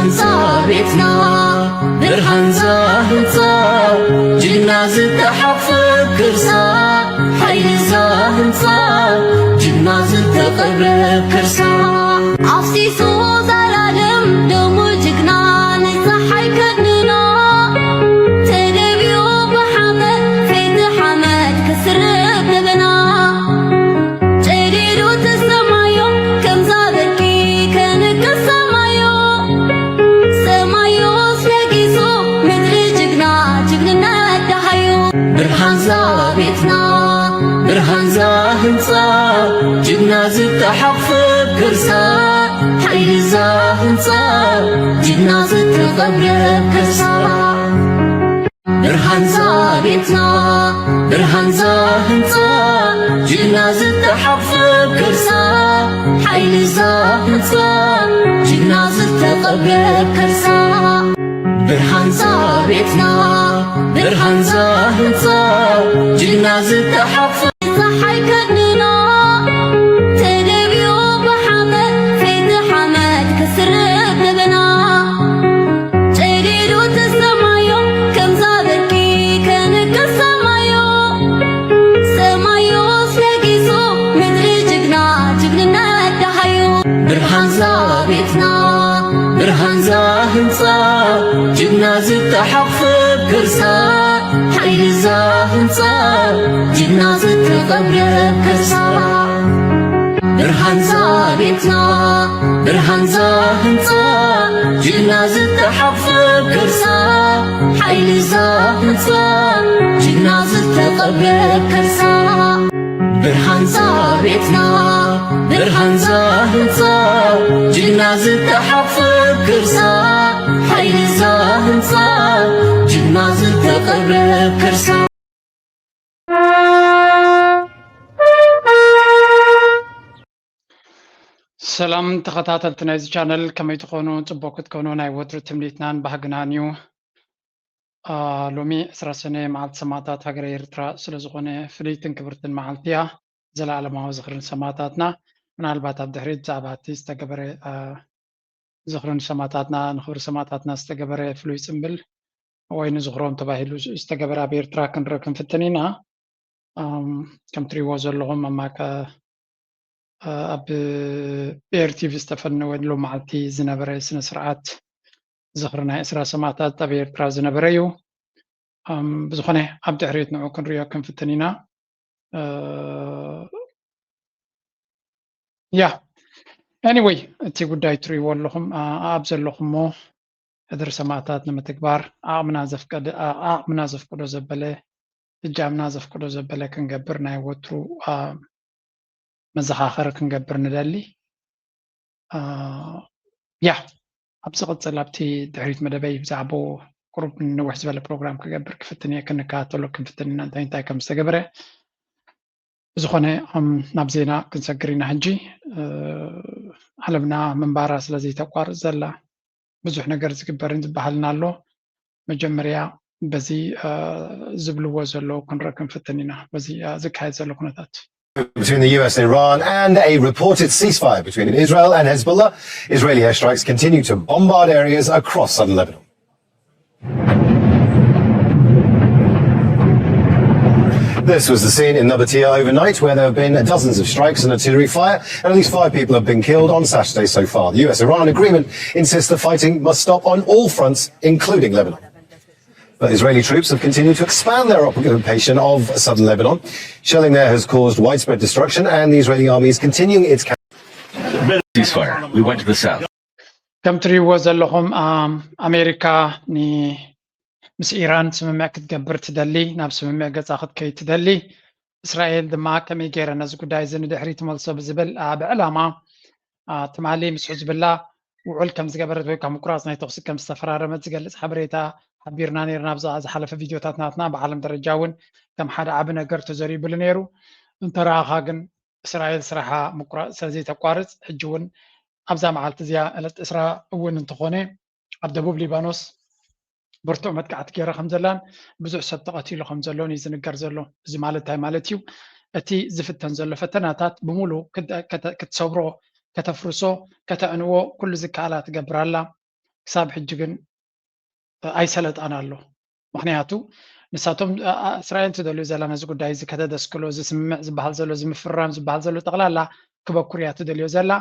ህንፃ ቤትና ብርሃንዛ ህንፃ ጅግና ዝተሓቕፈ ከርሳ ሓይልዛ ህንፃ ጅግና ዝተቐብረ ከርሳ ኣፍሲሱ ዘላለም ደሙ ጅግና ንፀሓይ ከድንኖ ተደብዮ ብሓመድ ፈይቲ ሓመድ ክስርብ ደበና ጨዲዱ ተሰማዮ ከምዛ በርቂ ከንቅሰማዮ ሰማዮስ ነጊሱ ምድሪ ጅግና ጅግንነት ደሃዩ ብርሃንዛ ቤትና ብርሃንዛ ህንፃ ጅግና ዝተሓቕፈ ከርሳ ሓይልዛ ህንፃ ጅግና ዝተቐብረ ከርሳ ብርሃንዛ ቤትና ብርሃንዛ ህንፃ ጅግና ዝተሓቕፈ ከርሳ ሓይልዛ ህንፃ ጅግና ዝተቐብረ ከርሳ ብርሃንዛ ቤትና ብርሃንዛ ህንፃ ጅግና ዝተሓቕፈ ፀሓይ ከድንኖ ተደብዮ ብሓመድ ፈይቲ ሓመድ ክስርብ ደበና ጨዲዱ ተሰማዮ ከምዛ በርቂ ከንቅሰማዮ ሰማዮስ ነጊሱ ምድሪ ጅግና ጅግንነት ደሃዩ ብርሃንዛ ቤትና ብርሃንዛ ህንፃ ጅግና ዝተሓቕፈ ከርሳ ሓይልዛ ህንፃ ጅግና ዝተቐብረ ከርሳ ብርሃንዛ ቤትና ብርሃንዛ ህንፃ ጅግና ዝተሓቕፈ ከርሳ ሓይልዛ ህንፃ ጅግና ዝተቐብረ ከርሳ ብርሃንዛ ቤትና ብርሃንዛ ህንፃ ጅግና ዝተሓቕፈ ከርሳ ሓይልዛ ህንፃ ጅግና ዝተቐብረ ከርሳ ሰላም ተኸታተልቲ ናይዚ ቻነል ከመይ ትኾኑ? ፅቡቅ ክትኮኑ ናይ ወትሩ ትምኒትናን ባህግናን እዩ። ሎሚ ዕስራ ሰነ መዓልቲ ሰማእታት ሃገረ ኤርትራ ስለ ዝኾነ ፍልይትን ክብርትን መዓልቲ እያ። ዘለኣለማዊ ዝኽሪ ንሰማእታትና። ምናልባት ኣብ ድሕሪት ብዛዕባ እቲ ዝተገበረ ዝኽሪ ንሰማእታትና ንኽብሪ ሰማእታትና ዝተገበረ ፍሉይ ፅምብል ወይ ንዝኽሮም ተባሂሉ ዝተገበረ ኣብ ኤርትራ ክንርኢ ክንፍትን ኢና። ከም ትሪእዎ ዘለኹም ኣብ ማእከ ኣብ ብኤር ቲቪ ዝተፈነወ ሎማዓልቲ ዝነበረ ስነ ስርዓት ዝኽሪ ናይ ዕስራ ሰማእታት ኣብ ኤርትራ ዝነበረ እዩ። ብዝኾነ ኣብ ድሕሪት ንዑ ክንሪኦ ክንፍትን ኢና። ያ anyway እቲ ጉዳይ ትሪእዎ ኣለኹም ኣብ ዘለኹሞ ሕድሪ ሰማእታት ንምትግባር ዓቕምና ዘፍቀደ ዓቕምና ዘፍቅዶ ዘበለ እጃምና ዘፍቅዶ ዘበለ ክንገብር ናይ ወትሩ መዘኻኸሪ ክንገብር ንደሊ። ያ ኣብ ዝቕፅል ኣብቲ ድሕሪት መደበይ ብዛዕባኡ ቁሩብ ንውሕ ዝበለ ፕሮግራም ክገብር ክፍትን እየ ክንከታተሎ ክንፍትን ኢና እንታይ እንታይ ከም ዝተገበረ። ብዝኾነ ናብ ዜና ክንሰግር ኢና ሕጂ። ዓለምና ምንባራ ስለ ዘይተቋርፅ ዘላ ብዙሕ ነገር ዝግበርን ዝበሃልን ኣሎ። መጀመርያ በዚ ዝብልዎ ዘለዉ ክንርኢ ክንፍትን ኢና በዚ ዝካየድ ዘሎ ኩነታት። between the U S and Iran and a reported ceasefire between Israel and Hezbollah. Israeli airstrikes continue to bombard areas across southern Lebanon. This was the scene in Nabatea overnight, where there have been dozens of strikes and artillery fire, and at least five people have been killed on Saturday so far. The U S Iran agreement insists the fighting must stop on all fronts, including Lebanon. But Israeli troops have continued to expand their occupation of southern Lebanon. Shelling there has caused widespread destruction, and the Israeli army is continuing its ceasefire. We went to the south. ከም ትሪእዎ ዘለኹም ኣሜሪካ ምስ ኢራን ስምምዕ ክትገብር ትደሊ፣ ናብ ስምምዕ ገፃ ክትከይድ ትደሊ። እስራኤል ድማ ከመይ ገይረ ነዚ ጉዳይ እዚ ንድሕሪ ትመልሶ ብዝብል ብዕላማ ትማሊ ምስ ሕዝብላ ውዕል ከም ዝገበረት ወይ ካብ ምቁራፅ ናይ ተኹሲ ከም ዝተፈራረመት ዝገልፅ ሓበሬታ ሓቢርና ነይርና። ብዛዕባ ዝሓለፈ ቪድዮታት ናትና ብዓለም ደረጃ እውን ከም ሓደ ዓቢ ነገር ተዘሪብሉ ነይሩ። እንተረኣኻ ግን እስራኤል ስራሓ ምቁራፅ ስለዘይተቋርፅ ሕጂ እውን ኣብዛ መዓልቲ እዚኣ ዕለት ዕስራ እውን እንተኾነ ኣብ ደቡብ ሊባኖስ ብርቱዕ መጥቃዕቲ ገይራ ከም ዘላን ብዙሕ ሰብ ተቐቲሉ ከም ዘሎን እዩ ዝንገር ዘሎ። እዚ ማለት እንታይ ማለት እዩ? እቲ ዝፍተን ዘሎ ፈተናታት ብምሉ ክትሰብሮ፣ ከተፍርሶ፣ ከተዕንዎ ኩሉ ዝከኣላ ትገብር ኣላ። ክሳብ ሕጂ ግን ኣይሰለጣን ኣሎ። ምክንያቱ ንሳቶም እስራኤል ትደልዩ ዘላ ነዚ ጉዳይ እዚ ከተደስክሎ፣ እዚ ስምምዕ ዝበሃል ዘሎ፣ እዚ ምፍራም ዝበሃል ዘሎ ጠቕላላ ክበኩር እያ ትደልዮ ዘላ።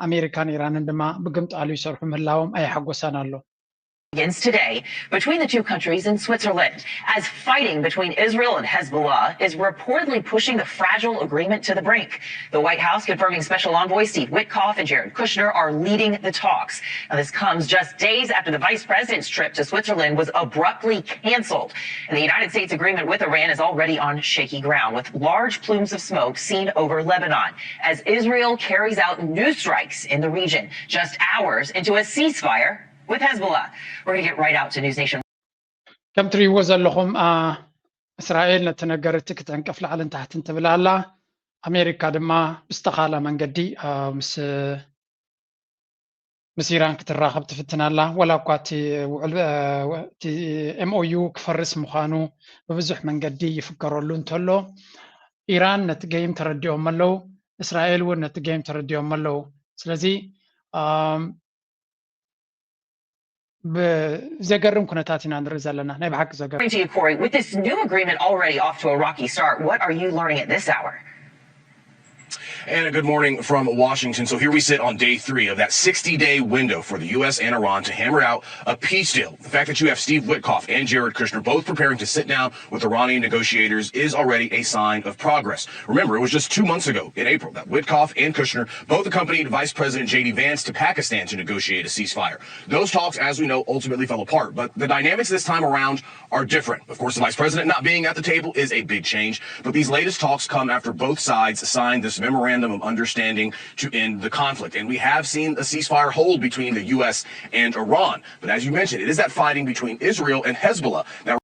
ኣሜሪካን ኢራንን ድማ ብግምጣሉ ይሰርሑ ምህላዎም ኣየሓጎሳን ኣሎ። Today between the two countries in Switzerland as fighting between Israel and Hezbollah is reportedly pushing the fragile agreement to the brink. The White House confirming Special Envoy Steve Witkoff and Jared Kushner are leading the talks. Now, this comes just days after the vice president's trip to Switzerland was abruptly canceled. And the United States agreement with Iran is already on shaky ground, with large plumes of smoke seen over Lebanon as Israel carries out new strikes in the region, just hours into a ceasefire with Hezbollah. We're going to get right out to News Nation. ከም ትሪእዎ ዘለኹም እስራኤል ነቲ ነገር እቲ ክትዕንቅፍ ላዕልን ታሕትን ትብል ኣላ። ኣሜሪካ ድማ ብዝተኻላ መንገዲ ምስ ምስ ኢራን ክትራኸብ ትፍትን ኣላ። ወላ እኳ እቲ ውዕል እቲ M O U ክፈርስ ምዃኑ ብብዙሕ መንገዲ ይፍከረሉ እንተሎ፣ ኢራን ነቲ ገይም ተረዲኦም ኣለዉ፣ እስራኤል እውን ነቲ ገይም ተረዲኦም ኣለዉ። ስለዚ ብዘገርም ኩነታት ኢና ንርኢ ዘለና። ናይ ብሓቂ ዘገርም። With this new agreement already off to a rocky start, what are you learning at this hour? And good morning from Washington. So here we sit on day three of that sixty day window for the U S and Iran to hammer out a peace deal. The fact that you have Steve Witkoff and Jared Kushner both preparing to sit down with Iranian negotiators is already a sign of progress. Remember, it was just two months ago in April that Witkoff and Kushner both accompanied Vice President J D Vance to Pakistan to negotiate a ceasefire. Those talks, as we know, ultimately fell apart. But the dynamics this time around are different. Of course, the vice president not being at the table is a big change, but these latest talks come after both sides signed this memorandum of understanding to end the conflict. And we have seen a ceasefire hold between the U S and Iran. But as you mentioned, it is that fighting between Israel and Hezbollah. Now,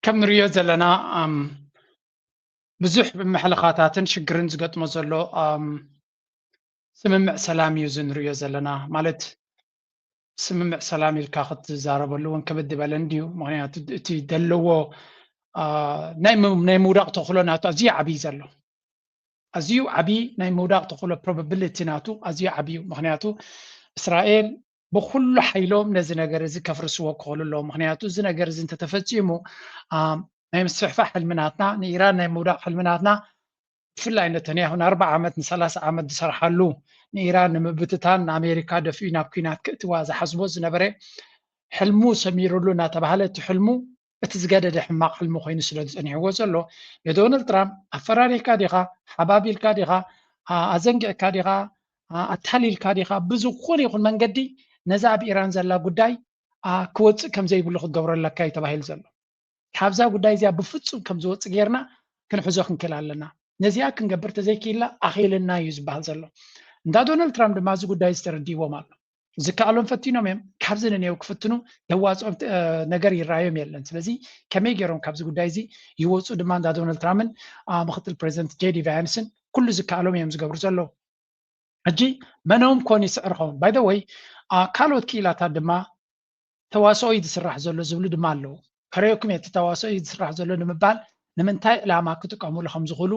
ከም ንሪኦ ዘለና ብዙሕ ምሕልኻታትን ሽግርን ዝገጥሞ ዘሎ ስምምዕ ሰላም እዩ እዚ ንሪኦ ዘለና። ማለት ስምምዕ ሰላም ኢልካ ክትዛረበሉ እውን ክብድ በለ እንድዩ። ምክንያቱ እቲ ዘለዎ ናይ ምውዳቕ ተኽእሎ ናቱ ኣዝዩ ዓብዪ ዘሎ ኣዝዩ ዓብዪ ናይ ምውዳቕ ተኽእሎ probability ናቱ ኣዝዩ ዓብዪ እዩ። ምክንያቱ እስራኤል ብኩሉ ሓይሎም ነዚ ነገር እዚ ከፍርስዎ ክኽእሉ ኣለዎ። ምክንያቱ እዚ ነገር እዚ እንተተፈፂሙ ናይ ምስፍሕፋሕ ሕልምናትና ንኢራን ናይ ምውዳቕ ሕልምናትና ብፍላይ ነተንያሁ ንኣርባዓ ዓመት ንሰላሳ ዓመት ዝሰርሓሉ ንኢራን ንምብትታን ንኣሜሪካ ደፊኡ ናብ ኲናት ክእትዋ ዝሓስቦ ዝነበረ ሕልሙ ሰሚሩሉ እናተባህለ እቲ ሕልሙ እቲ ዝገደደ ሕማቕ ሕልሚ ኮይኑ ስለ ዝጸኒሕዎ ዘሎ ንዶናልድ ትራምፕ ኣፈራሪሕካ ዲኻ ሓባቢልካ ዲኻ ኣዘንጊዕካ ዲኻ ኣታሊልካ ዲኻ ብዝኾነ ይኹን መንገዲ ነዛ ኣብ ኢራን ዘላ ጉዳይ ክወፅእ ከም ዘይብሉ ክትገብሮ ኣለካ እዩ ተባሂሉ ዘሎ። ካብዛ ጉዳይ እዚኣ ብፍፁም ከም ዝወፅእ ጌርና ክንሕዞ ክንክእል ኣለና። ነዚኣ ክንገብር ተዘይክኢልና ኣኺልና እዩ ዝበሃል ዘሎ። እንዳ ዶናልድ ትራምፕ ድማ እዚ ጉዳይ እዚ ተረዲእዎም ኣሎ። ዝከኣሎም ፈቲኖም እዮም። ካብዚ ንኔው ክፍትኑ ዘዋፅኦም ነገር ይረኣዮም የለን። ስለዚ ከመይ ገይሮም ካብዚ ጉዳይ እዚ ይወፁ ድማ እንዳ ዶናልድ ትራምፕን ምክትል ፕሬዚደንት ጄዲ ቫንስን ኩሉ ዝከኣሎም እዮም ዝገብሩ ዘለዉ። ሕጂ መኖም ኮን ይስዕር ኸውን ባይ ወይ ካልኦት ክኢላታት ድማ ተዋስኦ እዩ ዝስራሕ ዘሎ ዝብሉ ድማ ኣለዉ። ከረየኩም እቲ ተዋስኦ እዩ ዝስራሕ ዘሎ ንምባል ንምንታይ ዕላማ ክጥቀሙሉ ከም ዝኽእሉ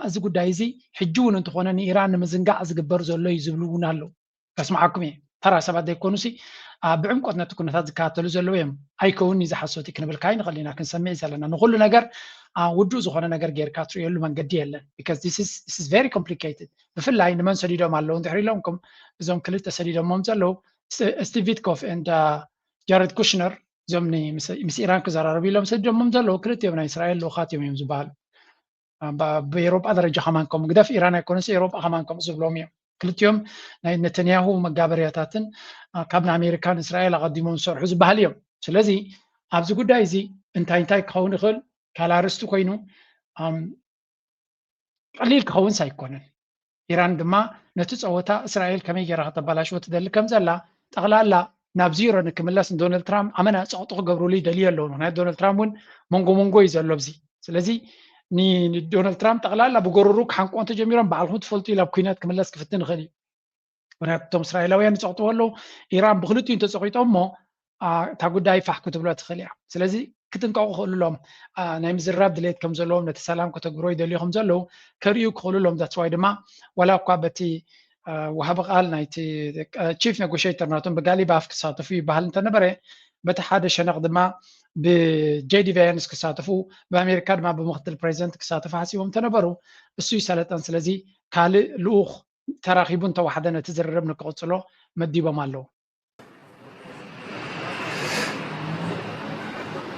እዚ ጉዳይ እዚ ሕጂ እውን እንተኾነ ንኢራን ንምዝንጋዕ ዝግበር ዘሎ እዩ ዝብሉ እውን ኣለዉ። ከስምዓኩም እየ። ተራ ሰባት ዘይኮኑሲ ብዕምቆት ነቲ ኩነታት ዝከታተሉ ዘለዉ እዮም። ኣይከውን እዩ ዝሓሶት እዩ ክንብል ካይ ንኽእል ኢና ክንሰምዕ ዘለና። ንኹሉ ነገር ውዱእ ዝኾነ ነገር ጌርካ ትርእየሉ መንገዲ የለን። Because this is very complicated። ብፍላይ ንመን ሰዲዶም ኣለዉ እንድሕር ኢሎምኩም እዞም ክልተ ሰዲዶሞም ዘለዉ ስቲቭ ቪትኮፍ and ጃረድ ኩሽነር እዞም ምስ ኢራን ክዘራረቡ ኢሎም ሰዲዶሞም ዘለዉ ክልቲኦም ናይ እስራኤል ልኡኻት እዮም እዮም ዝበሃሉ። ብኤሮጳ ደረጃ ከማን ከምኡ ግደፍ ኢራን ኣይኮነስ ኤሮጳ ከማን ከምኡ ዝብሎም እዮም። ክልቲኦም ናይ ነተንያሁ መጋበርያታትን ካብ ንኣሜሪካን እስራኤል ኣቐዲሞም ዝሰርሑ ዝበሃል እዮም። ስለዚ ኣብዚ ጉዳይ እዚ እንታይ እንታይ ክኸውን ይኽእል ካላርስቲ ኮይኑ ቀሊል ክኸውንስ ኣይኮነን። ኢራን ድማ ነቲ ፀወታ እስራኤል ከመይ ገይራ ከተበላሽዎ ትደሊ ከም ዘላ ጠቕላላ ናብ ዚሮ ንክምለስ ንዶናልድ ትራምፕ ኣመና ፀቕጢ ክገብሩሉ ይደልዩ ኣለዉ። ምክንያቱ ዶናልድ ትራምፕ እውን መንጎ መንጎ እዩ ዘሎ ኣብዚ። ስለዚ ንዶናልድ ትራምፕ ጠቕላላ ብጎረሩ ክሓንቆ እንተጀሚሮም ባዕልኩም ትፈልጡ ኢላ ኣብ ኩናት ክምለስ ክፍትን ይኽእል እዩ። ምክንያቱ እቶም እስራኤላውያን ይፀቕጥዎ ኣለዉ። ኢራን ብክልቲኡ እንተፀቂጦም እሞ እታ ጉዳይ ፋሕ ክትብሎ ትኽእል እያ። ስለዚ ክጥንቀቁ ክእሉ ኣለዎም። ናይ ምዝራብ ድሌት ከም ዘለዎም ነቲ ሰላም ከተግብሮ ይደልዩ ከም ዘለዉ ከርእዩ ክኽእሉ ኣለዎም። That's why ድማ ዋላ እኳ በቲ ወሃቢ ቃል ናይቲ ቺፍ ኔጎሽተር ናቶም ብጋሊባፍ ክሳተፉ ይበሃል እንተነበረ፣ በቲ ሓደ ሸነቕ ድማ ብጄዲ ቫንስ ክሳተፉ፣ ብኣሜሪካ ድማ ብምክትል ፕሬዚደንት ክሳተፉ ሓሲቦም እንተነበሩ፣ እሱ ይሰለጠን። ስለዚ ካልእ ልኡኽ ተራኺቡ እንተዋሕደ ነቲ ዝርርብ ንክቕጽሎ መዲቦም ኣለዉ።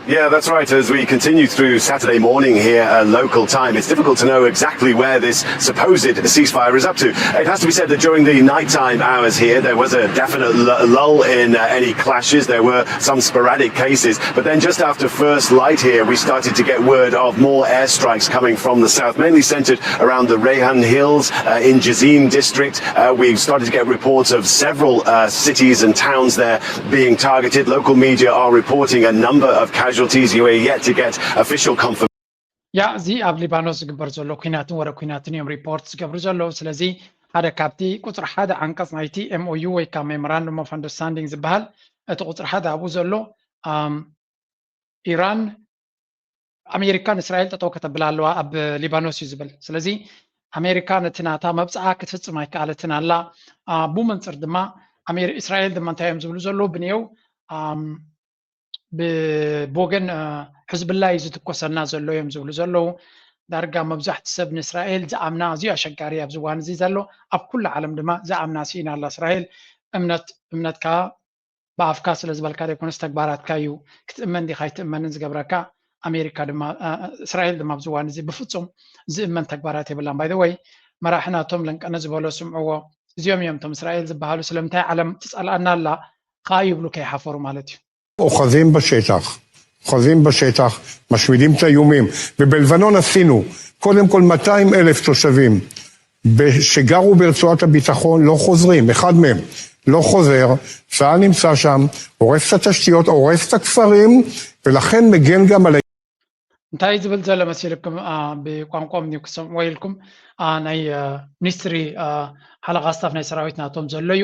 Yeah, that's right. As we continue through Saturday morning here at local time, it's difficult to know exactly where this supposed ceasefire is up to. It has to be said that during the nighttime hours here, there was a definite lull in uh, any clashes. There were some sporadic cases, but then just after first light here, we started to get word of more airstrikes coming from the south, mainly centered around the Rehan Hills uh, in Jazim district. Uh, we've started to get reports of several uh, cities and towns there being targeted. Local media are reporting a number of casualties. You are yet to get official confirmation. ያ እዚ ኣብ ሊባኖስ ዝግበር ዘሎ ኩናትን ወረ ኩናትን እዮም ሪፖርት ዝገብሩ ዘለዉ። ስለዚ ሓደ ካብቲ ቁፅሪ ሓደ ዓንቀፅ ናይቲ ኤምኦዩ ወይ ከዓ ሜሞራንዱም ኦፍ ኣንደርስታንዲንግ ዝበሃል እቲ ቁፅሪ ሓደ ኣብኡ ዘሎ ኢራን ኣሜሪካን እስራኤል ጠጠው ከተብላ ኣለዋ ኣብ ሊባኖስ እዩ ዝብል። ስለዚ ኣሜሪካ ነቲ ናታ መብፅዓ ክትፍፅም ኣይከኣለትን ኣላ። ብኡ መንፅር ድማ እስራኤል ድማ እንታይ እዮም ዝብሉ ዘለዉ ብንየው ብወገን ሕዝብላ እዩ ዝትኮሰና ዘሎ እዮም ዝብሉ ዘለዉ። ዳርጋ መብዛሕቲ ሰብ ንእስራኤል ዝኣምና ኣዝዩ ኣሸጋሪ ኣብዚ እዋን እዚ ዘሎ ኣብ ኩሉ ዓለም ድማ ዝኣምና ስኢና ኣላ እስራኤል። እምነት እምነትካ ብኣፍካ ስለ ዝበልካ ዘይኮነስ ተግባራትካ እዩ ክትእመን ዲኻ ኣይትእመንን ዝገብረካ። ኣሜሪካ ድማ እስራኤል ድማ ኣብዚ እዋን እዚ ብፍፁም ዝእመን ተግባራት የብላን። ባይ ወይ መራሒ ናቶም ለንቀነ ዝበሎ ስምዕዎ እዚኦም እዮም እቶም እስራኤል ዝበሃሉ ስለምንታይ ዓለም ትፀልኣና ኣላ ከዓ ይብሉ ከይሓፈሩ ማለት እዩ። אוחזים בשטח, אוחזים בשטח, משמידים את האיומים. ובלבנון עשינו, קודם כל מאתיים אלף תושבים שגרו ברצועת הביטחון לא חוזרים, אחד מהם לא חוזר, צה"ל נמצא שם, הורס את התשתיות, הורס את הכפרים, ולכן מגן גם על እንታይ ዝብል ዘሎ መሲልኩም ብቋንቋም ዩ ክሰምዕዎ ኢልኩም ናይ ሚኒስትሪ ሓለቓ ስታፍ ናይ ሰራዊት ናቶም ዘሎ እዩ።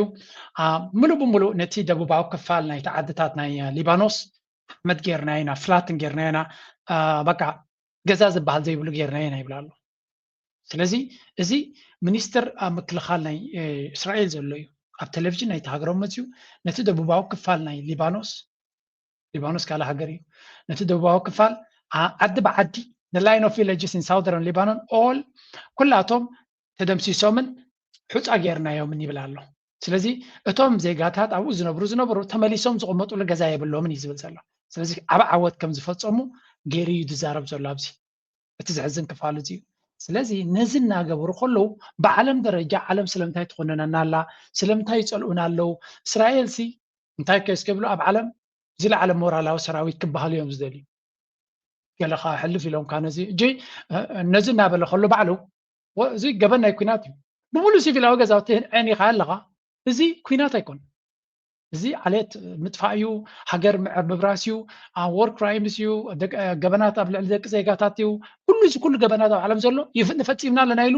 ሙሉእ ብሙሉእ ነቲ ደቡባዊ ክፋል ናይቲ ዓድታት ናይ ሊባኖስ ሓመድ ጌርና ኢና፣ ፍላትን ጌርና ኢና፣ በቃ ገዛ ዝበሃል ዘይብሉ ጌርና ኢና ይብል ኣሎ። ስለዚ እዚ ሚኒስትር ምክልኻል ናይ እስራኤል ዘሎ እዩ ኣብ ቴሌቪዥን ናይቲ ሃገሮም መፅዩ ነቲ ደቡባዊ ክፋል ናይ ሊባኖስ ሊባኖስ ካልእ ሃገር እዩ። ነቲ ደቡባዊ ክፋል ዓዲ ብዓዲ ላይን ኦፍ ቪለጅስ ኢን ሳውዘርን ሊባኖን ኦል ኩላቶም ተደምሲሶምን ሑፃ ጌርናዮምን ይብል ኣሎ። ስለዚ እቶም ዜጋታት ኣብኡ ዝነብሩ ዝነበሩ ተመሊሶም ዝቕመጡሉ ገዛ የብሎምን እዩ ዝብል ዘሎ። ስለዚ ዓብ ዓወት ከም ዝፈፀሙ ገይሩ እዩ ዝዛረብ ዘሎ ኣብዚ። እቲ ዘሕዝን ክፋል እዚ እዩ። ስለዚ ነዚ እናገበሩ ከለዉ ብዓለም ደረጃ ዓለም ስለምንታይ ትኾነነና ኣላ? ስለምንታይ ይፀልኡና ኣለዉ? እስራኤል ሲ እንታይ ከ እስኪ ብሉ ኣብ ዓለም ዝለዓለ ሞራላዊ ሰራዊት ክበሃሉ እዮም ዝደልዩ። ገለ ከዓ ሕልፍ ኢሎም ከዓ ነዚ እጂ ነዚ እናበለ ከሎ ባዕሉ እዚ ገበን ናይ ኩናት እዩ። ብሙሉ ሲቪላዊ ገዛውቲ ዕኒኻ ኣለኻ። እዚ ኩናት ኣይኮን። እዚ ዓሌት ምጥፋእ እዩ፣ ሃገር ምብራስ እዩ፣ ዎር ክራይምስ እዩ፣ ገበናት ኣብ ልዕሊ ደቂ ዜጋታት እዩ። ኩሉ እዚ ኩሉ ገበናት ኣብ ዓለም ዘሎ ንፈፂምና ኣለና ኢሉ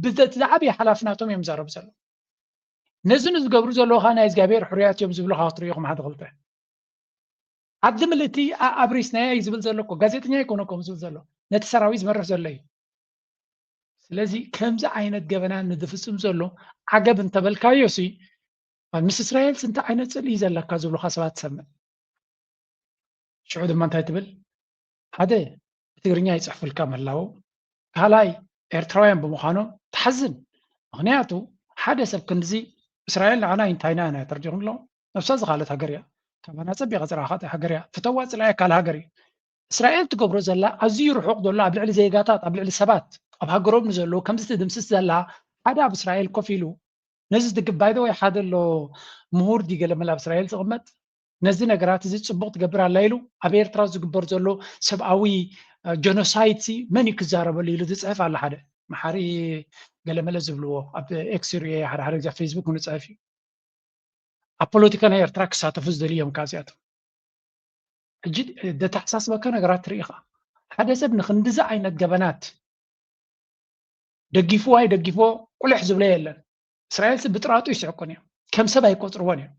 ብዘቲ ዝዓበየ ሓላፍናቶም እዮም ዘረብ ዘሎ። ነዚ ንዝገብሩ ዘለዉ ከዓ ናይ እግዚኣብሔር ሕሩያት እዮም ዝብሉ ከዓ ክትሪኢኹም ሓደ ክልተ ዓዲ ምልእቲ ኣብሪስናያ እዩ ዝብል ዘሎ እኮ ጋዜጠኛ ኣይኮነ እኮ ዝብል ዘሎ ነቲ ሰራዊት ዝመርሕ ዘሎ እዩ። ስለዚ ከምዚ ዓይነት ገበና ንዝፍፅም ዘሎ ዓገብ እንተበልካዮ ሲ ምስ እስራኤል ስንት ዓይነት ፅልኢ ዘለካ ዝብሉካ ሰባት ትሰምዕ። ሽዑ ድማ እንታይ ትብል? ሓደ ብትግርኛ ይፅሕፉልካ ምህላዎም፣ ካልኣይ ኤርትራውያን ብምዃኖም ትሓዝን። ምኽንያቱ ሓደ ሰብ ክንድዚ እስራኤል ንዓና እንታይና ኢና ተረዲኹም ኣለኹም? ነብሳ ዝኻለት ሃገር እያ። ካባና ፀቢቓ ዝረኣኻት ሃገር እያ። ፍተዋ ፅላያ ካልእ ሃገር እዩ። እስራኤል ትገብሮ ዘላ ኣዝዩ ርሑቕ ዘሎ ኣብ ልዕሊ ዜጋታት ኣብ ልዕሊ ሰባት ኣብ ሃገሮም ንዘለዉ ከምዚ ትድምስስ ዘላ ሓደ ኣብ እስራኤል ኮፍ ኢሉ ነዚ ዝግብ ባይ ወይ ሓደ ኣሎ ምሁር ድዩ ገለ መለ ኣብ እስራኤል ዝቕመጥ ነዚ ነገራት እዚ ፅቡቕ ትገብር ኣላ ኢሉ ኣብ ኤርትራ ዝግበር ዘሎ ሰብኣዊ ጀኖሳይድ ሲ መን እዩ ክዛረበሉ ኢሉ ዝፅሕፍ ኣሎ ሓደ መሓሪ ገለመለ ዝብልዎ ኣብ ኤክስ ሪኤ ሓደ ሓደ ግዜ ፌስቡክ ንፅሕፍ እዩ ኣብ ፖለቲካ ናይ ኤርትራ ክሳተፉ ዝደልዩ እዮም ካብዚኣቶም ሕጂ ደተሓሳስበካ ነገራት ትርኢ ኢኻ ሓደ ሰብ ንክንድዚ ዓይነት ገበናት ደጊፍዎ ኣይደጊፍዎ ቁልሕ ዝብሎ የለን እስራኤል ብጥራጡ ይስሕቁን እዮም ከም ሰብ ኣይቆፅርዎን እዮም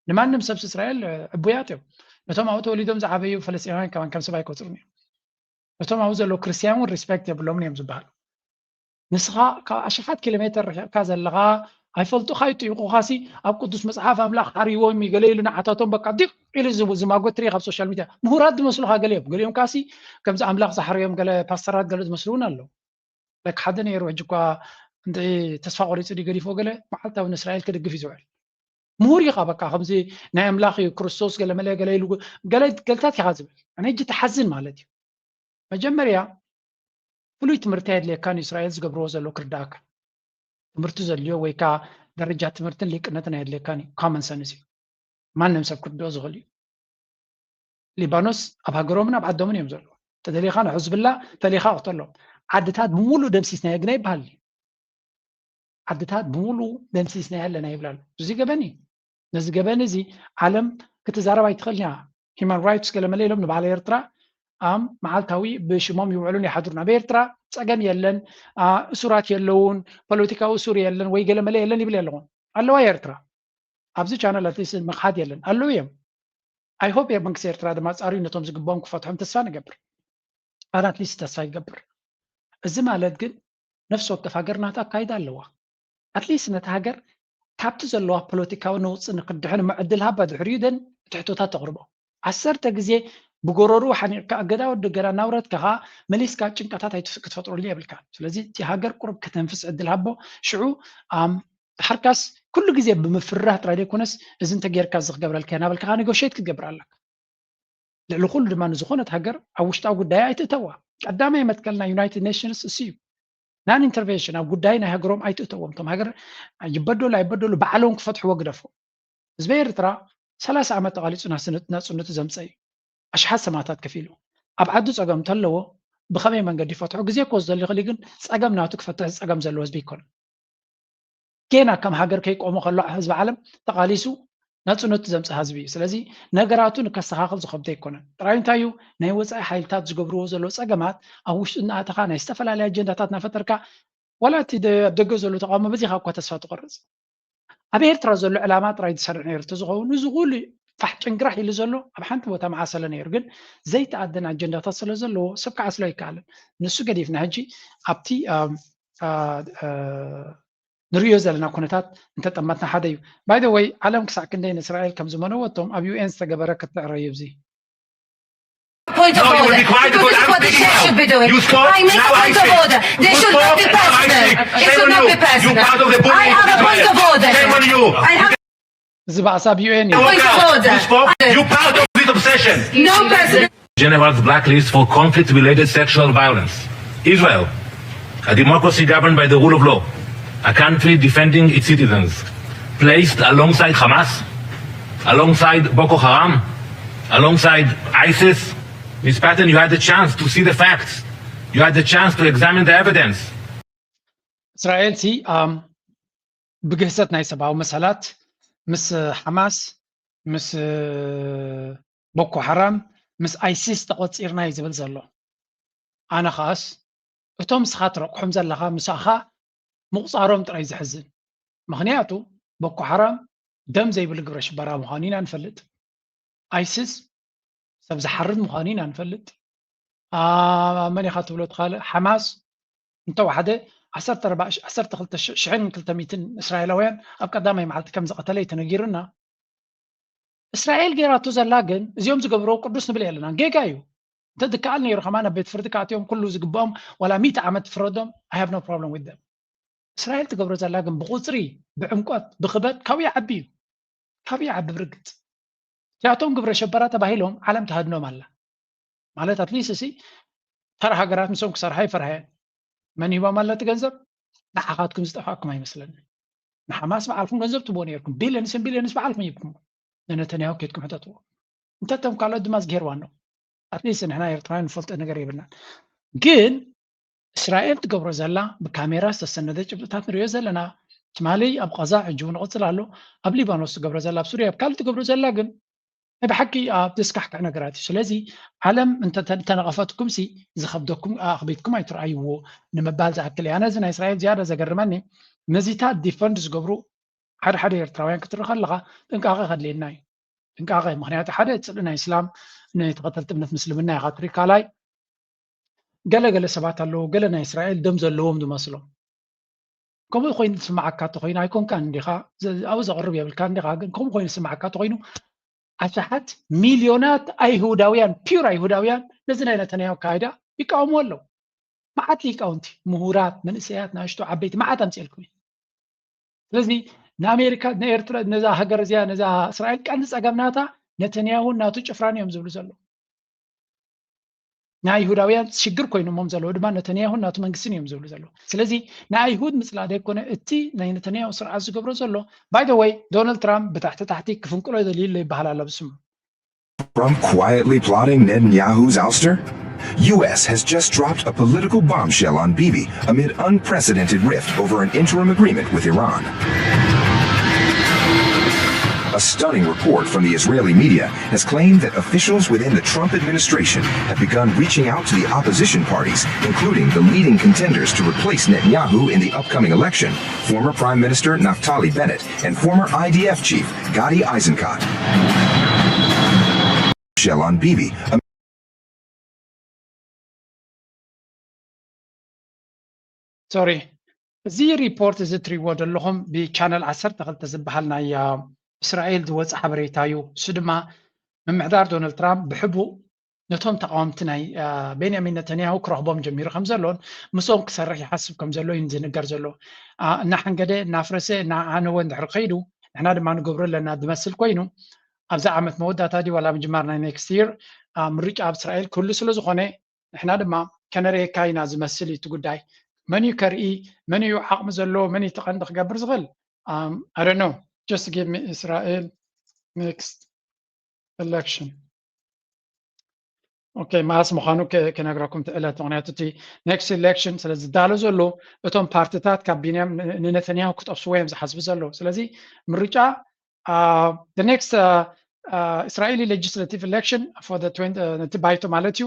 ንማንም ሰብስ እስራኤል ዕቡያት እዮም ነቶም ኣብኡ ተወሊዶም ዝዓበዩ ፈለስጢናውያን ከማን ከም ሰብ ኣይቆፅሩን እዮም ነቶም ኣብኡ ዘለዉ ክርስትያን እውን ሪስፔክት የብሎምን እዮም ዝበሃሉ ንስኻ ካብ ኣሽሓት ኪሎ ሜትር ርሒቕካ ዘለኻ ኣይፈልጡኻ ይጥይቑኻሲ ኣብ ቅዱስ መጽሓፍ ኣምላኽ ሓርይዎም እዩ ገለ ኢሉ ንዓታቶም በቃ ዲቕ ኢሉ ዝማጎት ትርኢ ካብ ሶሻል ሚድያ። ምሁራት ዝመስሉኻ ገለ እዮም። ገሊኦም ካሲ ከምዚ ኣምላኽ ዝሓርዮም ገለ ፓስተራት ገለ ዝመስሉ እውን ኣለዉ። ላይክ ሓደ ነይሩ ሕጂ እኳ እንተ ተስፋ ቆሪጹ ድዩ ገዲፎ ገለ መዓልታዊ ንእስራኤል ክድግፍ እዩ ዝውዕል። ምሁር ኢኻ በቃ ከምዚ ናይ ኣምላኽ እዩ ክርስቶስ ገለ መለ ገለ ኢሉ ገለ ገልታት ኢኻ ዝብል። ኣነ ሕጂ ትሓዝን ማለት እዩ። መጀመርያ ፍሉይ ትምህርቲ ኣየድልየካን እዩ እስራኤል ዝገብርዎ ዘሎ ክርዳእካ። ትምህርቲ ዘድልዮ ወይ ከዓ ደረጃ ትምህርትን ሊቅነትን ኣየድልየካን እዩ። ኮመን ሰንስ እዩ። ማንም ሰብ ክርድኦ ዝኽእል እዩ። ሊባኖስ ኣብ ሃገሮምን ኣብ ዓዶምን እዮም ዘለዉ። ተደሊኻ ንሕዝብላ ተሊኻ ቅተሎም። ዓድታት ብምሉእ ደምሲስናዮ ግና ይበሃል እዩ። ዓድታት ብምሉእ ደምሲስናዮ ኣለና ይብላ ኣሎ። እዚ ገበን እዩ። ነዚ ገበን እዚ ዓለም ክትዛረብ ኣይትኽእልን እያ። ሂማን ራይትስ ገለመለ ኢሎም ንባዕል ኤርትራ ኣም መዓልታዊ ብሽሞም ይውዕሉን ይሓድሩን። ኣብ ኤርትራ ጸገም የለን፣ እሱራት የለውን፣ ፖለቲካዊ እሱር የለን ወይ ገለመለ የለን ይብል የለኹን። ኣለዋ ኤርትራ። ኣብዚ ቻነል ኣትሊስት ምኽሓድ የለን። ኣለዉ እዮም። ኣይ ሆፕ መንግስቲ ኤርትራ ድማ ጻርዩ ነቶም ዝግብኦም ክፈትሖም ተስፋ ንገብር። ኣነ ኣትሊስት ተስፋ ይገብር። እዚ ማለት ግን ነፍሲ ወከፍ ሃገር ናታ ኣካይዳ ኣለዋ። ኣትሊስት ነቲ ሃገር ካብቲ ዘለዋ ፖለቲካዊ ነውፂ ንክድሕን እሞ ዕድል ሃባ ድሕሪኡ ደን እቲ ሕቶታት ተቕርቦ። ዓሰርተ ግዜ ብጎረሩ ሓኒቕካ እገዳ ወዲ እገዳ እናውረድካ ከዓ መሊስካ ጭንቀታት ኣይትስ- ክትፈጥረሉ የብልካ። ስለዚ እቲ ሃገር ቁሩብ ከተንፍስ ዕድል ሃቦ። ሽዑ ኣም ድሓርካስ ኩሉ ግዜ ብምፍርራህ ጥራይ ዘይኮነስ እዚ እንተጌርካ እዚ ክገብረልካ እናበልካ ከዓ ኔጎሽት ክትገብር ኣለካ። ልዕሊ ኩሉ ድማ ንዝኾነት ሃገር ኣብ ውሽጣዊ ጉዳያ ኣይትእተዋ። ቀዳማይ መትከል ናይ ዩናይትድ ኔሽንስ እሱ እዩ። ናን ኢንተርቬንሽን ኣብ ጉዳይ ናይ ሃገሮም ኣይትእተዎም። እቶም ሃገር ይበደሉ ኣይበደሉ ባዕሎም ክፈትሕዎ ግደፎ። ህዝቢ ኤርትራ ሰላሳ ዓመት ተቓሊጹ ናጽነት- ናጽነቱ ዘምጸ እዩ። ኣሽሓት ሰማእታት ከፊሉ ኣብ ዓዱ ጸገም እንተለዎ ብኸመይ መንገዲ ይፈትሖ? ግዜ እኮ ዝደሊ ይኽእል እዩ፣ ግን ጸገም ናቱ ክፈትሕ ጸገም ዘለዎ ህዝቢ ኣይኮነን። ጌና ከም ሃገር ከይቆመ ከሎ ህዝቢ ዓለም ተቓሊሱ ናጽነቱ ዘምጽእ ህዝቢ እዩ። ስለዚ ነገራቱ ንከስተኻኽል ዝኸብዶ ኣይኮነን። ጥራይ እንታይ እዩ ናይ ወጻኢ ሓይልታት ዝገብርዎ ዘለዉ ጸገማት ኣብ ውሽጢ እናኣተኻ ናይ ዝተፈላለያ ኣጀንዳታት እናፈጠርካ ዋላ እቲ ደ- ኣብ ደገ ዘሎ ተቃውሞ በዚኻ እኳ ተስፋ ትቆርጽ። ኣብ ኤርትራ ዘሎ ዕላማ ጥራይ ዝሰርሕ ነይሩ እንተዝኸውን እዚ ኩሉ ፋሕ ጭንግራሕ ኢሉ ዘሎ ኣብ ሓንቲ ቦታ መዓሰለ ነይሩ። ግን ዘይተኣደን ኣጀንዳታት ስለ ዘለዎ ሰብ ክዓስሎ ኣይከኣልን። ንሱ ገዲፍና ሕጂ ኣብቲ ኣም፣ ኣ፣ ኣ፣ ንርእዮ ዘለና ኩነታት እንተጠመትና ሓደ እዩ። ባይ ወይ ዓለም ክሳዕ ክንደይ ንእስራኤል ከም ዝመነወቶም ኣብ ዩኤን ዝተገበረ ክትዕረ እዩ። እዚ point of No, you will order. be quiet Because because this is I'm what the speaking chair now. Should be doing. You spoke, I make now a I point of speak. order. They You should not spoke, be now I personal. speak. It Shame should on not you. be personal. You part of the bullying I have a of point of Israel. Order. Shame on you. I have እዚ ባእሳ ኣብ ዩኤን እዩ። Point of order. You spoke. You part of this obsession. No personal. General's blacklist for conflict-related sexual violence. Israel, a democracy governed by the rule of law, a country defending its citizens, placed alongside Hamas, alongside Boko Haram, alongside ISIS. Miss Patton, you had the chance to see the facts. You had the chance to examine the evidence. እስራኤል ሲ ኣም፣ ብግህሰት ናይ ሰብኣዊ መሰላት ምስ ሓማስ ምስ ቦኮ ሓራም ምስ ኣይሲስ ተቆፂርና እዩ ዝብል ዘሎ። ኣነ ከኣስ እቶም ንስኻ ትረቅሖም ዘለኻ ምሳኻ ምቁፃሮም ጥራይ ዘሕዝን። ምክንያቱ ቦኮ ሓራም ደም ዘይብሉ ግብረ ሽበራ ምዃኑ ኢና ንፈልጥ። ኣይሲስ ሰብ ዝሓርድ ምዃኑ ኢና ንፈልጥ። መን ኢኻ ትብሎ ትኻልእ ሓማስ እንተወሓደ ዓሰርተ ኣርባዕተ ሽሕን ክልተ ሚእትን እስራኤላውያን ኣብ ቀዳማይ መዓልቲ ከም ዝቐተለ እዩ ተነጊሩና። እስራኤል ገይራቶ ዘላ ግን እዚኦም ዝገብርዎ ቅዱስ ንብል የለና፣ ጌጋ እዩ። እንተ ዝከኣል ነይሩ ከማን ኣብ ቤት ፍርዲ ክኣትዮም ኩሉ ዝግብኦም ዋላ ሚእቲ ዓመት ትፍረዶም። I have no problem with them። እስራኤል ትገብሮ ዘላ ግን ብቁፅሪ ብዕምቆት ብክበት ካብኡ ይዓቢ እዩ። ካብኡ ይዓቢ ብርግፅ። እቲኣቶም ግብረ ሸበራ ተባሂሎም ዓለም ትሃድኖም ኣላ። ማለት ኣትሊስት እሲ ተራ ሃገራት ምስኦም ክሰርሓ ይፈርሃየን። መን ሂቦም ኣሎ እቲ ገንዘብ? ንዓኻትኩም ዝጠፋእኩም ኣይመስለኒ። ንሓማስ በዓልኩም ገንዘብ ትቦ ነርኩም ቢልዮንስን ቢልዮንስ በዓልኩም ሂብኩም። ንነተንያሁ ኬድኩም ሕተትዎ። እንተቶም ካልኦት ድማ ዝገይርዋ ነው። ኣትሊስት ንሕና ኤርትራውያን ንፈልጦ ነገር የብልናን። ግን እስራኤል ትገብሮ ዘላ ብካሜራ ዝተሰነደ ጭብጥታት ንሪኦ ዘለና። ትማሊ ኣብ ቃዛ ሕጂ እውን ይቕፅል ኣሎ። ኣብ ሊባኖስ ትገብሮ ዘላ ኣብ ሱርያ ኣብ ካልእ ትገብሮ ዘላ ግን ናይ ብሓቂ ኣብ ዘስካሕክሕ ነገራት እዩ። ስለዚ ዓለም እንተተነቐፈትኩም ሲ ዝኸብደኩም ኣኽቢድኩም ኣይትረኣይዎ ንምባል ዝኣክል እያ። ነዚ ናይ እስራኤል ዝያዳ ዘገርመኒ ነዚታት ዲፈንድ ዝገብሩ ሓደ ሓደ ኤርትራውያን ክትርኢ ከለኻ ጥንቃቐ ከድልየና እዩ። ጥንቃቐ ምክንያቱ ሓደ ፅልኢ ናይ እስላም ንተኸተልቲ እምነት ምስልምና ኢኻ ትርኢ። ካልኣይ ገለ ገለ ሰባት ኣለዉ ገለ ናይ እስራኤል ደም ዘለዎም ዝመስሎም ከምኡ ኮይኑ ዝስማዓካ ተኮይኑ ኣይኮንካን እንዲኻ፣ ዝ- ኣብኡ ዘቕርብ የብልካ እንዲኻ፣ ግን ከምኡ ኮይኑ ዝስማዓካ ተኮይኑ ኣሽሓት ሚልዮናት ኣይሁዳውያን፣ ፒር ኣይሁዳውያን ነዚ ናይ ነተንያሁ ኣካይዳ ይቃወሙ ኣለዉ። መዓት ሊቃውንቲ፣ ምሁራት፣ መንእሰያት፣ ናእሽቱ፣ ዓበይቲ፣ መዓት ኣምፅኤልኩም እየ። ስለዚ ንኣሜሪካ፣ ንኤርትራ፣ ነዛ ሃገር እዚኣ፣ ነዛ እስራኤል ቀንዲ ፀገም ናታ ነተንያሁን ናቱ ጭፍራን እዮም ዝብሉ ዘለዉ። ናይ ኣይሁዳውያን ሽግር ኮይኖሞም ዘለዉ ድማ ነተንያሁን ናቱ መንግስትን እዮም ዝብሉ ዘለዉ። ስለዚ ንኣይሁድ ምፅላእ ዘይኮነ እቲ ናይ ነተንያሁ ስርዓት ዝገብሮ ዘሎ። By the way, ዶናልድ ትራምፕ ብታሕቲ ታሕቲ ክፍንቅሎ ይደልዩ ኣሎ ይበሃል ኣሎ ብስሙ። Trump quietly plotting Netanyahu's ouster? U S has just dropped a political bombshell on Bibi amid unprecedented rift over an interim agreement with Iran. A stunning report from the Israeli media has claimed that officials within the Trump administration have begun reaching out to the opposition parties, including the leading contenders to replace Netanyahu in the upcoming election, former Prime Minister Naftali Bennett and former I D F chief Gadi Eisenkot. Shell on Bibi. ሶሪ፣ እዚ ሪፖርት እዚ እትሪእዎ ዘለኹም ብቻነል ዓሰርተ ክልተ ዝበሃል ናይ እስራኤል ዝወፀ ሓበሬታ እዩ። እሱ ድማ ምምሕዳር ዶናልድ ትራምፕ ብሕቡእ ነቶም ተቃወምቲ ናይ ቤንያሚን ነተንያሁ ክረኽቦም ጀሚሩ ከም ዘሎን ምስኦም ክሰርሕ ይሓስብ ከም ዘሎ እዩ ዝንገር ዘሎ። እናሓንገደ፣ እናፍረሰ፣ እናዓነወ እንድሕር ከይዱ ንሕና ድማ ንገብሮ ኣለና ዝመስል ኮይኑ ኣብዚ ዓመት መወዳእታ ድዩ ዋላ ምጅማር ናይ ኔክስት ይር ምርጫ ኣብ እስራኤል ክህሉ ስለ ዝኾነ ንሕና ድማ ከነርእየካ ኢና ዝመስል እዩ እቲ ጉዳይ። መን እዩ ከርኢ፣ መን እዩ ዓቕሚ ዘለዎ፣ መን እዩ እቲ ቀንዲ ክገብር ዝኽእል? I don't know, just give me Israel next election. ኦኬ፣ መዓስ ምዃኑ ክነግረኩም ትዕለት፣ ምክንያቱ እቲ ኔክስት ኢሌክሽን ስለ ዝዳሎ ዘሎ እቶም ፓርቲታት ካብ ቢንያም ንነተንያሁ ክጠብስዎ እዮም ዝሓስቡ ዘለዉ። ስለዚ ምርጫ next Israeli legislative election for the ነቲ ባይቶ ማለት እዩ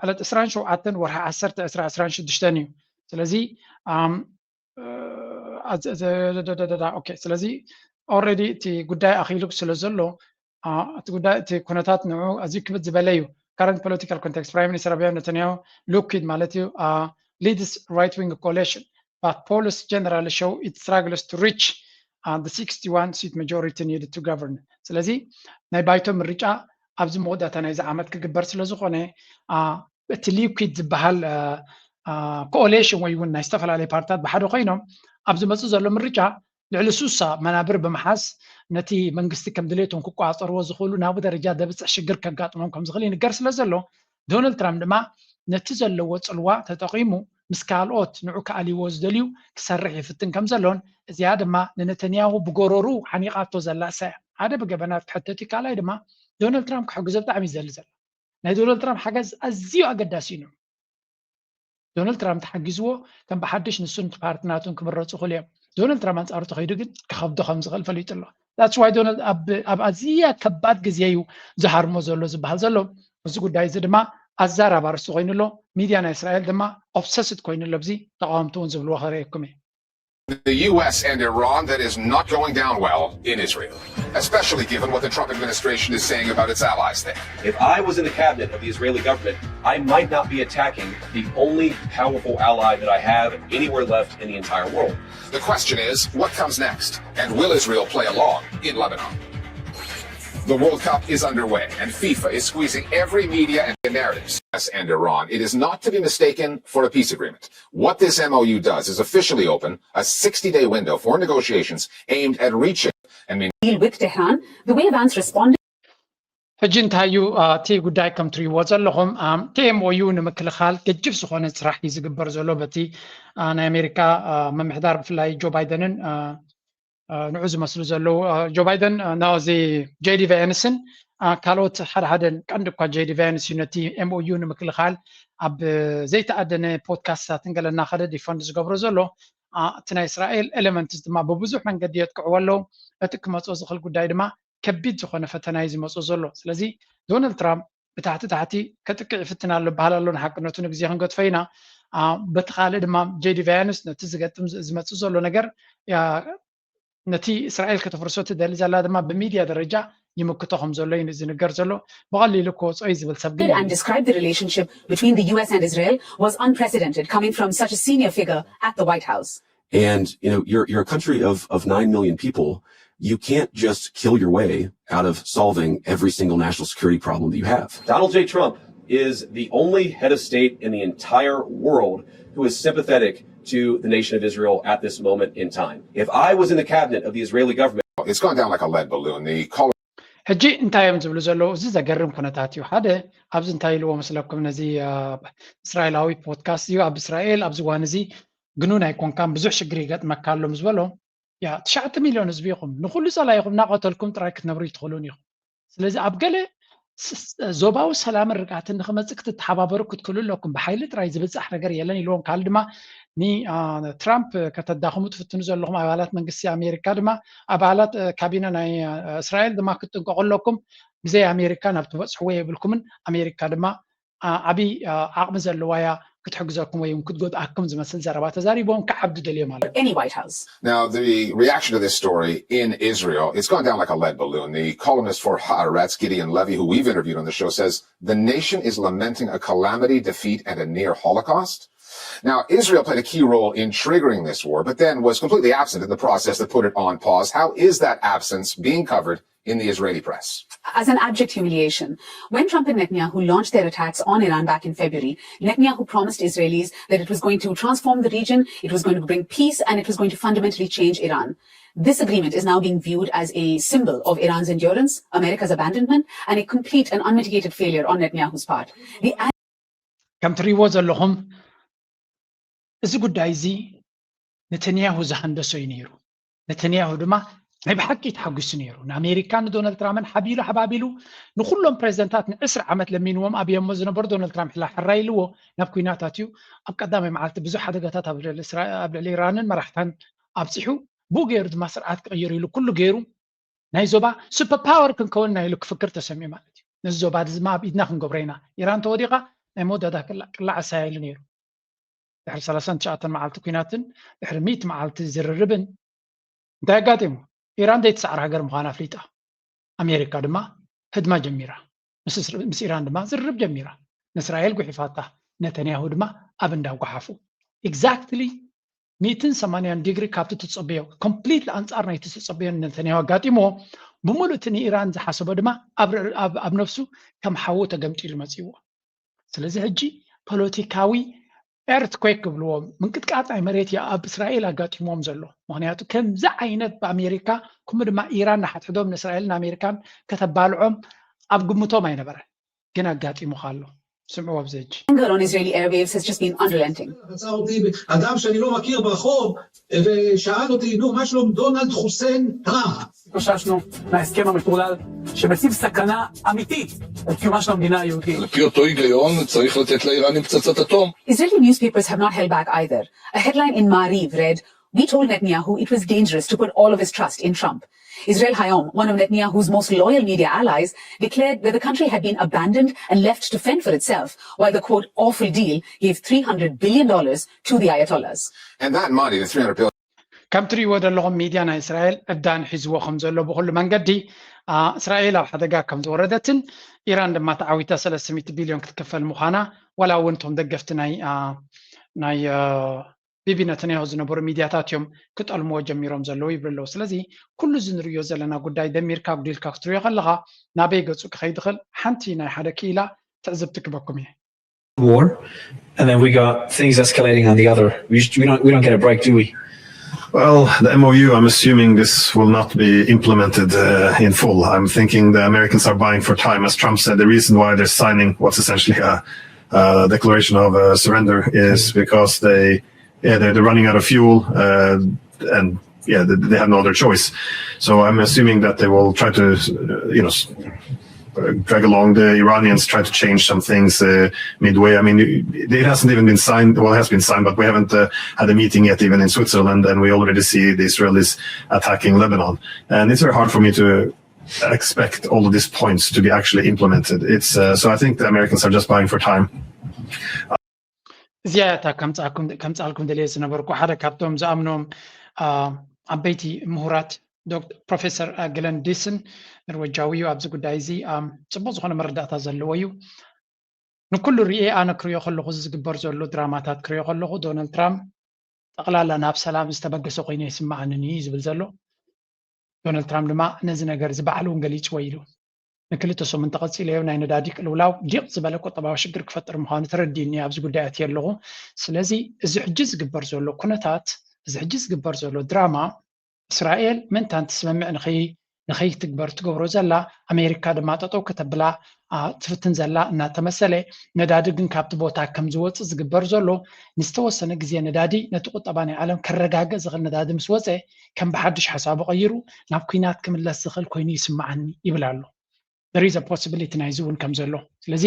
ዕለት ዕስራን ሸውዓተን ወርሒ ዓሰርተ ዕስራ ዕስራን ሽዱሽተን እዩ። ስለዚ ስለዚ already እቲ ጉዳይ ኣኺሉ ስለ ዘሎ እቲ ጉዳይ እቲ ኩነታት ንዑ ኣዝዩ ክብድ ዝበለ እዩ። Current political context, Prime Minister Benjamin Netanyahu, Likud ማለት እዩ, leads right wing coalition, but polls generally show it struggles to reach the sixty-one seat majority needed to govern. ስለዚ ናይ ባይቶ ምርጫ ኣብዚ መወዳእታ ናይዚ ዓመት ክግበር ስለ ዝኾነ እቲ ሊኩድ ዝበሃል ኮኦሌሽን ወይ እውን ናይ ዝተፈላለዩ ፓርትታት ብሓደ ኮይኖም ኣብ ዝመፅእ ዘሎ ምርጫ ልዕሊ ሱሳ መናብር ብምሓዝ ነቲ መንግስቲ ከም ድሌቶም ክቆፃፀርዎ ዝኽእሉ ናብኡ ደረጃ ዘብፅሕ ሽግር ከጋጥሞም ከም ዝኽእል ይንገር ስለ ዘሎ ዶናልድ ትራምፕ ድማ ነቲ ዘለዎ ፅልዋ ተጠቒሙ ምስ ካልኦት ንዑ ክኣልይዎ ዝደልዩ ክሰርሕ ይፍትን ከም ዘሎን እዚኣ ድማ ንነተንያሁ ብጎረርኡ ሓኒቓቶ ዘላ እሳ እያ። ሓደ ብገበናት ክሕተት እዩ፣ ካልኣይ ድማ ዶናልድ ትራምፕ ክሕግዞ ብጣዕሚ እዩ ዝደሊ ዘሎ። ናይ ዶናልድ ትራምፕ ሓገዝ ኣዝዩ ኣገዳሲ እዩ። ዶናልድ ትራምፕ ተሓጊዝዎ ከም ብሓድሽ ንሱን ፓርቲ ናቱን ክምረፁ ክእሉ እዮም። ዶናልድ ትራምፕ ኣንፃሩ ተኸይዱ ግን ክኸብዶ ከም ዝኽእል ፈሊጡ ኣሎ። That's why ዶናልድ ኣብ ኣዝያ ከባድ ግዜ እዩ ዝሃርሞ ዘሎ ዝበሃል ዘሎ። እዚ ጉዳይ እዚ ድማ ኣዛራቢ ኣርእስቲ ኮይኑ ኣሎ። ሚድያ ናይ እስራኤል ድማ ኦብሰስድ ኮይኑ ኣሎ። ብዚ ተቃወምቲ እውን ዝብልዎ ከርእየኩም እየ። The U S and Iran that is not going down well in Israel, especially given what the Trump administration is saying about its allies there. If I was in the cabinet of the Israeli government, I might not be attacking the only powerful ally that I have anywhere left in the entire world. The question is, what comes next? And will Israel play along in Lebanon? The World Cup is underway, and FIFA is squeezing every media and narratives. U S and Iran. It is not to be mistaken for a peace agreement. What this M O U does is officially open a sixty day window for negotiations aimed at reaching and deal with Tehran. The way Vance responded. ሕጂ እንታይ እዩ እቲ ጉዳይ ከም ትሪእዎ ዘለኹም? እቲ M O U ንምክልኻል ገጅፍ ዝኾነ ስራሕ እዩ ዝግበር ዘሎ በቲ ናይ ኣሜሪካ ምምሕዳር ብፍላይ ጆ ባይደንን ንዑ ዝመስሉ ዘለዉ ጆ ባይደን ናዚ ጄዲ ቫንስን ካልኦት ሓደ ሓደን ቀንዲ እኳ ጄዲ ቫንስ እዩ ነቲ M O U ንምክልኻል ኣብ ዘይተኣደነ ፖድካስትታት እንገለ እናኸደ ዲፈንድ ዝገብሮ ዘሎ እቲ ናይ እስራኤል ኤሌመንትስ ድማ ብብዙሕ መንገዲ የጥቅዕዎ ኣለዉ። እቲ ክመፅኦ ዝኽእል ጉዳይ ድማ ከቢድ ዝኾነ ፈተና እዩ ዝመፅኦ ዘሎ። ስለዚ ዶናልድ ትራምፕ ብታሕቲ ታሕቲ ከጥቅዕ ይፍትን ኣሎ በሃል ኣሎ። ንሓቅነቱ ንግዜ ክንገድፎ ኢና። በቲ ካልእ ድማ ጄዲ ቫንስ ነቲ ዝገጥም ዝመፅእ ዘሎ ነገር ነቲ እስራኤል ከተፍርሶ ትደሊ ዘላ ድማ ብሚድያ ደረጃ ይምክቶ ከም ዘሎ እዩ ዝንገር ዘሎ። ብቐሊሉ ክወፅኦ እዩ ዝብል ሰብ ግን and described the relationship between the U S and Israel was unprecedented coming from such a senior figure at the White House. And you know, you're you're a country of of nine million people. You can't just kill your way out of solving every single national security problem that you have. Donald J. Trump is the only head of state in the entire world who is sympathetic to the nation of Israel at this moment in time. If I was in the cabinet of the Israeli government, It's gone down like a lead balloon. The color ሕጂ እንታይ እዮም ዝብሉ ዘለዉ? እዚ ዘገርም ኩነታት እዩ። ሓደ ኣብዚ እንታይ ኢልዎ መስለኩም? ነዚ እስራኤላዊ ፖድካስት እዩ። ኣብ እስራኤል ኣብዚ እዋን እዚ ግኑን ኣይኮንካን፣ ብዙሕ ሽግር ይገጥመካ ኣሎ ምስ በሎ፣ ያ ትሽዓተ ሚልዮን ህዝቢ ኢኹም፣ ንኹሉ ጸላኢኹም እናቐተልኩም ጥራይ ክትነብሩ ይትኽእሉን ኢኹም። ስለዚ ኣብ ገለ ዞባዊ ሰላምን ርግኣትን ንክመፅእ ክትተሓባበሩ ክትክእሉ ኣለኩም። ብሓይሊ ጥራይ ዝብፃሕ ነገር የለን ኢልዎም። ካልእ ድማ ንትራምፕ ከተዳኽሙ ትፍትኑ ዘለኹም ኣባላት መንግስቲ ኣሜሪካ ድማ ኣባላት ካቢነ ናይ እስራኤል ድማ ክትጥንቀቑ ኣለኩም። ብዘይ ኣሜሪካ ናብ ትበፅሕዎ የብልኩምን። ኣሜሪካ ድማ ዓብይ ዓቕሚ ዘለዋ እያ ክትሕግዘኩም ወይ እውን ክትጎድኣኩም ዝመስል ዘረባ ተዛሪቦም ክዓብዱ ደልዮም ኣለዉ። any White House. Now, the reaction to this story in Israel, it's gone down like a lead balloon. The columnist for Haaretz, Gideon Levy, who we've interviewed on the show, says the nation is lamenting a calamity, defeat, and a near Holocaust. Now, Israel played a key role in triggering this war, but then was completely absent in the process that put it on pause. How is that absence being covered in the Israeli press? As an abject humiliation. When Trump and Netanyahu launched their attacks on Iran back in February, Netanyahu promised Israelis that it was going to transform the region, it was going to bring peace, and it was going to fundamentally change Iran. This agreement is now being viewed as a symbol of Iran's endurance, America's abandonment, and a complete and unmitigated failure on Netanyahu's part. The ከም ትሪእዎ ዘለኹም እዚ ጉዳይ እዚ ነተንያሁ ዝሃንደሶ እዩ ነይሩ። ነተንያሁ ድማ ናይ ብሓቂ ተሓጒሱ ነይሩ። ንኣሜሪካ ንዶናልድ ትራምፕን ሓቢሉ ሓባቢሉ ንኩሎም ፕሬዚደንታት ንዕስራ ዓመት ለሚንዎም ኣብዮሞ ዝነበሩ ዶናልድ ትራምፕ ሕላ ሕራይ ኢልዎ ናብ ኩናት ኣትዩ። ኣብ ቀዳማይ መዓልቲ ብዙሕ ሓደጋታት ኣብ ልዕሊ እስራ- ኣብ ልዕሊ ኢራንን መራሕታን ኣብፂሑ። ብኡ ገይሩ ድማ ስርዓት ክቕይር ኢሉ ኩሉ ገይሩ ናይ ዞባ ሱፐር ፓወር ክንከውን ኢና ኢሉ ክፍክር ተሰሚዑ ማለት እዩ። ነዚ ዞባ እዚ ድማ ኣብ ኢድና ክንገብሮ ኢና። ኢራን ተወዲቓ ናይ መወዳእታ ቅላዕ ቅላዕ እሳያ ኢሉ ነይሩ። ድሕሪ ሰላሳን ትሽዓተን መዓልቲ ኩናትን ድሕሪ ሚእቲ መዓልቲ ዝርርብን እንታይ ኣጋጢሙ? ኢራን ዘይትስዓር ሃገር ምዃና ኣፍሊጣ። ኣሜሪካ ድማ ህድማ ጀሚራ። ምስ እስር- ምስ ኢራን ድማ ዝርርብ ጀሚራ። ንእስራኤል ጉሒፋታ። ነተንያሁ ድማ ኣብ እንዳ ጓሓፉ። ኤግዛክትሊ ሚእትን ሰማንያን ዲግሪ ካብቲ ትጸበዮ ኮምፕሊትሊ ኣንጻር ናይቲ ትጸበዮ ነተንያሁ ኣጋጢምዎ። ብምሉእ እቲ ንኢራን ዝሓሰቦ ድማ ኣብ ር- ኣብ- ኣብ ነብሱ ከም ሓዊ ተገምጢሉ መጺዎ። ስለዚ ሕጂ ፖለቲካዊ ኤርትኩዌክ ክብልዎ ምንቅጥቃጥ ናይ መሬት እዩ ኣብ እስራኤል ኣጋጢምዎም ዘሎ። ምክንያቱ ከምዚ ዓይነት ብኣሜሪካ ከምኡ ድማ ኢራን ንሓድሕዶም ንእስራኤልን ኣሜሪካን ከተባልዖም ኣብ ግምቶም ኣይነበረን፣ ግን ኣጋጢሙካ ኣሎ። ስምዕዎ ኣብዚ ሕጂ። anger on Israeli airwaves has just been unrelenting. עצר אותי אדם שאני לא מכיר ברחוב ושאל אותי, נו, מה שלום דונלד חוסיין טראמפ? חששנו מההסכם המטורלל שמציב סכנה אמיתית לקיומה של המדינה היהודית. על פי אותו היגיון צריך לתת לאיראנים פצצת אטום. Israeli newspapers have not held back either. A headline in Maariv read, "We told Netanyahu it was dangerous to put all of his trust in Trump." Israel Hayom, one of Netanyahu's most loyal media allies, declared that the country had been abandoned and left to fend for itself, while the quote awful deal gave three hundred billion dollars to the Ayatollahs. And that money, the three hundred billion ከም ትሪእዎ ዘለኹም ሚድያ ናይ እስራኤል ዕብዳን ሒዝዎ ከም ዘሎ ብኩሉ መንገዲ አ፣ እስራኤል ኣብ ሓደጋ ከም ዝወረደትን ኢራን ድማ ተዓዊታ ሰለስተ ሚእቲ ቢልዮን ክትክፈል ምዃና ዋላ እውን እቶም ደገፍቲ ናይ አ፣ ናይ አ፣ ቢቢ ነተንያሁ ዝነበሩ ሚድያታት እዮም ክጠልምዎ ጀሚሮም ዘለዉ ይብሉ ኣለዉ። ስለዚ ኩሉ እዚ ንሪኦ ዘለና ጉዳይ ደሚርካ ኣጉዲልካ ክትሪኦ ከለኻ ናበይ ገፁ ክኸይድ ይኽእል ሓንቲ ናይ ሓደ ክኢላ ትዕዝብቲ ክበኩም እየ። War, and then we got things escalating on the other. We, just, we don't we don't get a break, do we? Well, the M O U, I'm assuming this will not be implemented uh, in full. I'm thinking the Americans are buying for time. As Trump said, the reason why they're signing what's essentially a, a declaration of uh, surrender is because they yeah, they're, they're running out of fuel uh, and yeah, they, they have no other choice. So I'm assuming that they will try to, uh, you know, s- uh, drag along the Iranians, try to change some things uh, midway. I mean, it it hasn't even been signed. Well, it has been signed, but we haven't uh, had a meeting yet, even in Switzerland, and we already see the Israelis attacking Lebanon. And it's very hard for me to expect all of these points to be actually implemented. It's uh, so I think the Americans are just buying for time. እዚኣ እታ ከምጻልኩም ደልየ ዝነበርኩ ሓደ ካብቶም ዝኣምኖም ዓበይቲ ምሁራት ፕሮፌሰር ግለን ዲስን ኖርወጃዊ እዩ። ኣብዚ ጉዳይ እዚ ጽቡቅ ዝኾነ መረዳእታ ዘለዎ እዩ። ንኩሉ ርኤ ኣነ ክሪኦ ከለኹ እዚ ዝግበር ዘሎ ድራማታት ክሪኦ ከለኹ ዶናልድ ትራምፕ ጠቕላላ ናብ ሰላም ዝተበገሰ ኮይኑ ይስምዓንን እዩ ዝብል ዘሎ። ዶናልድ ትራምፕ ድማ ነዚ ነገር እዚ ባዕሉ እውን ገሊፅዎ ኢሉ። ንክልተ ሰሙን ተቐፂለዮ ናይ ነዳዲ ቅልውላው ዲቕ ዝበለ ቁጠባዊ ሽግር ክፈጥር ምዃኑ ተረዲእኒ ኣብዚ ጉዳይ ኣትየ ኣለኹ። ስለዚ እዚ ሕጂ ዝግበር ዘሎ ኩነታት፣ እዚ ሕጂ ዝግበር ዘሎ ድራማ እስራኤል ምእንታን ትስምምዕ ንኸይትግበር ትገብሮ ዘላ፣ ኣሜሪካ ድማ ጠጠው ከተብላ ትፍትን ዘላ እናተመሰለ፣ ነዳዲ ግን ካብቲ ቦታ ከም ዝወፅእ ዝግበር ዘሎ ንዝተወሰነ ግዜ ነዳዲ ነቲ ቁጠባ ናይ ዓለም ከረጋግእ ዝኽእል ነዳዲ ምስ ወፀ ከም ብሓድሽ ሓሳቡ ቀይሩ ናብ ኩናት ክምለስ ዝኽእል ኮይኑ ይስምዓኒ ይብል ኣሎ። There is a possibility ናይዚ እውን ከም ዘሎ። ስለዚ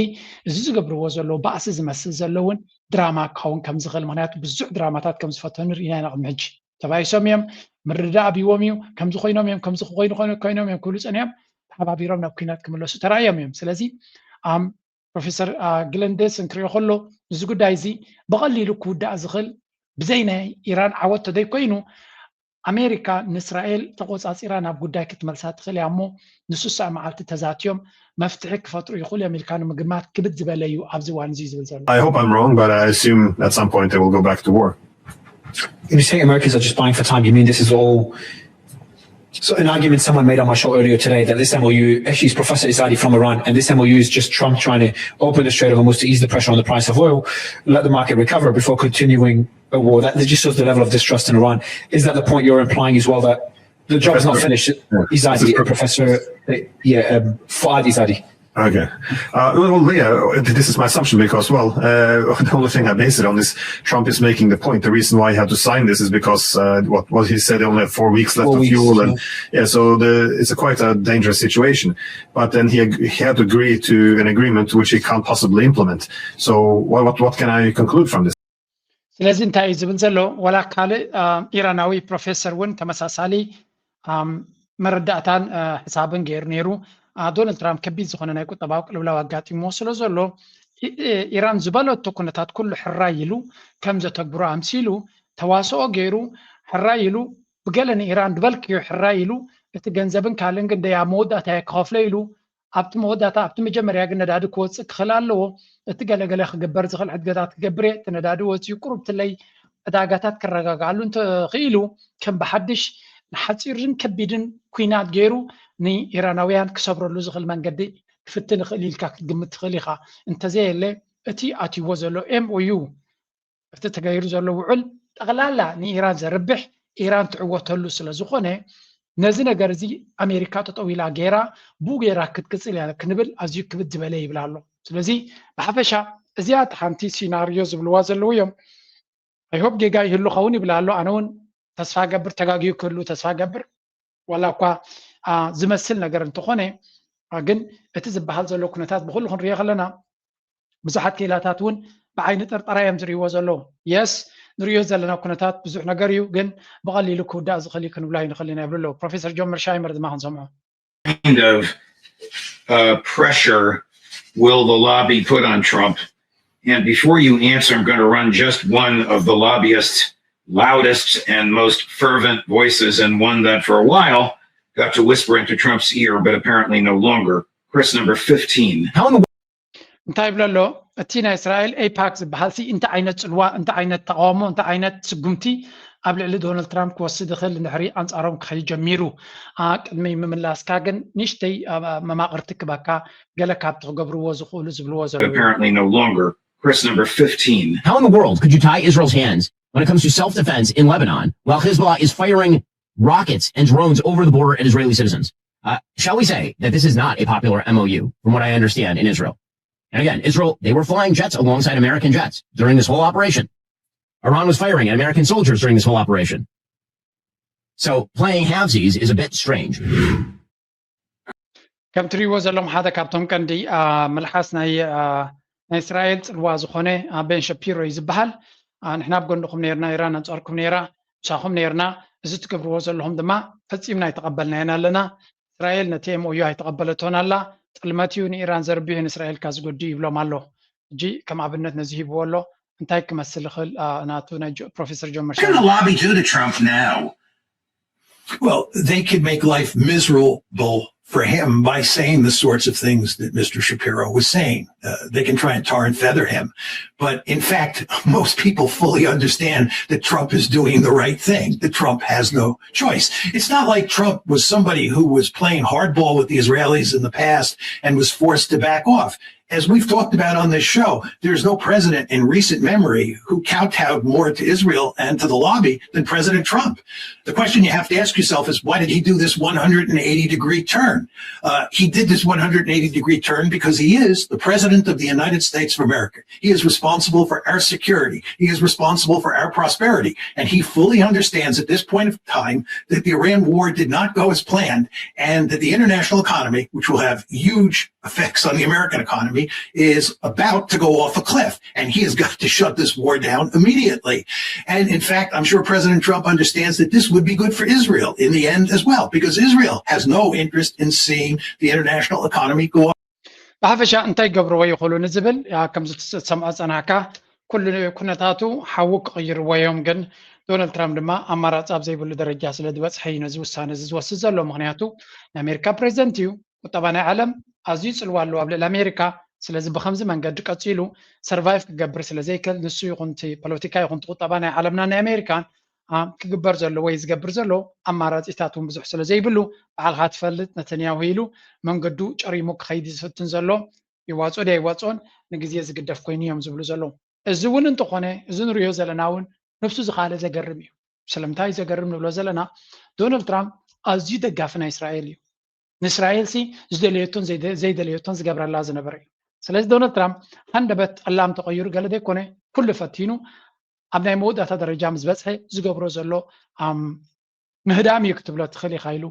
እዚ ዝገብርዎ ዘለዉ ባእሲ ዝመስል ዘሎ እውን ድራማ ክኸውን ከም ዝኽእል፣ ምክንያቱ ብዙሕ ድራማታት ከም ዝፈተኑ ርኢና ኢና ቅድሚ ሕጂ። ተባኢሶም እዮም፣ ምርድዳእ ኣቢዎም እዩ፣ ከምዚ ኮይኖም እዮም፣ ከምዚ ኮይኑ ኮይኑ ኮይኖም እዮም ክብሉ ጸኒሖም ተሓባቢሮም ናብ ኩናት ክምለሱ ተራእዮም እዮም። ስለዚ ኣም ፕሮፌሰር ግለንደስ እንክሪኦ ከሎ እዚ ጉዳይ እዚ ብቐሊሉ ክውዳእ ዝኽእል ብዘይ ናይ ኢራን ዓወት ተዘይኮይኑ ኣሜሪካ ንእስራኤል ተቆፃፂራ ናብ ጉዳይ ክትመልሳ ትኽእል እያ እሞ ንስሳ መዓልቲ ተዛትዮም መፍትሒ ክፈጥሩ ይኽእሉ እዮም ኢልካ ንምግማት ክብድ ዝበለ እዩ ኣብዚ እዋን እዚ ዝብል ዘሎ። I hope I'm wrong, but I assume at some point they will go back to war. When you say Americans are just buying for time, you mean this is all so an argument someone made on my show earlier today that this M O U, actually it's Professor Izadi from Iran, and this M O U is just Trump trying to open the Strait of Hormuz to ease the pressure on the price of oil, let the market recover before continuing a war. That just shows the level of distrust in Iran. Is that the point you're implying as well, that the job's not finished? Izadi, Professor, yeah, um, Fuad Izadi. Okay. Uh, well, yeah, this is my assumption because, well, uh, the only thing I base it on is Trump is making the point. The reason why he had to sign this is because uh, what what he said, only have four weeks left four of weeks, fuel, and yeah, yeah so the, it's a quite a dangerous situation. But then he he had to agree to an agreement which he can't possibly implement. So what what, what can I conclude from this? ስለዚ እንታይ እዩ ዝብል ዘሎ? ወላ ካልእ ኢራናዊ ፕሮፌሰር እውን ተመሳሳሊ መረዳእታን ሕሳብን ገይሩ ነይሩ። ዶናልድ ትራምፕ ከቢድ ዝኾነ ናይ ቁጠባዊ ቅልውላው ኣጋጢምዎ ስለ ዘሎ ኢራን ዝበለቶ ኩነታት ኩሉ ሕራይ ኢሉ ከም ዘተግብሮ ኣምሲሉ ተዋስኦ ገይሩ ሕራይ ኢሉ ብገለ ንኢራን ዝበልክዮ ሕራይ ኢሉ እቲ ገንዘብን ካልእን ግን ደይ ኣብ መወዳእታ እየ ክኸፍሎ ኢሉ ኣብቲ መወዳእታ ኣብቲ መጀመርያ ግን ነዳዲ ክወፅእ ክኽእል ኣለዎ። እቲ ገለገለ ክግበር ዝኽእል ሕድገታት ክገብር እየ። እቲ ነዳዲ ወፂኡ ቁሩብ ትለይ ዕዳጋታት ክረጋግኣሉ እንተኽኢሉ ከም ብሓድሽ ንሓፂርን ከቢድን ኩናት ገይሩ ንኢራናውያን ክሰብረሉ ዝኽእል መንገዲ ክፍትን ይኽእል ኢልካ ክትግምት ትኽእል ኢኻ። እንተዘየለ እቲ ኣትይዎ ዘሎ M O U እቲ ተገይሩ ዘሎ ውዕል ጠቕላላ ንኢራን ዘርብሕ ኢራን ትዕወተሉ ስለ ዝኾነ ነዚ ነገር እዚ ኣሜሪካ ጠጠው ኢላ ገይራ ብኡ ገይራ ክትቅፅል እያ ክንብል ኣዝዩ ክብድ ዝበለ ይብል ኣሎ። ስለዚ ብሓፈሻ እዚኣ ሓንቲ ሲናርዮ ዝብልዋ ዘለዉ እዮም። I hope ጌጋ ይህሉ ኸውን ይብል ኣሎ። ኣነ እውን ተስፋ ገብር ተጋግዩ ክህሉ ተስፋ ገብር ዋላ እኳ ዝመስል ነገር እንተኾነ ግን እቲ ዝበሃል ዘሎ ኩነታት ብኩሉ ክንሪኦ ከለና ብዙሓት ክኢላታት እውን ብዓይኒ ጥርጠራ እዮም ዝርእይዎ ዘለዉ። የስ ንርእዮ ዘለና ኩነታት ብዙሕ ነገር እዩ ግን ብቐሊሉ ክውዳእ ዝኽእል እዩ ክንብሎ ኣይንኽእል ኢና ይብሉ ኣለዉ። ፕሮፌሰር ጆን መርሻይመር ድማ ክንሰምዖ። Kind of uh, pressure will the lobby put on Trump? And before you answer, I'm going to run just one of the lobbyists' loudest and most fervent voices, and one that for a while got to whisper into Trump's ear, but apparently no longer. Chris, number fifteen. How in the እንታይ ይብሎ ኣሎ? እቲ ናይ እስራኤል ኤፓክ ዝበሃል ሲ እንታይ ዓይነት ፅልዋ፣ እንታይ ዓይነት ተቃውሞ፣ እንታይ ዓይነት ስጉምቲ ኣብ ልዕሊ ዶናልድ ትራምፕ ክወስድ ይኽእል እንድሕሪ ኣንፃሮም ክኸይድ ጀሚሩ? ቅድሚ ምምላስካ ግን ንእሽተይ መማቕርቲ ክበካ ገለ ካብቲ ክገብርዎ ዝኽእሉ ዝብልዎ ዘለዉ። Apparently no longer. Chris, number fifteen. How in the world could you tie Israel's hands when it comes to self defense in Lebanon while Hezbollah is firing rockets and drones over the border at Israeli citizens? Uh, shall we say that this is not a popular M O U, from what I understand, in Israel? And again, Israel, they were flying jets alongside American jets during this whole operation. Iran was firing at American soldiers during this whole operation. So playing halvesies is a bit strange. ከም ትሪእዎ ዘለኹም ሓደ ካብቶም ቀንዲ መልሓስ ናይ ናይ እስራኤል ፅልዋ ዝኾነ ቤን ሸፒሮ እዩ ዝበሃል። ንሕና ኣብ ጎንኹም ነርና፣ ኢራን ኣንፃርኩም ነራ፣ ምሳኹም ነርና። እዚ ትገብርዎ ዘለኹም ድማ ፈፂምና ኣይተቐበልናዮን ኣለና። እስራኤል ነቲ M O U ኣይተቐበለቶን ኣላ። ጥልመት እዩ ንኢራን ዘርብሕ ንእስራኤል ካ ዝጎድእ ይብሎም ኣሎ። ሕጂ ከም ኣብነት ነዚ ሂብዎ ኣሎ። እንታይ ክመስል ይኽእል ናቱ ናይ ፕሮፌሰር ጆን መርሻ lobby to the Trump now? Well, they could make life miserable for him by saying the sorts of things that Mister Shapiro was saying. Uh, they can try and tar and feather him. But in fact, most people fully understand that Trump is doing the right thing, that Trump has no choice. It's not like Trump was somebody who was playing hardball with the Israelis in the past and was forced to back off. As we've talked about on this show, there's no president in recent memory who kowtowed more to Israel and to the lobby than President Trump. The question you have to ask yourself is, why did he do this one hundred eighty degree turn? Uh, he did this one hundred eighty degree turn because he is the president of the United States of America. He is responsible for our security. He is responsible for our prosperity. And he fully understands at this point of time that the Iran war did not go as planned and that the international economy, which will have huge effects on the American economy, is about to go off a cliff. And he has got to shut this war down immediately. And in fact, I'm sure President Trump understands that this would be good for Israel in the end as well, because Israel has no interest in seeing the international economy go up. ብሓፈሻ እንታይ ገብርዎ ይኽእሉ ንዝብል ከምዚ ትሰምዖ ፀናሕካ ኩሉ ኩነታቱ ሓዊ ክቕይርዎ እዮም። ግን ዶናልድ ትራምፕ ድማ ኣማራፂ ኣብ ዘይብሉ ደረጃ ስለ ዝበፅሐ እዩ ነዚ ውሳነ እዚ ዝወስድ ዘሎ። ምክንያቱ ናይ ኣሜሪካ ፕሬዚደንት እዩ። ቁጠባ ናይ ዓለም ኣዝዩ ይፅልዋ ኣለዎ ኣብ ልዕሊ ኣሜሪካ። ስለዚ ብከምዚ መንገዲ ቀፂሉ ሰርቫይቭ ክገብር ስለ ዘይክእል ንሱ ይኹን እቲ ፖለቲካ ይኹን እቲ ቁጠባ ናይ ዓለምና ናይ ኣሜሪካን ክግበር ዘሎ ወይ ዝገብር ዘሎ ኣማራፂታት እውን ብዙሕ ስለ ዘይብሉ ባዕልካ ትፈልጥ ነተንያሁ ኢሉ መንገዱ ጨሪሙ ክኸይድ ዝፍትን ዘሎ ይዋፅኦ ድያ ይዋፅኦን ንግዜ ዝግደፍ ኮይኑ እዮም ዝብሉ ዘለዉ። እዚ እውን እንተኾነ እዚ ንሪኦ ዘለና እውን ነብሱ ዝኻለ ዘገርም እዩ። ስለምንታይ ዘገርም ንብሎ ዘለና ዶናልድ ትራምፕ ኣዝዩ ደጋፊ ናይ እስራኤል እዩ። ንእስራኤል ሲ ዝደለየቶን ዘይደለየቶን ዝገብረላ ዝነበረ እዩ። ስለዚ ዶናልድ ትራምፕ ሃንደበት ዕላም ተቐይሩ ገለ ዘይኮነ ኩሉ ፈቲኑ ኣብ ናይ መወዳእታ ደረጃ ምስ በፅሐ ዝገብሮ ዘሎ ምህዳም እዩ ክትብሎ ትኽእል ኢኻ ኢሉ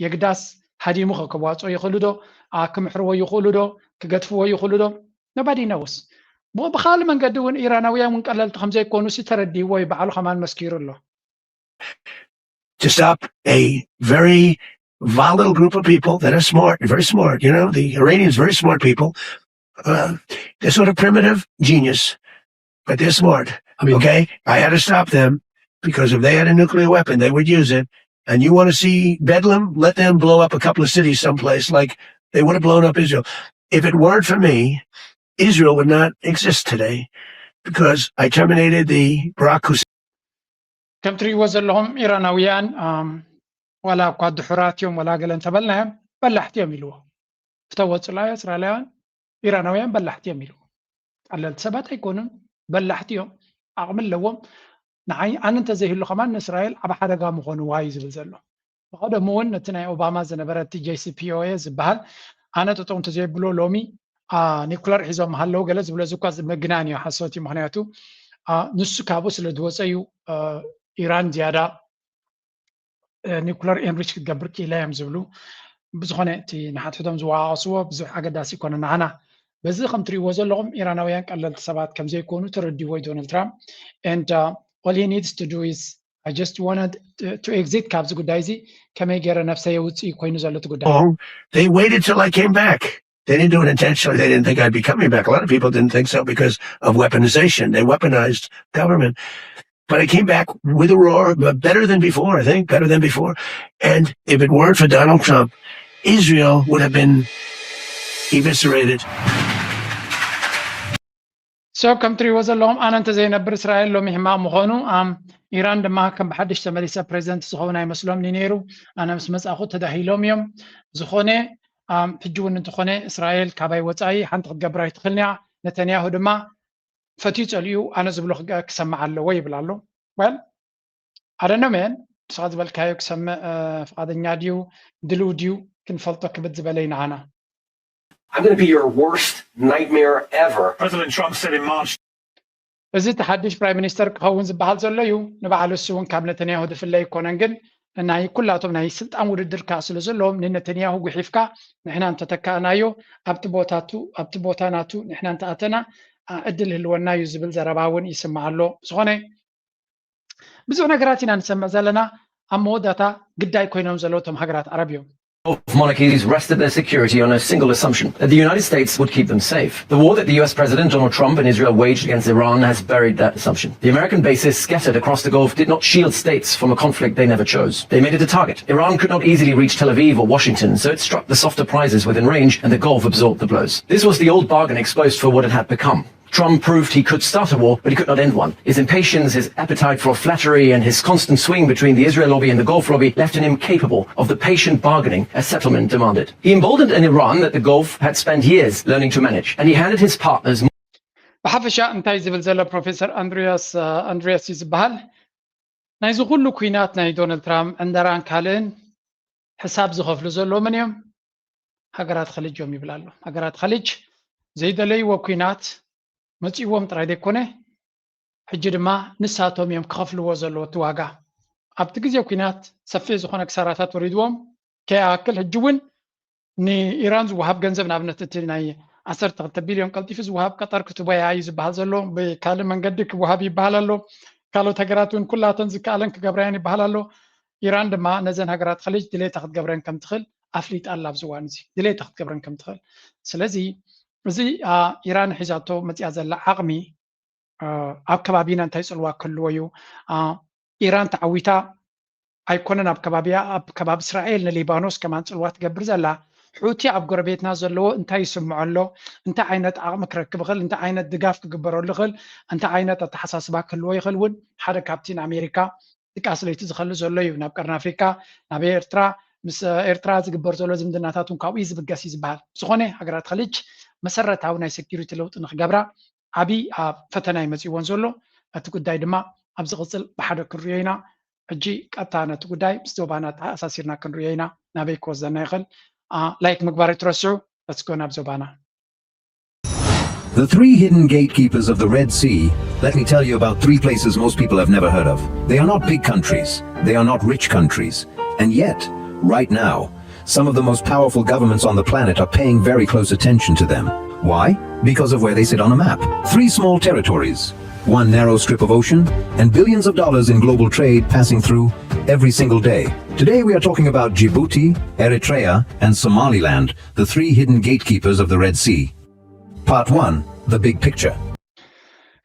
የግዳስ ሃዲሙ ከዋፅኦ ይኽእሉ ዶ? ክምሕርዎ ይኽእሉ ዶ? ክገድፍዎ ይኽእሉ ዶ? Nobody knows። ብካልእ መንገዲ እውን ኢራናውያን እውን ቀለልቲ ከምዘይኮኑ ሲ ተረዲእዎ እዩ። ባዕሉ ከማን መስኪሩ ኣሎ። To stop a very volatile group of people that are smart, very smart. You know, the Iranians, very smart people. Uh, they're sort of primitive, genius, but they're smart. I mean, okay, I had to stop them because if they had a nuclear weapon, they would use it. And you want to see bedlam? Let them blow up a couple of cities someplace like they would have blown up Israel. If it weren't for me, Israel would not exist today because I terminated the Barack Hussein. ከም ትሪእዎ ዘለኹም ኢራናውያን ዋላ እኳ ድሑራት እዮም ዋላ ገለ እንተበልናዮም በላሕቲ እዮም ኢልዎ። ፍተወፅላ እስራኤላውያን ኢራናውያን በላሕቲ እዮም ኢልዎ። ቀለልቲ ሰባት ኣይኮኑን፣ በላሕቲ እዮም፣ ዓቕሚ ኣለዎም። ንዓይ ኣነ እንተዘይህሉ ከማን ንእስራኤል ኣብ ሓደጋ ምኾንዋ እዩ ዝብል ዘሎ። ብቐደሙ እውን ነቲ ናይ ኦባማ ዝነበረ እቲ ጄሲፒኦኤ ዝበሃል ኣነ ጠጠው እንተዘይብሎ ሎሚ ኒኩለር ሒዞም ሃለው ገለ ዝብሎ እዚ እኳ ምግናን እዩ፣ ሓሶት እዩ። ምክንያቱ ንሱ ካብኡ ስለ ዝወፀ እዩ ኢራን ዝያዳ ኒኩለር ኤንሪች ክትገብር ክኢላ እዮም ዝብሉ። ብዝኾነ እቲ ንሓድሕዶም ዝወቃቀስዎ ብዙሕ ኣገዳሲ ይኮነ ንዓና። በዚ ከም ትሪእዎ ዘለኹም ኢራናውያን ቀለልቲ ሰባት ከም ዘይኮኑ ተረዲዎ እዩ ዶናልድ ትራምፕ። And all he needs to do is I just wanted to exit ካብዚ ጉዳይ እዚ ከመይ ገይረ ነብሰይ የውፅእ ኮይኑ ዘሎ እቲ ጉዳይ። They waited till I came back. They didn't do it intentionally. They didn't think I'd be coming back. A lot of people didn't think so because of weaponization. They weaponized government. But I came back with a roar, but better than before, I think, better than before. And if it weren't for Donald Trump, Israel would have been eviscerated. So ከም ትሪእዎ ዘለኹም ኣነ እንተዘይነብር እስራኤል ሎሚ ሕማቕ ምኾኑ፣ ኢራን ድማ ከም ብሓድሽ ተመሊሳ ፕሬዚደንት ዝኸውን ኣይመስሎምን እዩ ነይሩ። ኣነ ምስ መጻእኹ ተዳሂሎም እዮም። ዝኾነ ሕጂ እውን እንተኾነ እስራኤል ካባይ ወጻኢ ሓንቲ ክትገብር ኣይትኽእልን እያ። ነተንያሁ ድማ ፈትዩ ጸሊኡ ኣነ ዝብሎ ክሰምዕ ኣለዎ ይብል ኣሎ። Well I don't know man፣ ንስኻ ዝበልካዮ ክሰምዕ ፍቓደኛ ድዩ ድልው ድዩ ክንፈልጦ ክብድ ዝበለ ኢና ኣና። I'm going to be your worst nightmare ever. President Trump said in March. እዚ እቲ ሓድሽ ፕራይም ሚኒስተር ክኸውን ዝበሃል ዘሎ እዩ። ንባዕሉ እሱ እውን ካብ ነተንያሁ ዝፍለ ኣይኮነን፣ ግን ናይ ኩላቶም ናይ ስልጣን ውድድር ከዓ ስለ ዘለዎም ንነተንያሁ ጉሒፍካ ንሕና እንተተካእናዮ ኣብቲ ቦታቱ ኣብቲ ቦታ ናቱ ንሕና እንተኣተና ዕድል ህልወና እዩ ዝብል ዘረባ እውን ይስማዕ ኣሎ። ዝኾነ ብዙሕ ነገራት ኢና ንሰምዕ ዘለና። ኣብ መወዳእታ ግዳይ ኮይኖም ዘለዉ እቶም ሃገራት ዓረብ እዮም። Gulf monarchies rested their security on a single assumption, that the United States would keep them safe. The war that the U S President Donald Trump and Israel waged against Iran has buried that assumption. The American bases scattered across the Gulf did not shield states from a conflict they never chose. They made it a target. Iran could not easily reach Tel Aviv or Washington, so it struck the softer prizes within range, and the Gulf absorbed the blows. This was the old bargain exposed for what it had become. Trump proved he could start a war, but he could not end one. His impatience, his appetite for flattery, and his constant swing between the Israel lobby and the Gulf lobby left him incapable of the patient bargaining a settlement demanded. He emboldened an Iran that the Gulf had spent years learning to manage, and he handed his partners ብሓፈሻ እንታይ ዝብል ዘሎ ፕሮፌሰር ኣንድሪያስ ኣንድሪያስ እዩ ዝበሃል። ናይዚ ኩሉ ኩናት ናይ ዶናልድ ትራምፕ ዕንደራን ካልእን ሕሳብ ዝኸፍሉ ዘለዉ መን እዮም? ሃገራት ኸሊጅ እዮም ይብል ኣሎ። ሃገራት ኸሊጅ ዘይደለይዎ ኩናት መፂእዎም ጥራይ ዘይኮነ ሕጂ ድማ ንሳቶም እዮም ክኸፍልዎ ዘለዉ እቲ ዋጋ። ኣብቲ ግዜ ኩናት ሰፊሕ ዝኾነ ክሳራታት ወሪድዎም ከይኣክል ሕጂ እውን ንኢራን ዝወሃብ ገንዘብ ንኣብነት እቲ ናይ ዓሰርተ ክልተ ቢልዮን ቀልጢፉ ዝወሃብ ቀጠር ክትቦያ እዩ ዝበሃል ዘሎ። ብካልእ መንገዲ ክወሃብ ይበሃል ኣሎ። ካልኦት ሃገራት እውን ኩላተን ዝከኣለን ክገብራየን ይበሃል ኣሎ። ኢራን ድማ ነዘን ሃገራት ኸሊጅ ድሌታ ክትገብረን ከም ትኽእል ኣፍሊጣ ኣላ ኣብዚ እዋን እዚ ድሌታ ክትገብረን ከም ትኽእል። ስለዚ እዚ ኢራን ሒዛቶ መፅያ ዘላ ዓቕሚ ኣብ ከባቢና እንታይ ፅልዋ ክህልዎ እዩ? ኢራን ተዓዊታ ኣይኮነን ኣብ ከባቢያ ኣብ ከባቢ እስራኤል ንሊባኖስ ከማን ፅልዋ ትገብር ዘላ። ሑቲ ኣብ ጎረቤትና ዘለዎ እንታይ ይስምዖ ኣሎ? እንታይ ዓይነት ዓቕሚ ክረክብ ይኽእል? እንታይ ዓይነት ድጋፍ ክግበረሉ ይኽእል? እንታይ ዓይነት ኣተሓሳስባ ክህልዎ ይኽእል እውን ሓደ ካብቲ ንኣሜሪካ ድቃስ ለይቲ ዝኸሊ ዘሎ እዩ። ናብ ቀርኒ ኣፍሪካ ናብ ኤርትራ ምስ ኤርትራ ዝግበር ዘሎ ዝምድናታት እውን ካብኡ እዩ ዝብገስ እዩ ዝበሃል። ዝኾነ ሃገራት ኸሊጅ መሰረታዊ ናይ ሴኪሪቲ ለውጢ ንክገብራ ዓብዪ ኣብ ፈተና እዩ መፂእዎን ዘሎ። እቲ ጉዳይ ድማ ኣብ ዝቕፅል ብሓደ ክንሪኦ ኢና። ሕጂ ቀጥታ ነቲ ጉዳይ ምስ ዞባና ተኣሳሲርና ክንሪኦ ኢና ናበይ ክወስደና ይኽእል። ላይክ ምግባር ኣይትረስዑ። Let's go ናብ ዞባና። The three hidden gatekeepers of the Red Sea. Let me tell you about three places most people have never heard of. They are not big countries. They are not rich countries. And yet, right now, some of the most powerful governments on the planet are paying very close attention to them. Why? Because of where they sit on a map. Three small territories, one narrow strip of ocean, and billions of dollars in global trade passing through every single day. Today we are talking about Djibouti, Eritrea, and Somaliland, the three hidden gatekeepers of the Red Sea. Part one. The big picture.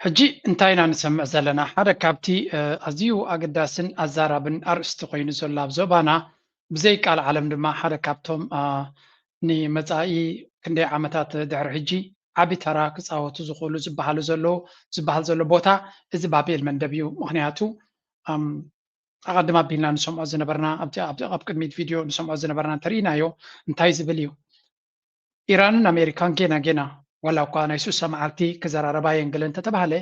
ሕጂ እንታይ ኢና ንሰምዕ ዘለና? ሓደ ካብቲ ኣዝዩ ኣገዳስን ኣዛራብን ኣርእስቲ ኮይኑ ዘሎ ኣብ ዞባና ብዘይ ቃል ዓለም ድማ ሓደ ካብቶም ንመፃኢ ክንደይ ዓመታት ድሕሪ ሕጂ ዓቢ ተራ ክፃወቱ ዝኽእሉ ዝበሃሉ ዘለዉ ዝበሃል ዘሎ ቦታ እዚ ባቤል መንደብ እዩ። ምክንያቱ ኣቐድም ኣቢልና ንሰምዖ ዝነበርና ኣብ ቅድሚት ቪድዮ ንሰምዖ ዝነበርና እንተርኢናዮ እንታይ ዝብል እዩ? ኢራንን ኣሜሪካን ጌና ጌና ዋላ እኳ ናይ ሱሳ መዓልቲ ክዘራረባ የን ገለ እንተተባህለ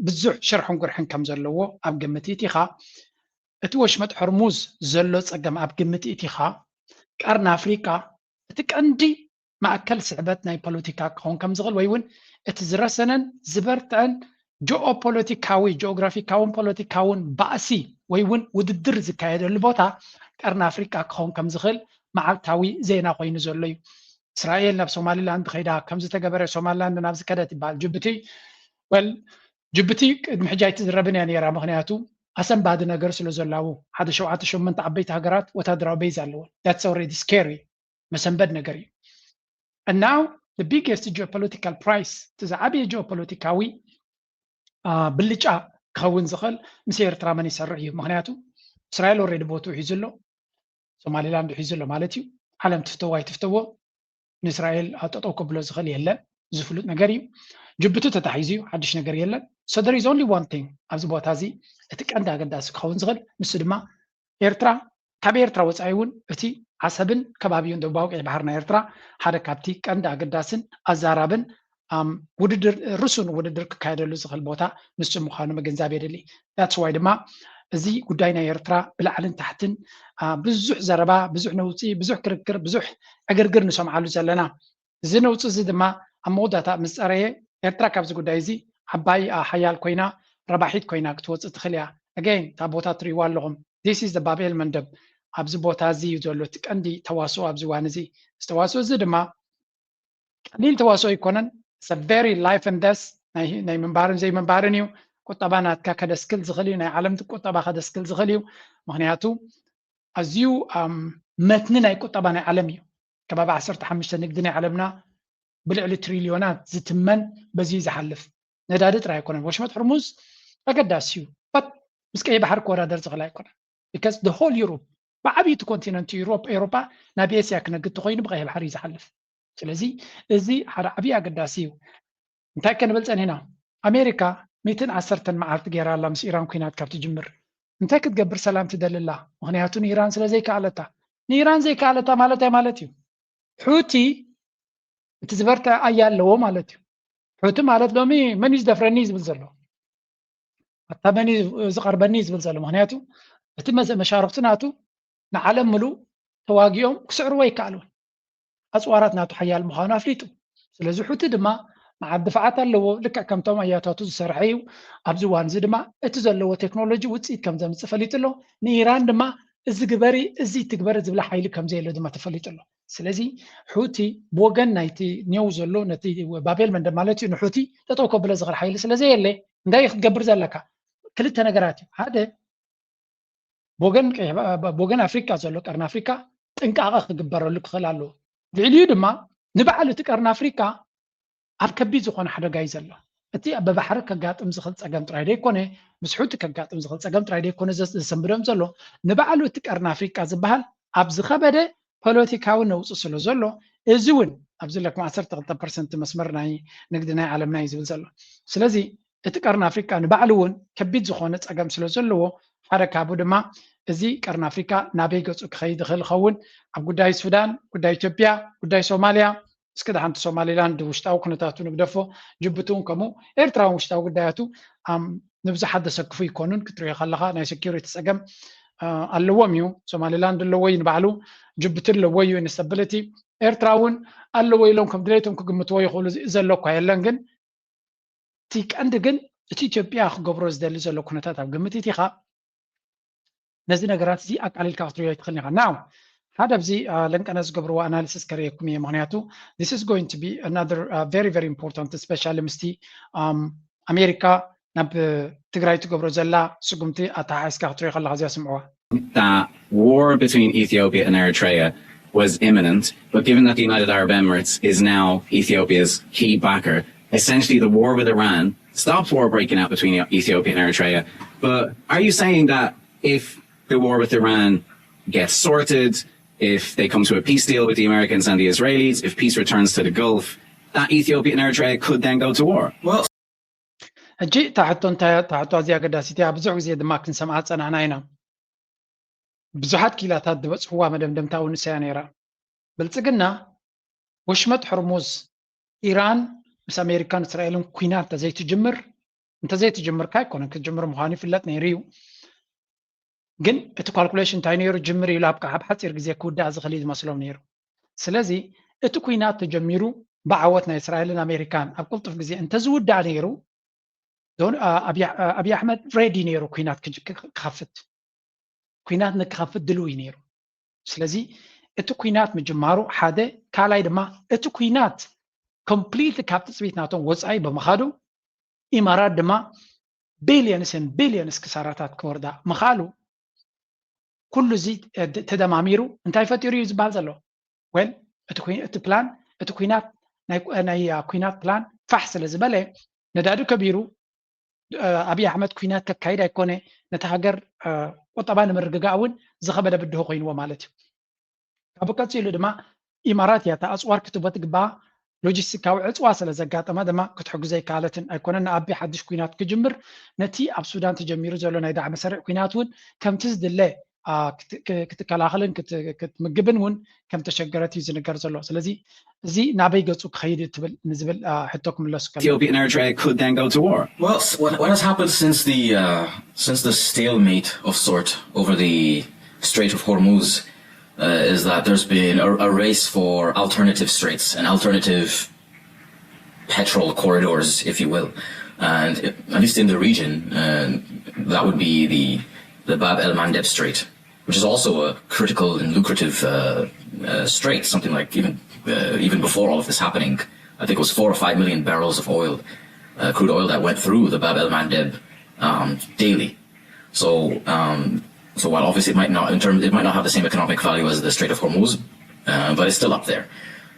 ብዙሕ ሽርሕን ጉርሕን ከም ዘለዎ ኣብ ግምት ኢቲኻ። እቲ ወሽመጥ ሕርሙዝ ዘሎ ፀገም ኣብ ግምት ኢቲኻ ቀርኒ ኣፍሪቃ እቲ ቀንዲ ማእከል ስዕበት ናይ ፖለቲካ ክኸውን ከም ዝኽእል ወይ እውን እቲ ዝረሰነን ዝበርትዐን ጂኦፖለቲካዊ ጂኦግራፊካውን ፖለቲካውን ባእሲ ወይ እውን ውድድር ዝካየደሉ ቦታ ቀርኒ ኣፍሪቃ ክኸውን ከም ዝኽእል መዓልታዊ ዜና ኮይኑ ዘሎ እዩ። እስራኤል ናብ ሶማሊላንድ ከይዳ ከም ዝተገበረ ሶማሊላንድ ናብ ዝከደት ይበሃል። ጅቡቲ ወል ጅቡቲ ቅድሚ ሕጂ ኣይትዝረብን እያ ነይራ፣ ምክንያቱ ኣሰንባዲ ነገር ስለ ዘላዉ ሓደ ሸውዓተ ሸሞንተ ዓበይቲ ሃገራት ወታደራዊ ቤዝ ኣለዎ። That's already scary፣ መሰንበድ ነገር እዩ። And now the biggest geopolitical price እቲ ዝዓበየ ጂኦፖለቲካዊ ብልጫ ክኸውን ዝኽእል ምስ ኤርትራ መን ይሰርሕ እዩ። ምክንያቱ እስራኤል already ቦትኡ ሒዙ ኣሎ፣ ሶማሊላንድ ሒዙ ኣሎ ማለት እዩ። ዓለም ትፍተዎ ኣይትፍተዎ ንእስራኤል ጠጠው ከብሎ ዝኽእል የለን። ዝፍሉጥ ነገር እዩ። ጅቡቲ ተታሒዙ እዩ፣ ሓድሽ ነገር የለን። So there is only one thing ኣብዚ ቦታ እዚ እቲ ቀንዲ ኣገዳሲ ክኸውን ዝኽእል ንሱ ድማ ኤርትራ ካብ ኤርትራ ወፃኢ እውን እቲ ዓሰብን ከባቢውን ደቡባዊ ቀይ ባሕሪ ናይ ኤርትራ ሓደ ካብቲ ቀንዲ ኣገዳስን ኣዛራብን ውድድር ርሱን ውድድር ክካየደሉ ዝኽእል ቦታ ንሱ ምዃኑ ምግንዛብ የድሊ። That's why ድማ እዚ ጉዳይ ናይ ኤርትራ ብላዕልን ታሕትን ብዙሕ ዘረባ፣ ብዙሕ ነውፂ፣ ብዙሕ ክርክር፣ ብዙሕ ዕግርግር ንሰምዓሉ ዘለና። እዚ ነውፂ እዚ ድማ ኣብ መወዳእታ ምስ ፀረየ ኤርትራ ካብዚ ጉዳይ እዚ ዓባይ ሓያል ኮይና ረባሒት ኮይና ክትወፅእ ትኽእል እያ። Again እታ ቦታ ትሪእዋ ኣለኹም። This is the ባብኤል መንደብ። ኣብዚ ቦታ እዚ እዩ ዘሎ እቲ ቀንዲ ተዋስኦ ኣብዚ እዋን እዚ። እዚ ተዋስኦ እዚ ድማ ቀሊል ተዋስኦ ኣይኮነን። It's a very life and death ናይ ምንባርን ዘይምንባርን እዩ። ቁጠባ ናትካ ከደስክል ዝኽእል እዩ። ናይ ዓለም ቁጠባ ከደስክል ዝኽእል እዩ። ምክንያቱ ኣዝዩ መትኒ ናይ ቁጠባ ናይ ዓለም እዩ። ከባቢ ዓሰርተ ሓሙሽተ ንግዲ ናይ ዓለምና ብልዕሊ ትሪልዮናት ዝትመን በዚ እዩ ዝሓልፍ። ነዳዲ ጥራይ ኣይኮነን። ወሽመጥ ሕርሙዝ ኣገዳሲ እዩ። በት ምስ ቀይ ባሕሪ ክወዳደር ዝኽእል ኣይኮነን። Because the whole Europe ብዓብይቲ ኮንቲነንት ዩሮፕ ኤሮፓ ናብ ኤስያ ክነግድ ተኮይኑ ብቀይ ባሕሪ እዩ ዝሓልፍ። ስለዚ እዚ ሓደ ዓብዪ ኣገዳሲ እዩ። እንታይ ከንብል ጸኒሕና? ኣሜሪካ ሚእትን ዓሰርተን መዓልቲ ገይራ ኣላ ምስ ኢራን ኩናት ካብ ትጅምር። እንታይ ክትገብር ሰላም ትደሊ ኣላ? ምኽንያቱ ንኢራን ስለ ዘይከኣለታ። ንኢራን ዘይከኣለታ ማለት እንታይ ማለት እዩ? ሑቲ እቲ ዝበርተ ኣያ ኣለዎ ማለት እዩ። ሑቲ ማለት ሎሚ መን እዩ ዝደፍረኒ ዝብል ዘሎ፣ ኣታ መን እዩ ዝቐርበኒ ዝብል ዘሎ። ምኽንያቱ እቲ መዘ- መሻርኽቲ ናቱ ንዓለም ምሉእ ተዋጊኦም ክስዕርዎ ኣይከኣሉን። ኣፅዋራት ናቱ ሓያል ምዃኑ ኣፍሊጡ። ስለዚ ሑቲ ድማ መዓት ድፍዓት ኣለዎ። ልክዕ ከምቶም ኣያታቱ ዝሰርሐ እዩ። ኣብዚ እዋን እዚ ድማ እቲ ዘለዎ ቴክኖሎጂ ውፅኢት ከም ዘምፅእ ፈሊጡ ኣሎ። ንኢራን ድማ እዚ ግበሪ፣ እዚ ትግበሪ ዝብላ ሓይሊ ከም ዘየለ ድማ ተፈሊጡ ኣሎ። ስለዚ ሑቲ ብወገን ናይቲ ኔው ዘሎ ነቲ ባቤል መንደብ ማለት እዩ ንሑቲ ጠጠው ከብሎ ዝኽእል ሓይሊ ስለ ዘየለ እንታይ ክትገብር ዘለካ? ክልተ ነገራት እዩ። ሓደ ብወገን ቀይሕ- ብወገን ኣፍሪካ ዘሎ ቀርኒ ኣፍሪካ ጥንቃቐ ክግበረሉ ክኽእል ኣለዎ። ልዕሊኡ ድማ ንባዕሉ እቲ ቀርኒ ኣፍሪካ ኣብ ከቢድ ዝኾነ ሓደጋ እዩ ዘሎ። እቲ ብባሕሪ ከጋጥም ዝኽእል ፀገም ጥራይ ደይኮነ፣ ምስ ሑቲ ከጋጥም ዝኽእል ፀገም ጥራይ ደይኮነ ዘስ- ዘሰንብዶም ዘሎ፣ ንባዕሉ እቲ ቀርኒ ኣፍሪቃ ዝበሃል ኣብ ዝኸበደ ፖለቲካዊ ነውፂ ስለ ዘሎ፣ እዚ እውን ኣብዚ ለኩም ዓሰርተ ክልተ ፐርሰንት መስመር ናይ ንግዲ ናይ ዓለምና እዩ ዝብል ዘሎ። ስለዚ እቲ ቀርኒ ኣፍሪቃ ንባዕሉ እውን ከቢድ ዝኾነ ፀገም ስለ ዘለዎ፣ ሓደ ካብኡ ድማ እዚ ቀርኒ ኣፍሪቃ ናበይ ገፁ ክኸይድ ይኽእል ይኸውን? ኣብ ጉዳይ ሱዳን፣ ጉዳይ ኢትዮጵያ፣ ጉዳይ ሶማልያ፣ እስኪ ደሓንቲ ሶማሊላንድ ውሽጣዊ ኩነታቱ ንግደፎ፣ ጅቡቲ እውን ከምኡ፣ ኤርትራ እውን ውሽጣዊ ጉዳያቱ ኣም፣ ንብዙሓት ዘሰክፉ ይኮኑን። ክትሪኦ ከለኻ ናይ ሴኪሪቲ ፀገም አ፣ ኣለዎም እዩ። ሶማሊላንድ ኣለዎ እዩ ንባዕሉ፣ ጅቡቲ ኣለዎ እዩ ኢንስታቢሊቲ። ኤርትራ እውን ኣለዎ ኢሎም ከም ድሌቶም ክግምትዎ ይኽእሉ። እዚ ዘሎ እኳ የለን፣ ግን እቲ ቀንዲ ግን እቲ ኢትዮጵያ ክገብሮ ዝደሊ ዘሎ ኩነታት ኣብ ግምት ኢኻ። ነዚ ነገራት እዚ ኣቃሊልካ ክትሪኦ ኣይትኽእልን ኢኻ። ናው ሓደ ኣብዚ አ፣ ለንቀነ ዝገብርዎ ኣናሊሲስ ከርእየኩም እየ። ምኽንያቱ this is going to be another uh, very very important, especially ምስቲ um, ኣሜሪካ ናብ ትግራይ ትገብሮ ዘላ ስጉምቲ ኣተሓሒዝካ ክትሪኦ ከለካ እዚኣ ስምዕዋ። That war between Ethiopia and Eritrea was imminent, but given that the United Arab Emirates is now Ethiopia's key backer, essentially the war with Iran stops war breaking out between Ethiopia and Eritrea. But are you saying that if the war with Iran gets sorted, if they come to a peace deal with the Americans and the Israelis, if peace returns to the Gulf, that Ethiopia and Eritrea could then go to war? Well, ሕጂ እታ ሕቶ እንታይ እያ? እታ ሕቶ ኣዝያ ኣገዳሲት እያ። ብዙሕ ግዜ ድማ ክንሰምዓ ዝጸናሕና ኢና። ብዙሓት ክኢላታት ዝበጽሕዋ መደምደምታ እውን ንሳ እያ ነይራ። ብልጽግና ወሽመጥ ሕርሙዝ ኢራን ምስ ኣሜሪካን እስራኤልን ኲናት እንተዘይትጅምር፣ እንተዘይትጅምር ከ ኣይኮነን፣ ክትጅምር ምዃኑ ይፍለጥ ነይሩ እዩ። ግን እቲ ካልኩሌሽን እንታይ ነይሩ? ጅምር ኢሉ ኣብ ኣብ ሓጺር ግዜ ክውዳእ ዝኽእል እዩ ዝመስሎም ነይሩ። ስለዚ እቲ ኲናት ተጀሚሩ ብዓወት ናይ እስራኤልን ኣሜሪካን ኣብ ቅልጡፍ ግዜ እንተዝውዳእ ነይሩ፣ ኣብይ ኣሕመድ ሬዲ ነይሩ ኲናት ክኸፍት፣ ኲናት ንክኸፍት ድልው እዩ ነይሩ። ስለዚ እቲ ኲናት ምጅማሩ ሓደ፣ ካልኣይ ድማ እቲ ኲናት ኮምፕሊት ካብ ትፅቢት ናቶም ወፃኢ ብምኻዱ ኢማራት ድማ ቢልዮንስን ቢልዮንስ ክሳራታት ክወርዳ ምኻሉ ኩሉ እዚ ተደማሚሩ እንታይ ፈጢሩ እዩ ዝበሃል ዘሎ? ወል እቲ ፕላን እቲ ኲናት ናይ ኲናት ፕላን ፋሕ ስለ ዝበለ ነዳዲ ከቢሩ ኣብይ ኣሕመድ ኲናት ከካይድ ኣይኮነ ነቲ ሃገር ቁጠባ ንምርግጋእ እውን ዝኸበደ ብድሆ ኮይንዎ ማለት እዩ። ካብኡ ቀፂሉ ድማ ኢማራት እያ እታ ኣፅዋር ክትህቦ ትግባኣ። ሎጂስቲካዊ ዕፅዋ ስለ ዘጋጠማ ድማ ክትሕግዞ ኣይከኣለትን። ኣይኮነን ንኣቢ ሓድሽ ኲናት ክጅምር ነቲ ኣብ ሱዳን ተጀሚሩ ዘሎ ናይ ዳዕመ ሰሪዕ ኲናት እውን ከምቲ ዝድለ ክትከላኸልን ክትምግብን እውን ከም ተሸገረት እዩ ዝንገር ዘሎ። ስለዚ እዚ ናበይ ገፁ ክኸይድ ትብል ንዝብል ሕቶ ክምለሱ ከሎ Ethiopia and Eritrea could then go to war. Well, what, what has happened since the uh, since the stalemate of sort over the Strait of Hormuz uh, is that there's been a, a race for alternative straits and alternative petrol corridors, if you will. And at least in the region, uh, that would be the, the Bab el Mandeb Strait, which is also a critical and lucrative uh, uh, strait, something like even, uh, even before all of this happening. I think it was four or five million barrels of oil, uh, crude oil, that went through the Bab el Mandeb um, daily. So um, So while obviously it might not, in terms, it might not have the same economic value as the Strait of Hormuz, uh, but it's still up there.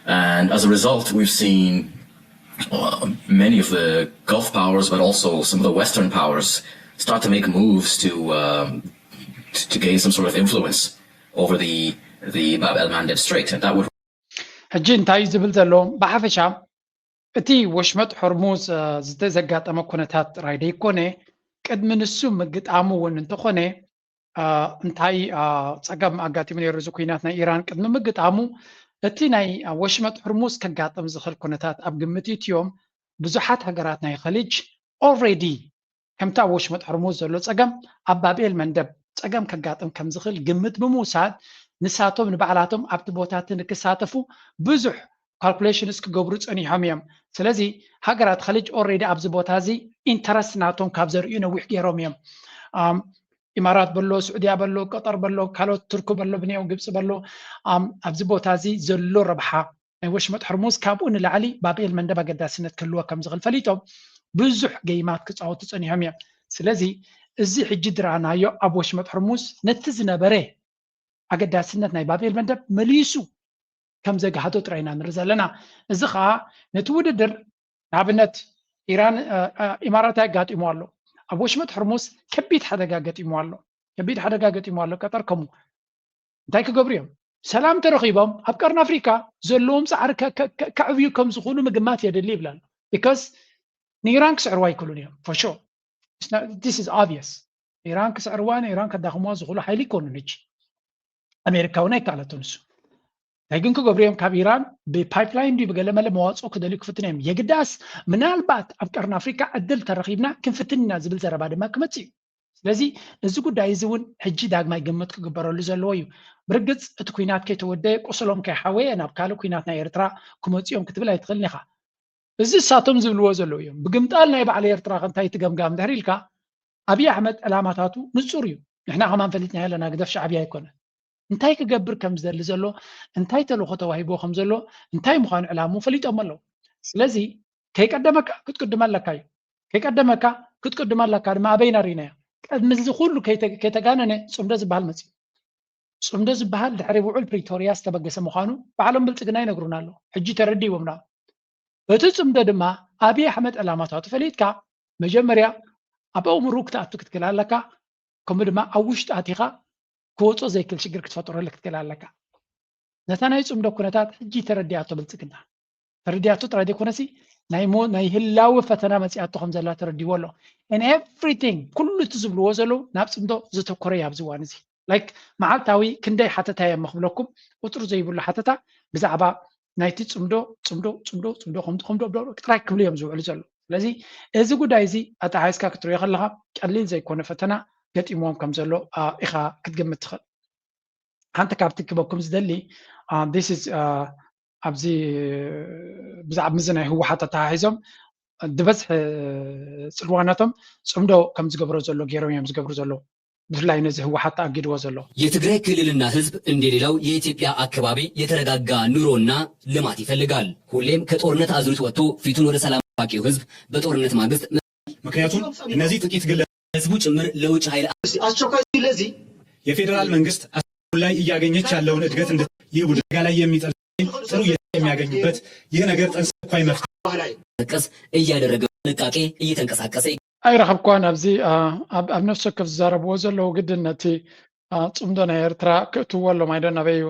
And as a result, we've seen uh, many of the Gulf powers, but also some of the Western powers, start to make moves to um, to gain some sort of influence over the the Bab el Mandeb Strait, and that would ሕጂ እንታይ እዩ ዝብል ዘሎ? ብሓፈሻ እቲ ወሽመጥ ሆርሙዝ ዝተዘጋጠመ ኩነታት ጥራይ ደይኮነ፣ ቅድሚ ንሱ ምግጣሙ እውን እንተኾነ፣ እንታይ ጸገም ኣጋጢሙ ነይሩ? እዚ ኩናት ናይ ኢራን ቅድሚ ምግጣሙ እቲ ናይ ወሽመጥ ሆርሙዝ ከጋጥም ዝኽእል ኩነታት ኣብ ግምት እትዮም። ብዙሓት ሃገራት ናይ ኸሊጅ ኦልሬዲ ከምቲ ኣብ ወሽመጥ ሆርሙዝ ዘሎ ጸገም ኣብ ባብኤል መንደብ ጸገም ከጋጥም ከም ዝኽእል ግምት ብምውሳድ፣ ንሳቶም ንባዕላቶም ኣብቲ ቦታቲ ንክሳተፉ ብዙሕ ካልኩሌሽንስ ክገብሩ ጸኒሖም እዮም። ስለዚ ሃገራት ኸሊጅ ኦልሬዲ ኣብዚ ቦታ እዚ ኢንተረስት ናቶም ካብ ዘርእዩ ነዊሕ ገይሮም እዮም። ኢማራት በሎ፣ ስዑድያ በሎ፣ ቀጠር በሎ፣ ካልኦት ቱርኪ በሎ፣ ብንያው ግብፂ በሎ፣ ኣብዚ ቦታ እዚ ዘሎ ረብሓ ናይ ወሽመጥ ሕርሙዝ ካብኡ ንላዕሊ ባብኤል መንደብ ኣገዳስነት ክህልዎ ከም ዝኽእል ፈሊጦም ብዙሕ ገይማት ክፃወቱ ፀኒሖም እዮም። ስለዚ እዚ ሕጂ ዝረኣናዮ ኣብ ወሽመጥ ሕርሙዝ ነቲ ዝነበረ ኣገዳስነት ናይ ባብኤል መንደብ መሊሱ ከም ዘግሃዶ ጥራይ ኢና ንርኢ ዘለና። እዚ ከዓ ነቲ ውድድር ንኣብነት ኢራን ኢማራት ኣጋጢሞ ኣሎ። ኣብ ወሽመጥ ሕርሙዝ ከቢድ ሓደጋ ገጢሞ ኣሎ። ከቢድ ሓደጋ ገጢሞ ኣሎ። ቀጠር ከምኡ እንታይ ክገብሩ እዮም? ሰላም ተረኺቦም ኣብ ቀርኒ ኣፍሪካ ዘለዎም ፃዕሪ ከዕብዩ ከም ዝኽእሉ ምግማት የድሊ ይብል ኣሎ። ቢካዝ ንኢራን ክስዕርዋ ኣይክእሉን እዮም። For sure, this is obvious። ኢራን ክስዕርዋ ንኢራን ከዳኽምዋ ዝኽእሉ ሓይሊ ይኮኑን። ሕጂ ኣሜሪካ እውን ኣይከኣለቶን እሱ። እንታይ ግን ክገብሩ እዮም? ካብ ኢራን ብፓይፕላይን ድዩ ብገለመለ መዋፅኦ ክደልዩ ክፍትኑ እዮም። የግዳስ ምናልባት ኣብ ቀርኒ ኣፍሪካ ዕድል ተረኺብና ክንፍትን ኢና ዝብል ዘረባ ድማ ክመፅእ እዩ። ስለዚ እዚ ጉዳይ እዚ እውን ሕጂ ዳግማይ ግምት ክግበረሉ ዘለዎ እዩ። ብርግፅ እቲ ኩናት ከይተወደየ ቁስሎም ከይሓወየ ናብ ካልእ ኩናት ናይ ኤርትራ ክመፅኡ እዮም ክትብል ኣይትኽእልን ኢኻ። እዚ እሳቶም ዝብልዎ ዘለዉ እዮም። ብግምጣል ናይ ባዕሊ ኤርትራ ከ እንታይ ትገምጋም ድሕሪ ኢልካ ኣብይ ኣሕመድ ዕላማታቱ ንፁር እዩ። ንሕና ከማን ፈሊጥናዮ ኣለና፣ ግደፍ ሻዕብያ ኣይኮነን። እንታይ ክገብር ከም ዝደሊ ዘሎ፣ እንታይ ተልእኾ ተዋሂብዎ ከም ዘሎ፣ እንታይ ምዃኑ ዕላምኡ ፈሊጦም ኣለዉ። ስለዚ ከይቀደመካ ክትቅድም ኣለካ እዩ። ከይቀደመካ ክትቅድም ኣለካ ድማ ኣበይና ርኢናዮ? ቅድሚ እዚ ኩሉ ከይተጋነነ ፅምዶ ዝበሃል መፅዩ። ፅምዶ ዝበሃል ድሕሪ ውዑል ፕሪቶርያ ዝተበገሰ ምዃኑ ባዕሎም ብልፅግና ይነግሩና ኣለዉ። ሕጂ ተረዲእዎም ና። እቲ ፅምዶ ድማ ኣብይ ኣሕመድ ዕላማታቱ ፈሊጥካ መጀመርያ ኣብ ኣእምሩ ክትኣቱ ክትክእል ኣለካ። ከምኡ ድማ ኣብ ውሽጢ ኣቲኻ ክወፅኦ ዘይክእል ሽግር ክትፈጥረሉ ክትክእል ኣለካ። ነታ ናይ ፅምዶ ኩነታት ሕጂ ተረዲኣቶ ብልፅግና። ተረዲኣቶ ጥራይ ዘይኮነሲ ናይ ህላዊ ፈተና መፂኣቶ ከም ዘላ ተረዲዎ ኣሎ። And everything ኩሉ እቲ ዝብልዎ ዘለዉ ናብ ፅምዶ ዘተኮረ እዩ ኣብዚ እዋን እዚ። ላይክ መዓልታዊ ክንደይ ሓተታ እዮም ክብለኩም ቁፅሪ ዘይብሉ ሓተታ ብዛዕባ ናይቲ ፅምዶ ፅምዶ ፅምዶ ፅምዶ ከምዶ ጥራይ ክብሉ እዮም ዝውዕሉ ዘለዉ። ስለዚ እዚ ጉዳይ እዚ ኣተሓሒዝካ ክትሪኦ ከለካ ቀሊል ዘይኮነ ፈተና ገጢምዎም ከም ዘሎ ኢካ ክትግምት ትኽእል። ሓንቲ ካብቲ ክበኩም ዝደሊ this is ኣብዚ ብዛዕባ ምዚ ናይ ህወሓት ኣተሓሒዞም ዝበዝሕ ፅልዋናቶም ፅምዶ ከም ዝገብሮ ዘሎ ገይሮም እዮም ዝገብሩ ዘለዉ። ብፍላይ ነዚ ህወሓት ተኣጊድዎ ዘሎ። የትግራይ ክልልና ህዝብ እንደሌላው የኢትዮጵያ አካባቢ የተረጋጋ ኑሮና ልማት ይፈልጋል። ሁሌም ከጦርነት አዙሪት ወጥቶ ፊቱን ወደ ሰላም ናፋቂው ህዝብ በጦርነት ማግስት ምክንያቱም እነዚህ ጥቂት ግለ ህዝቡ ጭምር ለውጭ ኃይል አስቸኳይ ስለዚህ የፌዴራል መንግስት አሁን ላይ እያገኘች ያለውን እድገት እንድ ይህ ቡድን አደጋ ላይ የሚጥል ጥሩ የሚያገኙበት ይህ ነገር ጠንሳኳይ መፍትሄ ባህላይ ቀስ እያደረገ ጥንቃቄ እየተንቀሳቀሰ ኣይረኸብኳን ኣብዚ ኣብ ነፍሲ ወከፍ ዝዛረብዎ ዘለዉ ግድን ነቲ ፅምዶ ናይ ኤርትራ ክእትዎ ኣሎም ኣይዶ ናበይ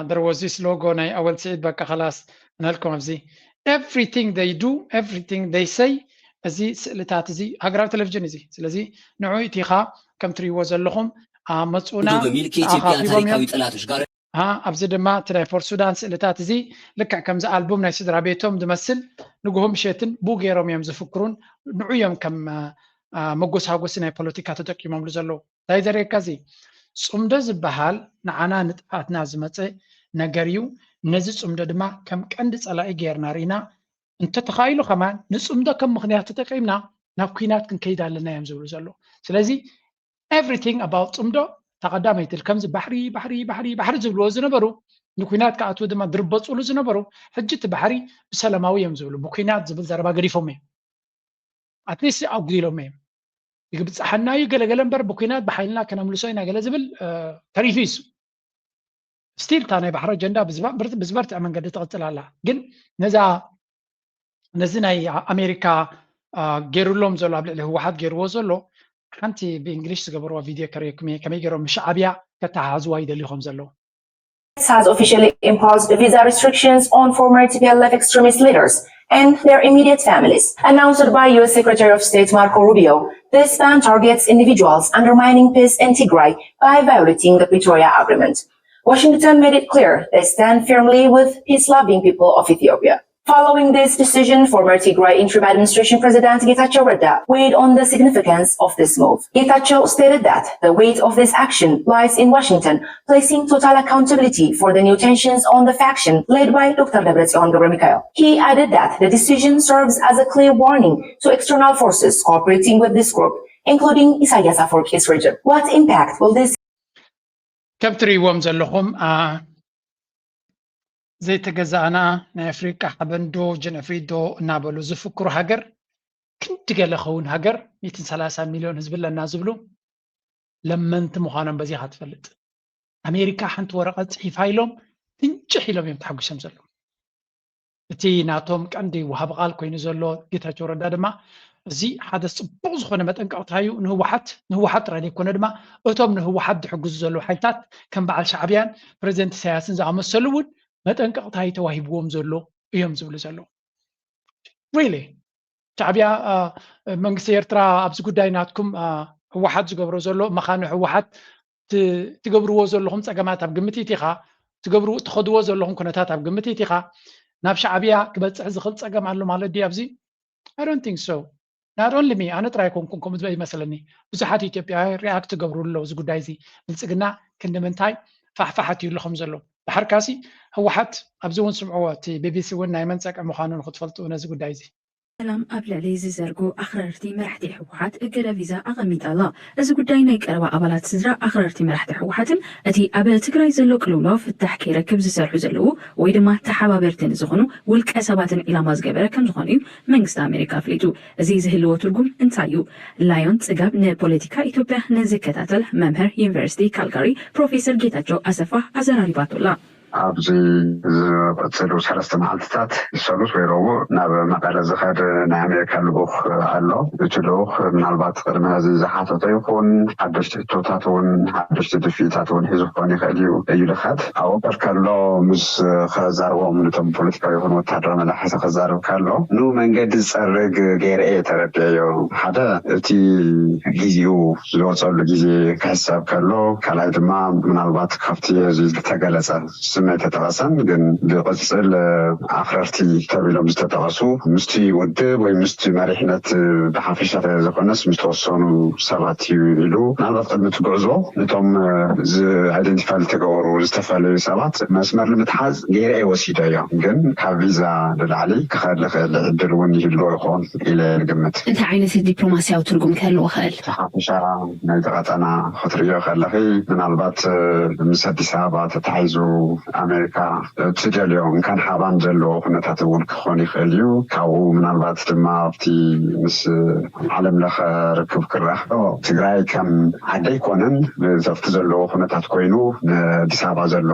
there was this logo ናይ ኣወል ስዒድ በቃ ከላስ እናልኩም ኣብዚ everything they do everything they say እዚ ስእልታት እዚ ሃገራዊ ቴሌቪዥን እዚ ስለዚ ንዑ ኢቲኻ ከም ትሪእዎ ዘለኹም መፁና በሚል ከኢትዮጵያ ታሪካዊ ጠላቶች ጋር ኣብዚ ድማ እቲ ናይ ፖርት ሱዳን ስእልታት እዚ ልክዕ ከምዚ ኣልቡም ናይ ስድራ ቤቶም ዝመስል ንግሆ ምሸትን ቡ ገይሮም እዮም ዝፍክሩን ንዑ እዮም ከም መጎሳጎሲ ናይ ፖለቲካ ተጠቂሞምሉ ዘለዉ እንታይ ዘርእየካ እዚ ፅምዶ ዝበሃል ንዓና ንጥፍኣትና ዝመፀ ነገር እዩ ነዚ ፅምዶ ድማ ከም ቀንዲ ፀላኢ ገይርና ርኢና እንተተኻኢሉ ከማን ንፅምዶ ከም ምክንያት ተጠቂምና ናብ ኩናት ክንከይድ ኣለና እዮም ዝብሉ ዘለዉ ስለዚ everything about ፅምዶ ተቐዳመይትል ከምዚ ባሕሪ ባሕሪ ባሕሪ ባሕሪ ዝብልዎ ዝነበሩ ንኩናት ክኣትዉ ድማ ድርበፁሉ ዝነበሩ ሕጂ እቲ ባሕሪ ብሰላማዊ እዮም ዝብሉ ብኩናት ዝብል ዘረባ ገዲፎም እዮም ኣትሊስት ኣጉዲሎም እዮም ይግብፀሓና እዩ ገለገለ እምበር ብኩናት ብሓይልና ከነምልሶ ኢና ገለ ዝብል ተሪፉ እዩ። ስቲል እታ ናይ ባሕሪ ኣጀንዳ ብዝበርትዐ መንገዲ ትቕፅል ኣላ። ግን ነዛ ነዚ ናይ ኣሜሪካ ገይሩሎም ዘሎ ኣብ ልዕሊ ህወሓት ገይርዎ ዘሎ ሓንቲ ብእንግሊሽ ዝገበርዎ ቪድዮ ከርእየኩም እየ ከመይ ገይሮም ምስ ሻዕብያ ከተሓሓዝዋ ይደልዩ ከም ዘለዉ። Has officially imposed visa restrictions on former T P L F extremist leaders and their immediate families, announced by U S Secretary of State Marco Rubio. This ban targets individuals undermining peace in Tigray by violating the Pretoria Agreement. Washington made it clear they stand firmly with peace-loving people of Ethiopia. Following this decision, former Tigray Interim Administration President Getachew Reda weighed on the significance of this move. Getachew stated that the weight of this action lies in Washington placing total accountability for the new tensions on the faction led by Doctor Debretsion Gebremikhail. He added that the decision serves as a clear warning to external forces cooperating with this group, including Isaias Afwerki's regime. What impact will this ከም ትርእይዎም ዘለኹም ዘይተገዛእና ናይ ኣፍሪቃ ሓበን ዶ ጀነፍሪ ዶ እናበሉ ዝፍክሩ ሃገር ክንዲ ገለ ኸውን ሃገር ሚእትን ሰላሳን ሚልዮን ህዝቢ ኣለና ዝብሉ ለመንቲ ምዃኖም በዚኻ ትፈልጥ። ኣሜሪካ ሓንቲ ወረቐት ፅሒፋ ኢሎም ፍንጭሕ ኢሎም እዮም ተሓጒሶም ዘለዉ። እቲ ናቶም ቀንዲ ወሃቢ ቃል ኮይኑ ዘሎ ጌታቸው ረዳ ድማ እዚ ሓደ ፅቡቕ ዝኾነ መጠንቀቕታ እዩ ንህወሓት ንህወሓት ጥራይ ዘይኮነ ድማ እቶም ንህወሓት ዝሕግዙ ዘለዉ ሓይልታት ከም በዓል ሻዕብያን ፕሬዚደንት ኢሳያስን ዝኣመሰሉ እውን መጠንቀቕታ እዩ ተዋሂብዎም ዘሎ እዮም ዝብሉ ዘለዉ። ሪሊ ሻዕብያ መንግስቲ ኤርትራ ኣብዚ ጉዳይ ናትኩም ህወሓት ዝገብሮ ዘሎ መኻኒ ህወሓት ትገብርዎ ዘለኹም ፀገማት ኣብ ግምት ኢኻ ትገብሩ ትኸድዎ ዘለኹም ኩነታት ኣብ ግምት ኢኻ ናብ ሻዕብያ ክበፅሕ ዝኽእል ፀገም ኣሎ ማለት ድዩ ኣብዚ I don't think so. Not only me ኣነ ጥራይ ኮንኩን ከምኡ ዝበ ይመስለኒ ብዙሓት ኢትዮጵያውያን ሪኣክት ትገብሩ ኣለዉ እዚ ጉዳይ እዚ ብልፅግና ክንዲ ምንታይ ፋሕፋሕ ኣትዩ ኣሎ ከም ዘሎ ድሓርካሲ ህወሓት ኣብዚ እውን ስምዕዎ እቲ ቢቢሲ እውን ናይ መን ፀቅዒ ምዃኑ ንክትፈልጡ ነዚ ጉዳይ እዚ ሰላም ኣብ ልዕሊ ዝዘርጉ ኣኽረርቲ መራሕቲ ህወሓት እገዳ ቪዛ ኣቐሚጣ ኣላ። እዚ ጉዳይ ናይ ቀረባ ኣባላት ስድራ ኣኽረርቲ መራሕቲ ህወሓትን እቲ ኣብ ትግራይ ዘሎ ቅልውላው ፍታሕ ከይረክብ ዝሰርሑ ዘለዉ ወይ ድማ ተሓባበርቲ ንዝኾኑ ውልቀ ሰባትን ዒላማ ዝገበረ ከም ዝኾነ እዩ መንግስቲ ኣሜሪካ ኣፍሊጡ። እዚ ዝህልዎ ትርጉም እንታይ እዩ? ላዮን ፅጋብ ንፖለቲካ ኢትዮጵያ ንዝከታተል መምህር ዩኒቨርሲቲ ካልጋሪ ፕሮፌሰር ጌታቸው ኣሰፋ ኣዘራሪባቶ ኣላ። ኣብዚ ዝቐፅሉ ሰለስተ መዓልትታት ሰሉስ ወይ ረቡዕ ናብ መቐለ ዝኸድ ናይ ኣሜሪካ ልኡኽ ኣሎ። እቲ ልኡኽ ምናልባት ቅድሚ ሕዚ ዝሓተቶ ይኹን ሓደሽቲ ሕቶታት እውን ሓደሽቲ ድፍኢታት እውን ሒዙ ክኾን ይኽእል እዩ እዩ ልኸድ ኣብኡ ከሎ ምስ ከዛርቦም ነቶም ፖለቲካዊ ይኹን ወታደራዊ መላሕቲ ከዛርብ ከሎ ንመንገዲ ዝፀርግ ገይረ እየ ተረዲአዮ። ሓደ እቲ ግዜኡ ዝወፀሉ ግዜ ክሕሰብ ከሎ ካልኣይ ድማ ምናልባት ካብቲ እዚ ዝተገለፀ ስም ኣይተጠቐሰን ግን ብቕፅል ኣኽረርቲ ተቢሎም ዝተጠቐሱ ምስቲ ውድብ ወይ ምስቲ መሪሕነት ብሓፈሻ ዘይኮነስ ምስ ተወሰኑ ሰባት እዩ ኢሉ ምናልባት ቅድሚ እቲ ጉዕዞ ነቶም ዚ ኣይደንቲፋይ ዝተገበሩ ዝተፈላለዩ ሰባት መስመር ንምትሓዝ ገይረ እየ ወሲደዮ ግን ካብ ቪዛ ንላዕሊ ክኸድ ዝኽእል ዕድል እውን ይህልዎ ይኾን ኢለ ንግምት። እንታይ ዓይነት ዲፕሎማስያዊ ትርጉም ክህልዎ ይኽእል? እቲ ሓፈሻ ናይቲ ቀጠና ክትርእዮ ከለኺ ምናልባት ምስ ኣዲስ ኣበባ ተታሒዙ ኣሜሪካ እትደልዮ እንካን ሓባን ዘለዎ ኩነታት እውን ክኾን ይኽእል እዩ። ካብኡ ምናልባት ድማ ኣብቲ ምስ ዓለም ለኸ ርክብ ክራኸቦ ትግራይ ከም ዓዲ ኣይኮነን ዘፍቲ ዘለዎ ኩነታት ኮይኑ ንኣዲስ ኣበባ ዘሎ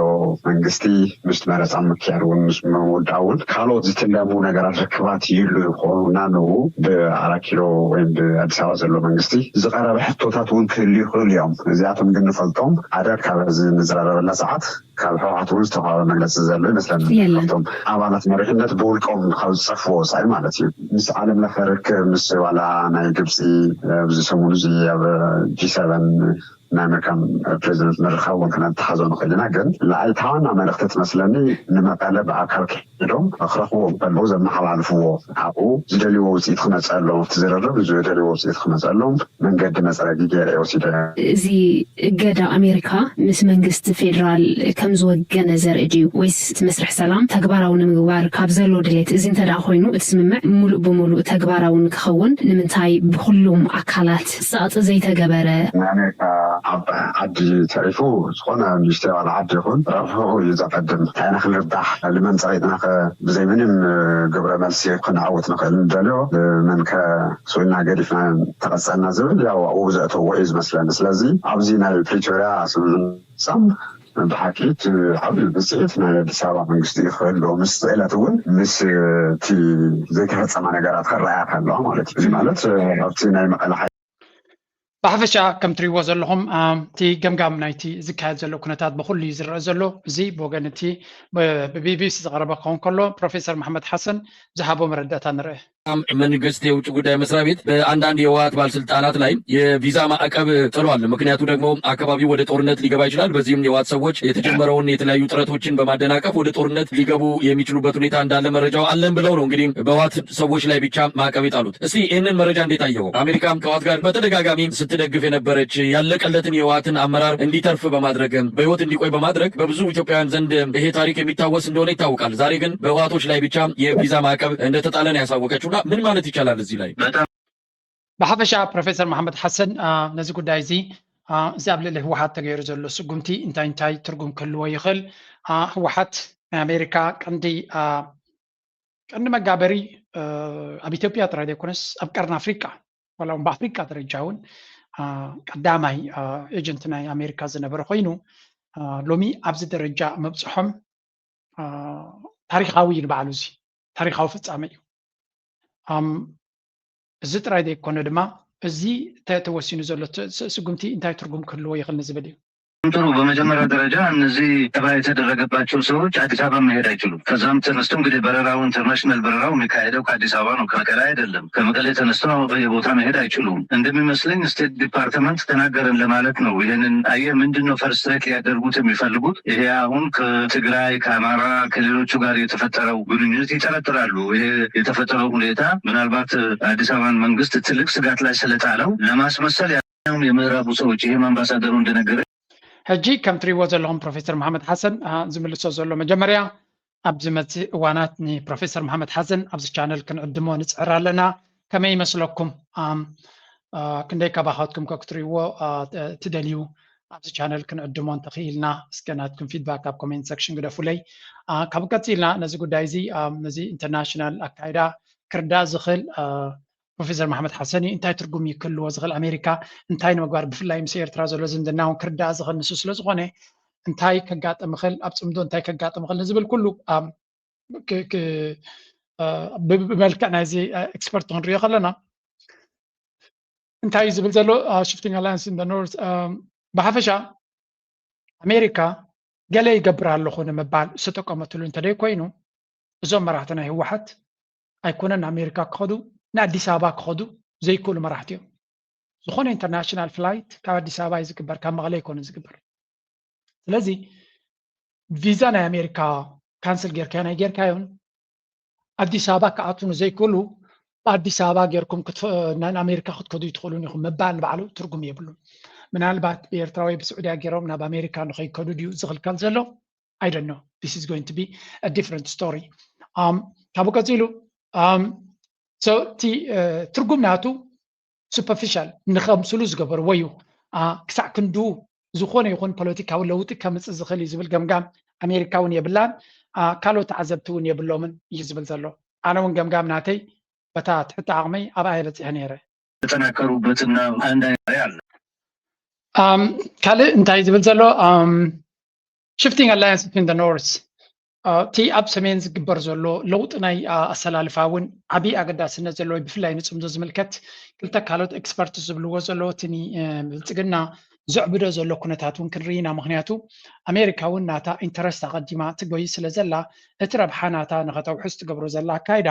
መንግስቲ ምስ መረፃ ምክያድ እውን ምስ ምውዳእ እውን ካልኦት ዝትለሙ ነገራት ርክባት ይህሉ ይኾኑ እና ንኡ ብኣራት ኪሎ ወይም ብኣዲስ ኣበባ ዘሎ መንግስቲ ዝቀረበ ሕቶታት እውን ክህሉ ይኽእሉ እዮም። እዚኣቶም ግን ንፈልጦም ሓደ ካብ እዚ ንዝራረበላ ሰዓት ካብ ህወሓት እውን ዝተዋሃበ መግለፂ ዘሎ ይመስለኒ። ካብቶም ኣባላት መሪሕነት ብውልቆም ካብ ዝፀፍዎ ወፃኢ ማለት እዩ። ምስ ዓለም ለኸ ርክብ ምስ ዋላ ናይ ግብፂ ኣብዚ ሰሙን እዚ ኣብ ጂ ሰቨን ናይ ኣሜሪካን ፕሬዚደንት ምርኻብ እውን ክነተሓዞ ንኽእል ኢና። ግን ንኣይ እታ ዋና መልእኽቲ ትመስለኒ ንመቐለ ብኣካል ክሒዶም ክረኽብዎ ከለዉ ዘመሓላልፍዎ ኣብኡ ዝደልይዎ ውፅኢት ክመፀሎም ኣብቲ ዝርርብ ዝደልይዎ ውፅኢት ክመፀሎም መንገዲ መፅረጊ ገይረ እየ ወሲደዮ። እዚ እገዳ ኣሜሪካ ምስ መንግስቲ ፌዴራል ከም ዝወገነ ዘርኢ ድዩ ወይስ እቲ መስርሕ ሰላም ተግባራዊ ንምግባር ካብ ዘሎ ድሌት እዚ እንተደኣ ኮይኑ እቲ ስምምዕ ሙሉእ ብሙሉእ ተግባራዊ ንክኸውን ንምንታይ ብኩሉም ኣካላት ፃቕጢ ዘይተገበረ? ናይ ኣሜሪካ ኣብ ዓዲ ተሪፉ ዝኾነ ንእሽተይ ዋላ ዓዲ ይኹን ረብሕኡ እዩ ዘቐድም። እንታይ ኢና ክንርባሕ፣ ልመን ጸቒጥና ከ ብዘይ ምንም ግብረ መልሲ ክንዓውት ንኽእል እንደልዮ። መን ከ ስኢልና ገዲፍና ተቐጸልና ዝብል ያው ኣብኡ ዘእተዎ እዩ ዝመስለኒ። ስለዚ ኣብዚ ናይ ፕሪቶርያ ስምምዕ ሳም ብሓቂ እቲ ዓብዪ ብፅዒት ናይ ኣዲስ ኣበባ መንግስቲ እዩ ክህልዎ ምስ ስእለት እውን ምስ እቲ ዘይተፈፀመ ነገራት ክረኣያ ከለዋ ማለት እዩ። እዚ ማለት ኣብቲ ናይ መቐለ ሓይ ብሓፈሻ ከም ትሪእዎ ዘለኹም እቲ ገምጋም ናይቲ ዝካየድ ዘሎ ኩነታት ብኩሉ እዩ ዝረአ ዘሎ። እዚ ብወገን እቲ ብቢቢሲ ዝቐረበ ክኸውን ከሎ ፕሮፌሰር መሓመድ ሓሰን ዝሃቦ መረዳእታ ንርአ። መንግስት የውጭ ጉዳይ መስሪያ ቤት በአንዳንድ የህወሓት ባለስልጣናት ላይ የቪዛ ማዕቀብ ጥሏል። ምክንያቱ ደግሞ አካባቢው ወደ ጦርነት ሊገባ ይችላል። በዚህም የህወሓት ሰዎች የተጀመረውን የተለያዩ ጥረቶችን በማደናቀፍ ወደ ጦርነት ሊገቡ የሚችሉበት ሁኔታ እንዳለ መረጃው አለን ብለው ነው እንግዲህ በህወሓት ሰዎች ላይ ብቻ ማዕቀብ የጣሉት። እስቲ ይህንን መረጃ እንዴት አየኸው? አሜሪካም ከህወሓት ጋር በተደጋጋሚ ስትደግፍ የነበረች ያለቀለትን የህወሓትን አመራር እንዲተርፍ በማድረግ በህይወት እንዲቆይ በማድረግ በብዙ ኢትዮጵያውያን ዘንድ ይሄ ታሪክ የሚታወስ እንደሆነ ይታወቃል። ዛሬ ግን በህወሓቶች ላይ ብቻ የቪዛ ማዕቀብ እንደተጣለ ነው ያሳወቀችው። እና ምን ማለት ይቻላል እዚህ ላይ? በጣም ብሓፈሻ ፕሮፌሰር መሓመድ ሓሰን ነዚ ጉዳይ እዚ እዚ ኣብ ልዕሊ ህወሓት ተገይሩ ዘሎ ስጉምቲ እንታይ እንታይ ትርጉም ክህልዎ ይኽእል? ህወሓት ናይ ኣሜሪካ ቀንዲ ቀንዲ መጋበሪ ኣብ ኢትዮጵያ ጥራይ ዘይኮነስ ኣብ ቀርኒ ኣፍሪቃ ዋላ እውን ብኣፍሪቃ ደረጃ እውን ቀዳማይ ኤጀንት ናይ ኣሜሪካ ዝነበረ ኮይኑ ሎሚ ኣብዚ ደረጃ ምብፅሖም ታሪካዊ እዩ ንባዕሉ። እዚ ታሪካዊ ፍፃመ እዩ። እዚ ጥራይ ዘይኮነ ድማ እዚ ተወሲኑ ዘሎ ስጉምቲ እንታይ ትርጉም ክህልዎ ይኽእል ንዝብል እዩ። ጥሩ። በመጀመሪያ ደረጃ እነዚህ ተባ የተደረገባቸው ሰዎች አዲስ አበባ መሄድ አይችሉም። ከዛም ተነስቶ እንግዲህ በረራው ኢንተርናሽናል በረራው የሚካሄደው ከአዲስ አበባ ነው፣ ከመቀሌ አይደለም። ከመቀሌ ተነስቶ በየቦታ መሄድ አይችሉም። እንደሚመስለኝ ስቴት ዲፓርትመንት ተናገረን ለማለት ነው። ይህንን አየህ፣ ምንድን ነው ፈርስትሬት ሊያደርጉት የሚፈልጉት? ይሄ አሁን ከትግራይ ከአማራ ከሌሎቹ ጋር የተፈጠረው ግንኙነት ይጠረጥራሉ። ይሄ የተፈጠረው ሁኔታ ምናልባት አዲስ አበባን መንግስት ትልቅ ስጋት ላይ ስለጣለው ለማስመሰል የምዕራቡ ሰዎች ይህም አምባሳደሩ እንደነገረ ሕጂ ከም ትሪእዎ ዘለኹም ፕሮፌሰር መሓመድ ሓሰን ዝምልሶ ዘሎ መጀመርያ ኣብዚ መፅእ እዋናት ንፕሮፌሰር መሓመድ ሓሰን ኣብዚ ቻነል ክንዕድሞ ንፅዕር ኣለና። ከመይ ይመስለኩም? ክንደይ ካባኻትኩም ከ ክትሪእዎ ትደልዩ? ኣብዚ ቻነል ክንዕድሞ እንተኽኢልና እስከ ናትኩም ፊድባክ ኣብ ኮሜንት ሰክሽን ግደፉለይ። ካብ ቀፂልና ነዚ ጉዳይ እዚ ነዚ ኢንተርናሽናል ኣካይዳ ክርዳእ ዝኽእል ፕሮፌሰር መሓመድ ሓሰን እዩ። እንታይ ትርጉም እዩ ክህልዎ ዝኽእል? ኣሜሪካ እንታይ ንምግባር፣ ብፍላይ ምስ ኤርትራ ዘሎ ዝምድና እውን ክርዳእ ዝኽእል ንሱ ስለ ዝኾነ እንታይ ከጋጥም ይኽእል፣ ኣብ ፅምዶ እንታይ ከጋጥም ይኽእል ንዝብል ኩሉ ብመልክዕ ናይዚ ኤክስፐርት ክንሪኦ ከለና እንታይ እዩ ዝብል ዘሎ ሽፍቲንግ ኣላያንስ ኢን ኖርት ብሓፈሻ ኣሜሪካ ገለ ይገብር ኣለኹ ንምባል ዝተጠቀመትሉ እንተደይ ኮይኑ እዞም መራሕቲ ናይ ህወሓት ኣይኮነን ኣሜሪካ ክኸዱ ንኣዲስ ኣበባ ክኸዱ ዘይክእሉ መራሕቲ እዮም። ዝኾነ ኢንተርናሽናል ፍላይት ካብ ኣዲስ ኣበባ እዩ ዝግበር፣ ካብ መቐለ ኣይኮነን ዝግበር። ስለዚ ቪዛ ናይ ኣሜሪካ ካንስል ጌርካዮ ናይ ጌርካዮን ኣዲስ ኣበባ ክኣትዉ ንዘይክእሉ ብኣዲስ ኣበባ ጌርኩም ንኣሜሪካ ክትከዱ ይትኽእሉን ኢኹም ምባል ንባዕሉ ትርጉም የብሉን። ምናልባት ብኤርትራ ወይ ብስዑድያ ገይሮም ናብ ኣሜሪካ ንኸይከዱ ድዩ ዝኽልከል ዘሎ? I don't know. This is going to be a different story. ካብኡ ቀፂሉ እቲ ትርጉም ናቱ ሱፐርፊሻል ንኸምስሉ ዝገበርዎ እዩ። ክሳዕ ክንድኡ ዝኾነ ይኹን ፖለቲካዊ ለውጢ ከምፅእ ዝኽእል እዩ ዝብል ገምጋም ኣሜሪካ እውን የብላን፣ ካልኦት ተዓዘብቲ እውን የብሎምን እዩ ዝብል ዘሎ። ኣነ እውን ገምጋም ናተይ በታ ትሕቲ ዓቕመይ ኣብኣ እየ በፂሐ ነይረ። የተጠናከሩበትና አንድ አለ። ካልእ እንታይ ዝብል ዘሎ ሽፍቲንግ ኣላያንስ ቢትዊን ኖርት እቲ ኣብ ሰሜን ዝግበር ዘሎ ለውጢ ናይ ኣሰላልፋ እውን ዓብዪ ኣገዳስነት ዘለዎ ብፍላይ ንፅምዶ ዝምልከት ክልተ ካልኦት ኤክስፐርት ዝብልዎ ዘሎ እቲ ብልፅግና ዘዕብዶ ዘሎ ኩነታት እውን ክንርኢ ኢና። ምክንያቱ ኣሜሪካ እውን ናታ ኢንተረስት ኣቐዲማ ትጎይ ስለ ዘላ እቲ ረብሓ ናታ ንኸተውሕስ ትገብሮ ዘላ ኣካይዳ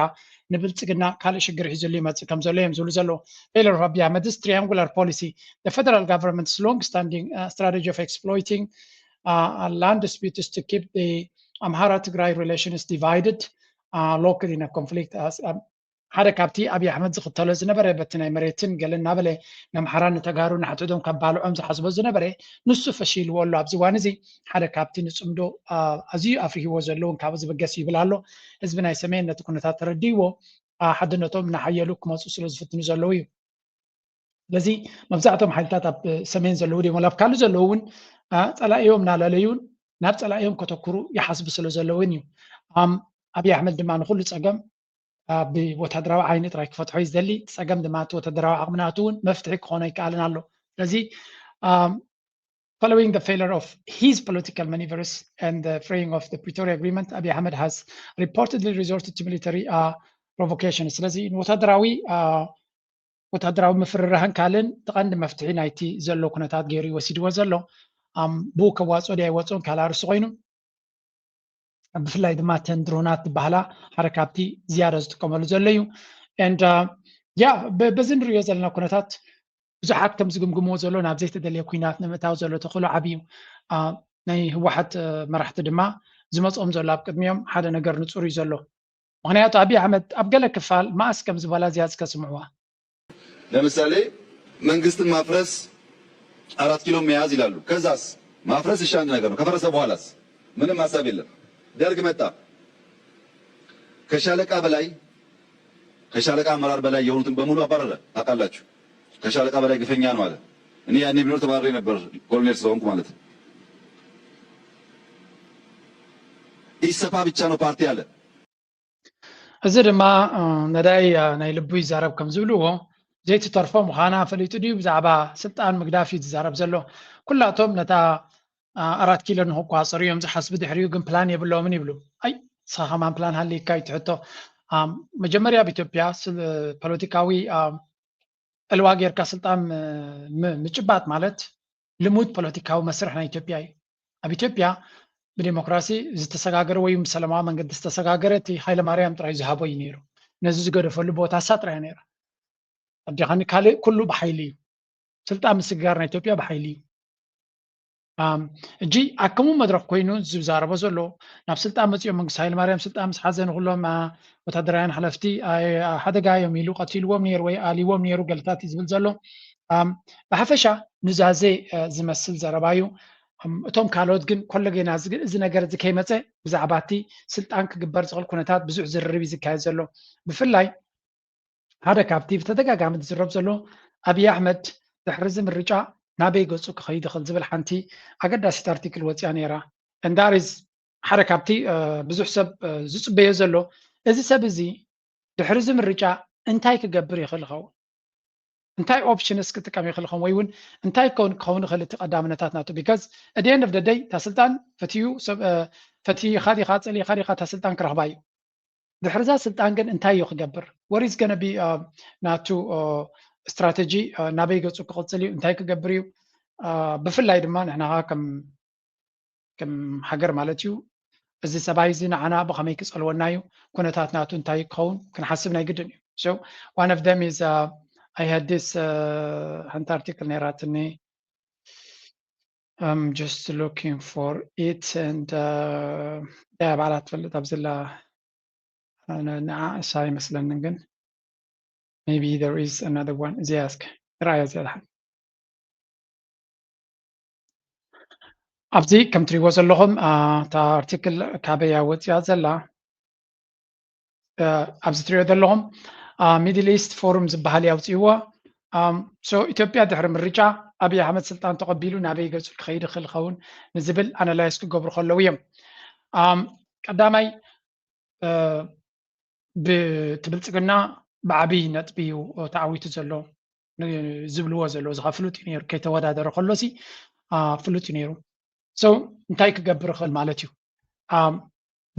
ንብልፅግና ካልእ ሽግር ሒዙሉ ይመፅእ ከም ዘሎ እዮም ዝብሉ ዘለዉ። ፌለር ኦፍ ኣቢይ ኣሕመድስ ትሪያንጉላር ፖሊሲ the federal government's long standing strategy of exploiting land disputes to keep the ኣምሓራ ትግራይ relations divided locked in a conflict ሓደ ካብቲ ኣብይ ኣሕመድ ዝኽተሎ ዝነበረ በቲ ናይ መሬትን ገለ እናበለ ንኣምሓራን ንተጋሩ ንሓድሕዶም ካብ ባልዖም ዝሓስቦ ዝነበረ ንሱ ፈሺልዎ ኣሎ። ኣብዚ እዋን እዚ ሓደ ካብቲ ንፅምዶ ኣዝዩ ኣፍሪህዎ ዘለውን ካብኡ ዝብገስ ይብል ኣሎ። ህዝቢ ናይ ሰሜን ነቲ ኩነታት ተረዲእዎ ሓድነቶም እናሓየሉ ክመፁ ስለ ዝፍትኑ ዘለዉ እዩ። ስለዚ መብዛሕቶም ሓይልታት ኣብ ሰሜን ዘለዉ ድዮም ኣብ ካልእ ዘለዉ እውን ጸላኢኦም እናለለዩን ናብ ጸላኢኦም ከተኩሩ ይሓስቡ ስለ ዘለውን እዩ። ኣብይ ኣሕመድ ድማ ንኩሉ ፀገም ብወታደራዊ ዓይኒ ጥራይ ክፈትሖ እዩ ዝደሊ። ፀገም ድማ እቲ ወታደራዊ ዓቕሚ ናቱ እውን መፍትሒ ክኾኖ ኣይከኣልን ኣሎ። ስለዚ following the failure of his political maneuvers and the fraying of the Pretoria Agreement, Abiy Ahmed has reportedly resorted to military uh, provocation. ስለዚ ንወታደራዊ ወታደራዊ ምፍርራህን ካልእን እቲ ቀንዲ መፍትሒ ናይቲ ዘሎ ኩነታት ገይሩ ይወሲድዎ ዘሎ። ብኡ ከዋፅኦ ድያ ይወፅኦን ካልእ ኣርእስቲ ኮይኑ፣ ብፍላይ ድማ እተን ድሮናት ዝበሃላ ሓደ ካብቲ ዝያዳ ዝጥቀመሉ ዘሎ እዩ። ያ በዚ ንሪኦ ዘለና ኩነታት ብዙሓት ከም ዝግምግምዎ ዘሎ ናብ ዘይተደለየ ኩናት ንምእታው ዘሎ ተኽእሎ ዓብዪ እዩ። ናይ ህወሓት መራሕቲ ድማ ዝመፅኦም ዘሎ ኣብ ቅድሚኦም ሓደ ነገር ንፁር እዩ ዘሎ። ምክንያቱ ኣብይ ኣሕመድ ኣብ ገለ ክፋል ማእስ ከም ዝበላ ዝያዝ ከስምዕዋ። ለምሳሌ መንግስትን ማፍረስ አራት ኪሎ መያዝ ይላሉ። ከዛስ ማፍረስ እሺ አንድ ነገር ነው። ከፈረሰ በኋላስ ምንም ሀሳብ የለም። ደርግ መጣ። ከሻለቃ በላይ ከሻለቃ አመራር በላይ የሆኑትን በሙሉ አባረረ። ታውቃላችሁ፣ ከሻለቃ በላይ ግፈኛ ነው አለ። እኔ ያኔ ቢኖር ተባረሬ ነበር፣ ኮሎኔል ስለሆንኩ ማለት ነው። ኢሰፓ ብቻ ነው ፓርቲ አለ። እዚ ድማ ነዳይ ናይ ልቡ ይዛረብ ከም ዝብልዎ ዘይትተርፎ ምዃና ፈሊጡ ድዩ ብዛዕባ ስልጣን ምግዳፍ እዩ ዝዛረብ ዘሎ? ኩላቶም ነታ ኣራት ኪሎ ንክቋፀሩ እዮም ዝሓስቡ፣ ድሕሪኡ ግን ፕላን የብሎምን ይብሉ። ኣይ ንስኻ ከማን ፕላን ሃልይካ እዩ ትሕቶ። መጀመርያ ኣብ ኢትዮጵያ ፖለቲካዊ ዕልዋ ጌርካ ስልጣን ምጭባጥ ማለት ልሙድ ፖለቲካዊ መስርሕ ናይ ኢትዮጵያ እዩ። ኣብ ኢትዮጵያ ብዴሞክራሲ ዝተሰጋገረ ወይ ብሰላማዊ መንገዲ ዝተሰጋገረ እቲ ሃይለማርያም ጥራይ ዝሃቦ እዩ ነይሩ። ነዚ ዝገደፈሉ ቦታ እሳ ጥራይ ነይራ። ኣዲኻኒ ካልእ ኩሉ ብሓይሊ እዩ። ስልጣን ምስግጋር ናይ ኢትዮጵያ ብሓይሊ እዩ። እጂ ኣብ ከምኡ መድረኽ ኮይኑ ዝዛረቦ ዘሎ ናብ ስልጣን መፂኦም መንግስቲ ሃይለማርያም ስልጣን ምስ ሓዘ ንኩሎም ወታደራውያን ሓለፍቲ ሓደጋ እዮም ኢሉ ቀቲልዎም ነይሩ ወይ ኣልዎም ነይሩ ገልታት እዩ ዝብል ዘሎ። ብሓፈሻ ኑዛዜ ዝመስል ዘረባ እዩ። እቶም ካልኦት ግን ኮሎ ጌና እዚ ነገር እዚ ከይመፀ ብዛዕባ እቲ ስልጣን ክግበር ዝኽእል ኩነታት ብዙሕ ዝርርብ እዩ ዝካየድ ዘሎ። ብፍላይ ሓደ ካብቲ ብተደጋጋሚ ዝዝረብ ዘሎ ኣብይ ኣሕመድ ድሕሪ እዚ ምርጫ ናበይ ገፁ ክኸይድ ይኽእል ዝብል ሓንቲ ኣገዳሲት ኣርቲክል ወፂኣ ነይራ። እንዳሪዝ ሓደ ካብቲ ብዙሕ ሰብ ዝፅበዮ ዘሎ እዚ ሰብ እዚ ድሕሪ እዚ ምርጫ እንታይ ክገብር ይኽእል ይኸውን? እንታይ ኦፕሽንስ ክጥቀም ይኽእል ይኸውን? ወይ እውን እንታይ ክኸውን ክኸውን ይኽእል እቲ ቀዳምነታት ናቱ? Because at the end of the day እታ ስልጣን ፈትዩ ፈትይኻ ዲኻ ፀሊእኻ ዲኻ እታ ስልጣን ክረኽባ እዩ። ድሕርዛ ስልጣን ግን እንታይ እዩ ክገብር? What is gonna be ናቱ ስትራተጂ ናበይ ገፁ ክቕፅል እዩ? እንታይ ክገብር እዩ? ብፍላይ ድማ ንሕና ከም ከም ሃገር ማለት እዩ እዚ ሰብኣይ እዚ ንዓና ብኸመይ ክፀልወና እዩ? ኩነታት ናቱ እንታይ ክኸውን ክንሓስብ ናይ ግድን እዩ። So one of them is I had this ሓንቲ ኣርቲክል ነይራትኒ I'm just looking for it and ባዕላ ትፈልጥ ኣብዘላ ንዓ እሳ ይመስለንን ግን maybe there is another one እዚኣ እስከ ንርኣያ እዚኣ ድሓን ኣብዚ ከም ትሪእዎ ዘለኹም እታ ኣርቲክል ካበያ ወፂኣ ዘላ ኣብዚ ትሪኦ ዘለኹም ሚድል ኢስት ፎሩም ዝበሃል ያውፅእዎ ኢትዮጵያ ድሕሪ ምርጫ ኣብይ ኣሕመድ ስልጣን ተቐቢሉ ናበይ ገፁ ክኸይድ ይኽእል ይኸውን ንዝብል ኣናላይዝ ክገብሩ ከለዉ እዮም። ቀዳማይ ብቲ ብልፅግና ብዓብይ ነጥቢ እዩ ተዓዊቱ ዘሎ ዝብልዎ ዘለዉ እዚ ፍሉጥ እዩ ነይሩ ከይተወዳደረ ከሎሲ ፍሉጥ እዩ ነይሩ። So እንታይ ክገብር ይኽእል ማለት እዩ?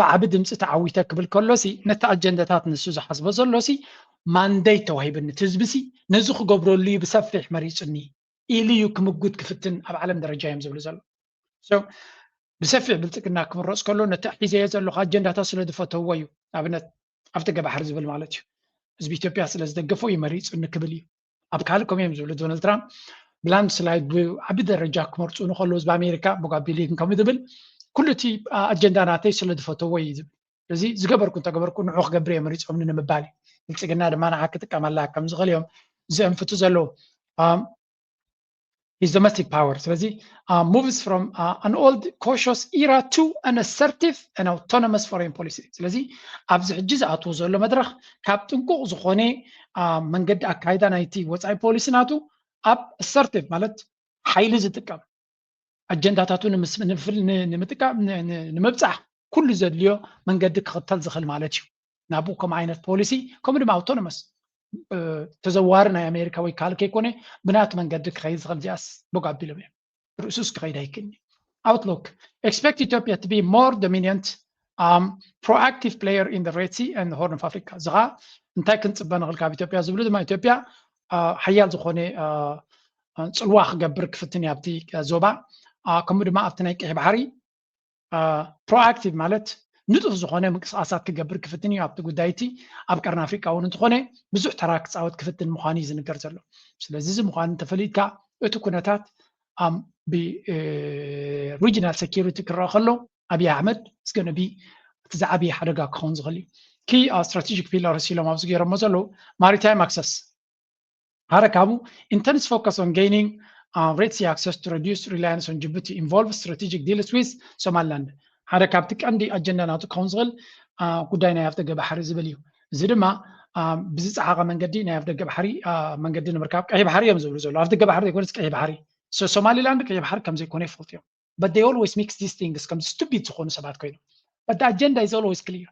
ብዓቢ ድምፂ ተዓዊተ ክብል ከሎሲ ነቲ ኣጀንዳታት ንሱ ዝሓስቦ ዘሎሲ ማንደይት ተዋሂብኒ እቲ ህዝቢሲ ነዚ ክገብረሉ እዩ ብሰፊሕ መሪፅኒ ኢሉ እዩ ክምጉት ክፍትን ኣብ ዓለም ደረጃ እዮም ዝብሉ ዘሎ። ብሰፊሕ ብልፅግና ክምረፅ ከሎ ነቲ ሒዘዮ ዘለኹ ኣጀንዳታት ስለ ዝፈተውዎ እዩ። ኣብነት ኣብቲ ገባሕር ዝብል ማለት እዩ። ህዝቢ ኢትዮጵያ ስለ ዝደገፎ እዩ መሪፁኒ ክብል እዩ። ኣብ ካልእ ከምኡ እዮም ዝብሉ ዶናልድ ትራምፕ ብላንድ ስላይድ ብዓቢ ደረጃ ክመርፁ ንከለዉ ህዝቢ ኣሜሪካ ብጓቢሊን ከምኡ ዝብል ኩሉ እቲ ኣጀንዳ ናተይ ስለ ዝፈተዎ እዩ ዝብል። ስለዚ ዝገበርኩ እንተገበርኩ ንዑ ክገብር እዮም መሪፆምኒ ንምባል እዩ። ብልፅግና ድማ ንዓ ክጥቀመላ ከም ዝኽእል እዮም ዘንፍቱ ዘለዉ። His domestic power ስለዚ moves from an old cautious era to an assertive and autonomous foreign policy። ስለዚ ኣብዚ ሕጂ ዝኣትዎ ዘሎ መድረኽ ካብ ጥንቁቕ ዝኾነ መንገዲ ኣካይዳ ናይቲ ወፃኢ ፖሊሲ ናቱ ኣብ ኣሰርቲቭ ማለት ሓይሊ ዝጥቀም ኣጀንዳታቱ ንምጥቃም ንምብፃሕ ኩሉ ዘድልዮ መንገዲ ክኽተል ዝኽእል ማለት እዩ። ናብኡ ከም ዓይነት ፖሊሲ ከምኡ ድማ ኣውቶኖመስ ተዘዋሪ ናይ ኣሜሪካ ወይ ካልእ ከይኮነ ብናቱ መንገዲ ክኸይድ ዝኽእል እዚኣስ ቦግ ኣቢሎም እዮም። ርእሱስ ክኸይድ ኣይክእልኒ። Outlook: Expect Ethiopia to be more dominant, um, proactive player in the Red Sea and the Horn of Africa. እዚ ኸዓ እንታይ ክንፅበ ንኽእል ካብ ኢትዮጵያ ዝብሉ ድማ ኢትዮጵያ ሓያል ዝኾነ ፅልዋ ክገብር ክፍትን እዩ ኣብቲ ዞባ። ከምኡ ድማ ኣብቲ ናይ ቀይሕ ባሕሪ ፕሮኣክቲቭ ማለት ንጡፍ ዝኾነ ምንቅስቃሳት ክገብር ክፍትን እዩ ኣብቲ ጉዳይ እቲ ኣብ ቀርኒ ኣፍሪቃ እውን እንተኾነ ብዙሕ ተራ ክፃወት ክፍትን ምዃኑ እዩ ዝንገር ዘሎ። ስለዚ እዚ ምዃኑ እንተፈሊጥካ እቲ ኩነታት ብ regional security ክረኣ ከሎ ኣብይ ኣሕመድ is gonna be እቲ ዝዓበየ ሓደጋ ክኸውን ዝኽእል እዩ። Key strategic pillars ኢሎም ኣብዚ ገይሮሞ ዘለዉ ማሪታይም ኣክሰስ ሓደ ካብኡ intense focus on gaining Red Sea access to reduce reliance on Djibouti, involve strategic deals with Somaliland ሓደ ካብቲ ቀንዲ ኣጀንዳ ናቱ ክኸውን ዝኽእል ጉዳይ ናይ ኣፍደገ ባሕሪ ዝብል እዩ። እዚ ድማ ብዝፀሓቐ መንገዲ ናይ ኣፍደገ ባሕሪ መንገዲ ንምርካብ ቀይሕ ባሕሪ እዮም ዝብሉ ዘለዉ። ኣፍደገ ባሕሪ ዘይኮነስ ቀይሕ ባሕሪ። Somaliland ቀይሕ ባሕሪ ከም ዘይኮነ ይፈልጡ እዮም። But they always mix these things ከም stupid ዝኾኑ ሰባት ኮይኖም። But the agenda is always clear.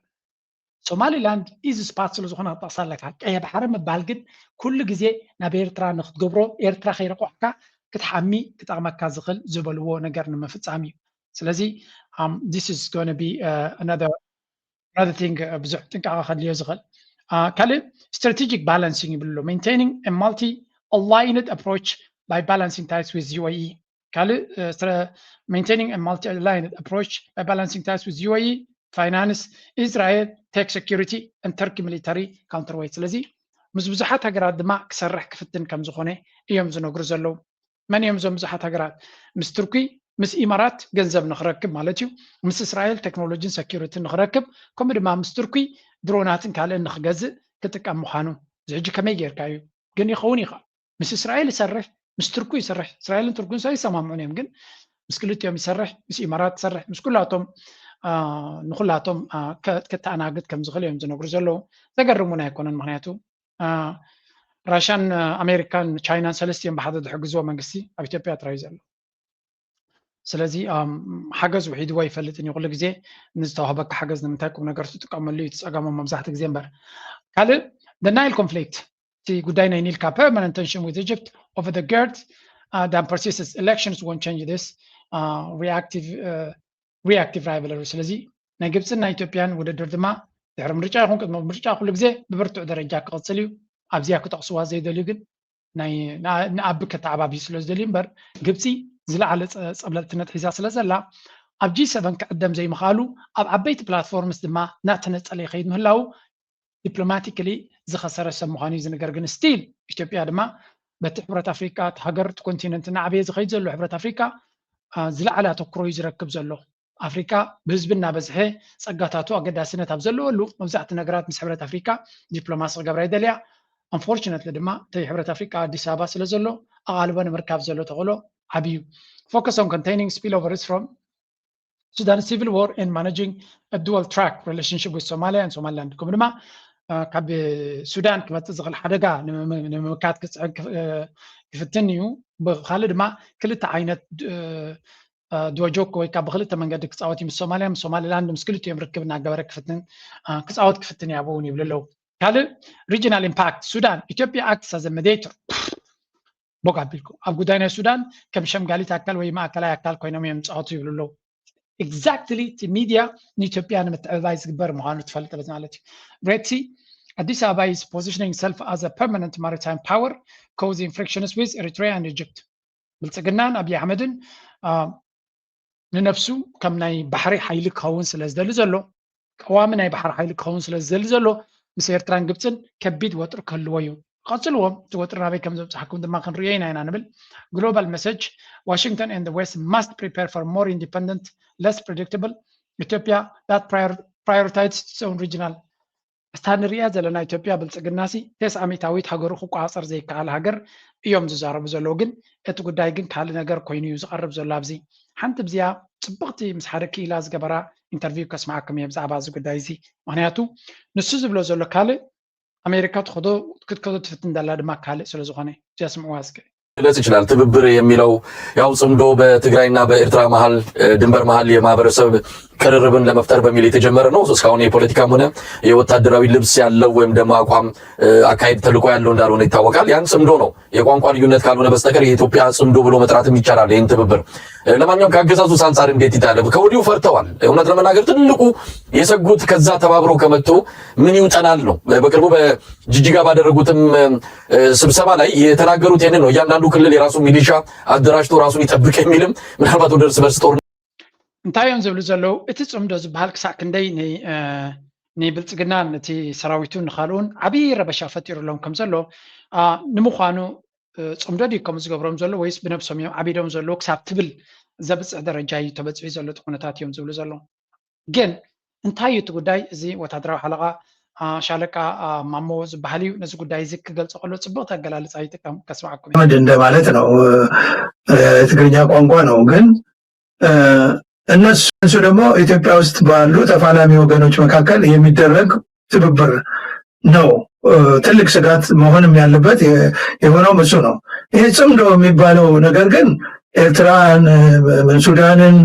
Somaliland is spot ስለ ዝኾነ ክጠቕሳ ኣለካ። ቀይሕ ባሕሪ ምባል ግን ኩሉ ግዜ ናብ ኤርትራ ንክትገብሮ ኤርትራ ከይረቋሕካ ክትሓሚ ክጠቕመካ ዝኽእል ዝበልዎ ነገር ንምፍፃም እዩ። ስለዚ this is gonna be another thing ብዙሕ ጥንቃቐ ከድልዮ ዝኽእል። ካልእ strategic balancing ይብሉ። Maintaining a multi-aligned approach by balancing ties with U A E ካልእ maintaining a multi-aligned approach by balancing ties with U A E, finance, Israel, tech security and Turkey military counterweight ስለዚ ምስ ብዙሓት ሃገራት ድማ ክሰርሕ ክፍትን ከም ዝኾነ እዮም ዝነግሩ ዘለዉ። መን እዮም እዞም ብዙሓት ሃገራት? ምስ ቱርኪ ምስ ኢማራት ገንዘብ ንክረክብ ማለት እዩ። ምስ እስራኤል ቴክኖሎጂን ሰኪሪቲ ንክረክብ ከምኡ ድማ ምስ ቱርኪ ድሮናትን ካልእን ንክገዝእ ክጥቀም ምዃኑ እዚ ሕጂ ከመይ ጌርካ እዩ ግን ይኸውን እዩ ምስ እስራኤል ይሰርሕ ምስ ቱርኩ ይሰርሕ እስራኤልን ቱርኩን ሰብ ይሰማምዑን እዮም ግን ምስ ክልቲኦም ይሰርሕ ምስ ኢማራት ይሰርሕ ምስ ኩላቶም ንኩላቶም ከተኣናግድ ከም ዝኽእል እዮም ዝነግሩ ዘለዉ። ዘገርም እውን ኣይኮነን ምክንያቱ ራሽያን ኣሜሪካን ቻይናን ሰለስቲኦም ብሓደ ዝሕግዝዎ መንግስቲ ኣብ ኢትዮጵያ ጥራይ ዘሎ። ስለዚ ሓገዝ ውሒድዎ ይፈልጥን እዩ ኩሉ ግዜ ንዝተዋህበካ ሓገዝ ንምንታይ ቁም ነገር ትጥቀመሉ እዩ እቲ ፀገሞም መብዛሕትኡ ግዜ እምበር። ካልእ the Nile conflict እቲ ጉዳይ ናይ ኒልካ permanent tension with Egypt over the Gerd dam persists elections won't change this reactive reactive rivalry ስለዚ ናይ ግብፅን ናይ ኢትዮጵያን ውድድር ድማ ድሕሪ ምርጫ ይኹን ቅድሚ ምርጫ ኩሉ ግዜ ብብርቱዕ ደረጃ ክቕፅል እዩ። ኣብዚኣ ክጠቕስዋ ዘይደልዩ ግን ንኣብ ከተዓባብዩ ስለ ዝደልዩ እምበር ግብፂ ዝለዓለ ፀብለልትነት ሒዛ ስለ ዘላ ኣብ ጂ ሰቨን ክዕደም ዘይምኽኣሉ ኣብ ዓበይቲ ፕላትፎርምስ ድማ እናተነፀለ ይኸይድ ምህላው ዲፕሎማቲካሊ ዝኸሰረ ሰብ ምዃኑ እዩ ዝንገር። ግን ስቲል ኢትዮጵያ ድማ በቲ ሕብረት ኣፍሪቃ እቲ ሃገር እቲ ኮንቲነንት እናዓበየ ዝኸይድ ዘሎ ሕብረት ኣፍሪቃ ዝለዓለ ኣተኩሮ እዩ ዝረክብ ዘሎ። ኣፍሪቃ ብህዝቢ እናበዝሐ ፀጋታቱ ኣገዳስነት ኣብ ዘለወሉ መብዛሕቲ ነገራት ምስ ሕብረት ኣፍሪቃ ዲፕሎማሲ ክገብራ ይደልያ። Unfortunately ድማ እቲ ሕብረት ኣፍሪቃ ኣዲስ ኣበባ ስለ ዘሎ ኣቓልቦ ንምርካብ ዘሎ ተኽእሎ ዓብዩ። Focus on containing spillovers from Sudan civil war and managing a dual track relationship with Somalia and Somaliland ከምኡ ድማ ካብ ሱዳን ክመፅእ ዝኽእል ሓደጋ ንምምካት ክፅዕን ይፍትን እዩ። ብካልእ ድማ ክልተ ዓይነት ዶጆክ ወይ ከዓ ብክልተ መንገዲ ክፃወት እዩ ምስ ሶማሊያ ምስ ሶማሊላንድ ምስ ክልቲኦም ርክብ እናገበረ ክፍትን ክፃወት ክፍትን ያበውን ይብሉ ኣለዉ። ካልእ regional impact Sudan Ethiopia acts as a mediator ቦግ ኣቢልኩም ኣብ ጉዳይ ናይ ሱዳን ከም ሸምጋሊት ኣካል ወይ ማእከላይ ኣካል ኮይኖም እዮም ዝፃወቱ ይብሉ ኣለዉ። Exactly እቲ ሚድያ ንኢትዮጵያ ንምትዕብባይ ዝግበር ምዃኑ ትፈልጥ ማለት እዩ። Red Sea Addis Ababa is positioning itself as a permanent maritime power causing frictions with Eritrea and Egypt ብልፅግናን ኣብይ ኣሕመድን ንነብሱ ከም ናይ ባሕሪ ሓይሊ ክኸውን ስለ ዝደሊ ዘሎ ቀዋሚ ናይ ባሕሪ ሓይሊ ክኸውን ስለ ዝደሊ ዘሎ ምስ ኤርትራን ግብፅን ከቢድ ወጥሪ ክህልዎ እዩ። ቀፅልዎም እቲ ወጥሪ ናበይ ከም ዘብፅሓኩም ድማ ክንሪኦ ኢና ኢና ንብል። Global message Washington and the West must prepare for more independent less predictable Ethiopia that prioritizes its own regional እታ ንሪኣ ዘለና ኢትዮጵያ ብልፅግናሲ ተስዓ ሚእታዊት ሃገሩ ክቆፃፀር ዘይከኣል ሃገር እዮም ዝዛረቡ ዘለዉ ግን እቲ ጉዳይ ግን ካልእ ነገር ኮይኑ እዩ ዝቐርብ ዘሎ ኣብዚ ሓንቲ ብዚኣ ፅብቕቲ ምስ ሓደ ክኢላ ዝገበራ ኢንተርቪው ከስምዓኩም እየ ብዛዕባ እዚ ጉዳይ እዚ ምክንያቱ ንሱ ዝብሎ ዘሎ ካልእ ኣሜሪካ ትኸዶ ክትከዶ ትፍትን ዘላ ድማ ካልእ ስለ ዝኾነ እዚኣ ስምዕዋ እስከ ሊገለጽ ይችላል። ትብብር የሚለው ያው ጽምዶ በትግራይና በኤርትራ መሀል ድንበር መሀል የማህበረሰብ ቅርርብን ለመፍጠር በሚል የተጀመረ ነው። እስካሁን የፖለቲካም ሆነ የወታደራዊ ልብስ ያለው ወይም ደግሞ አቋም፣ አካሄድ፣ ተልዕኮ ያለው እንዳልሆነ ይታወቃል። ያን ጽምዶ ነው፣ የቋንቋ ልዩነት ካልሆነ በስተቀር የኢትዮጵያ ጽምዶ ብሎ መጥራትም ይቻላል ይህን ትብብር። ለማንኛውም ከአገዛዙስ አንጻር እንዴት ይታያል? ከወዲሁ ፈርተዋል። እውነት ለመናገር ትልቁ የሰጉት ከዛ ተባብረው ከመጡ ምን ይውጠናል ነው። በቅርቡ በጅጅጋ ባደረጉትም ስብሰባ ላይ የተናገሩት ይህንን ነው። እያንዳንዱ ክልል የራሱ ሚሊሻ አደራጅቶ ራሱን ይጠብቅ የሚልም፣ ምናልባት ወደ እርስ በርስ ጦርነት እንታይ እዮም ዝብሉ ዘለዉ? እቲ ጽምዶ ዝበሃል ክሳዕ ክንደይ ንብልጽግናን ነቲ ሰራዊቱን ንኻልኡን ዓብዪ ረበሻ ፈጢሩሎም ከም ዘሎ፣ ንምዃኑ ጽምዶ ድዩ ከምኡ ዝገብሮም ዘሎ ወይስ ብነብሶም እዮም ዓቢዶም ዘለዉ ክሳብ ትብል ዘብጽሕ ደረጃ እዩ ተበጺሑ ዘሎ እቲ ኩነታት እዮም ዝብሉ ዘለዉ። ግን እንታይ እዩ እቲ ጉዳይ? እዚ ወታደራዊ ሓለቓ ሻለቃ ማሞ ዝበሃል እዩ ነዚ ጉዳይ እዚ ክገልጾ ከሎ ጽብቕቲ ኣገላልጻ ይጥቀም። ከስምዓኩም እንደማለት ነው። ትግርኛ ቋንቋ ነው። ግን እነሱ እነሱ ደግሞ ኢትዮጵያ ውስጥ ባሉ ተፋላሚ ወገኖች መካከል የሚደረግ ትብብር ነው። ትልቅ ስጋት መሆንም ያለበት የሆነውም እሱ ነው። ይሄ ጽምዶ የሚባለው ነገር ግን ኤርትራን፣ ሱዳንን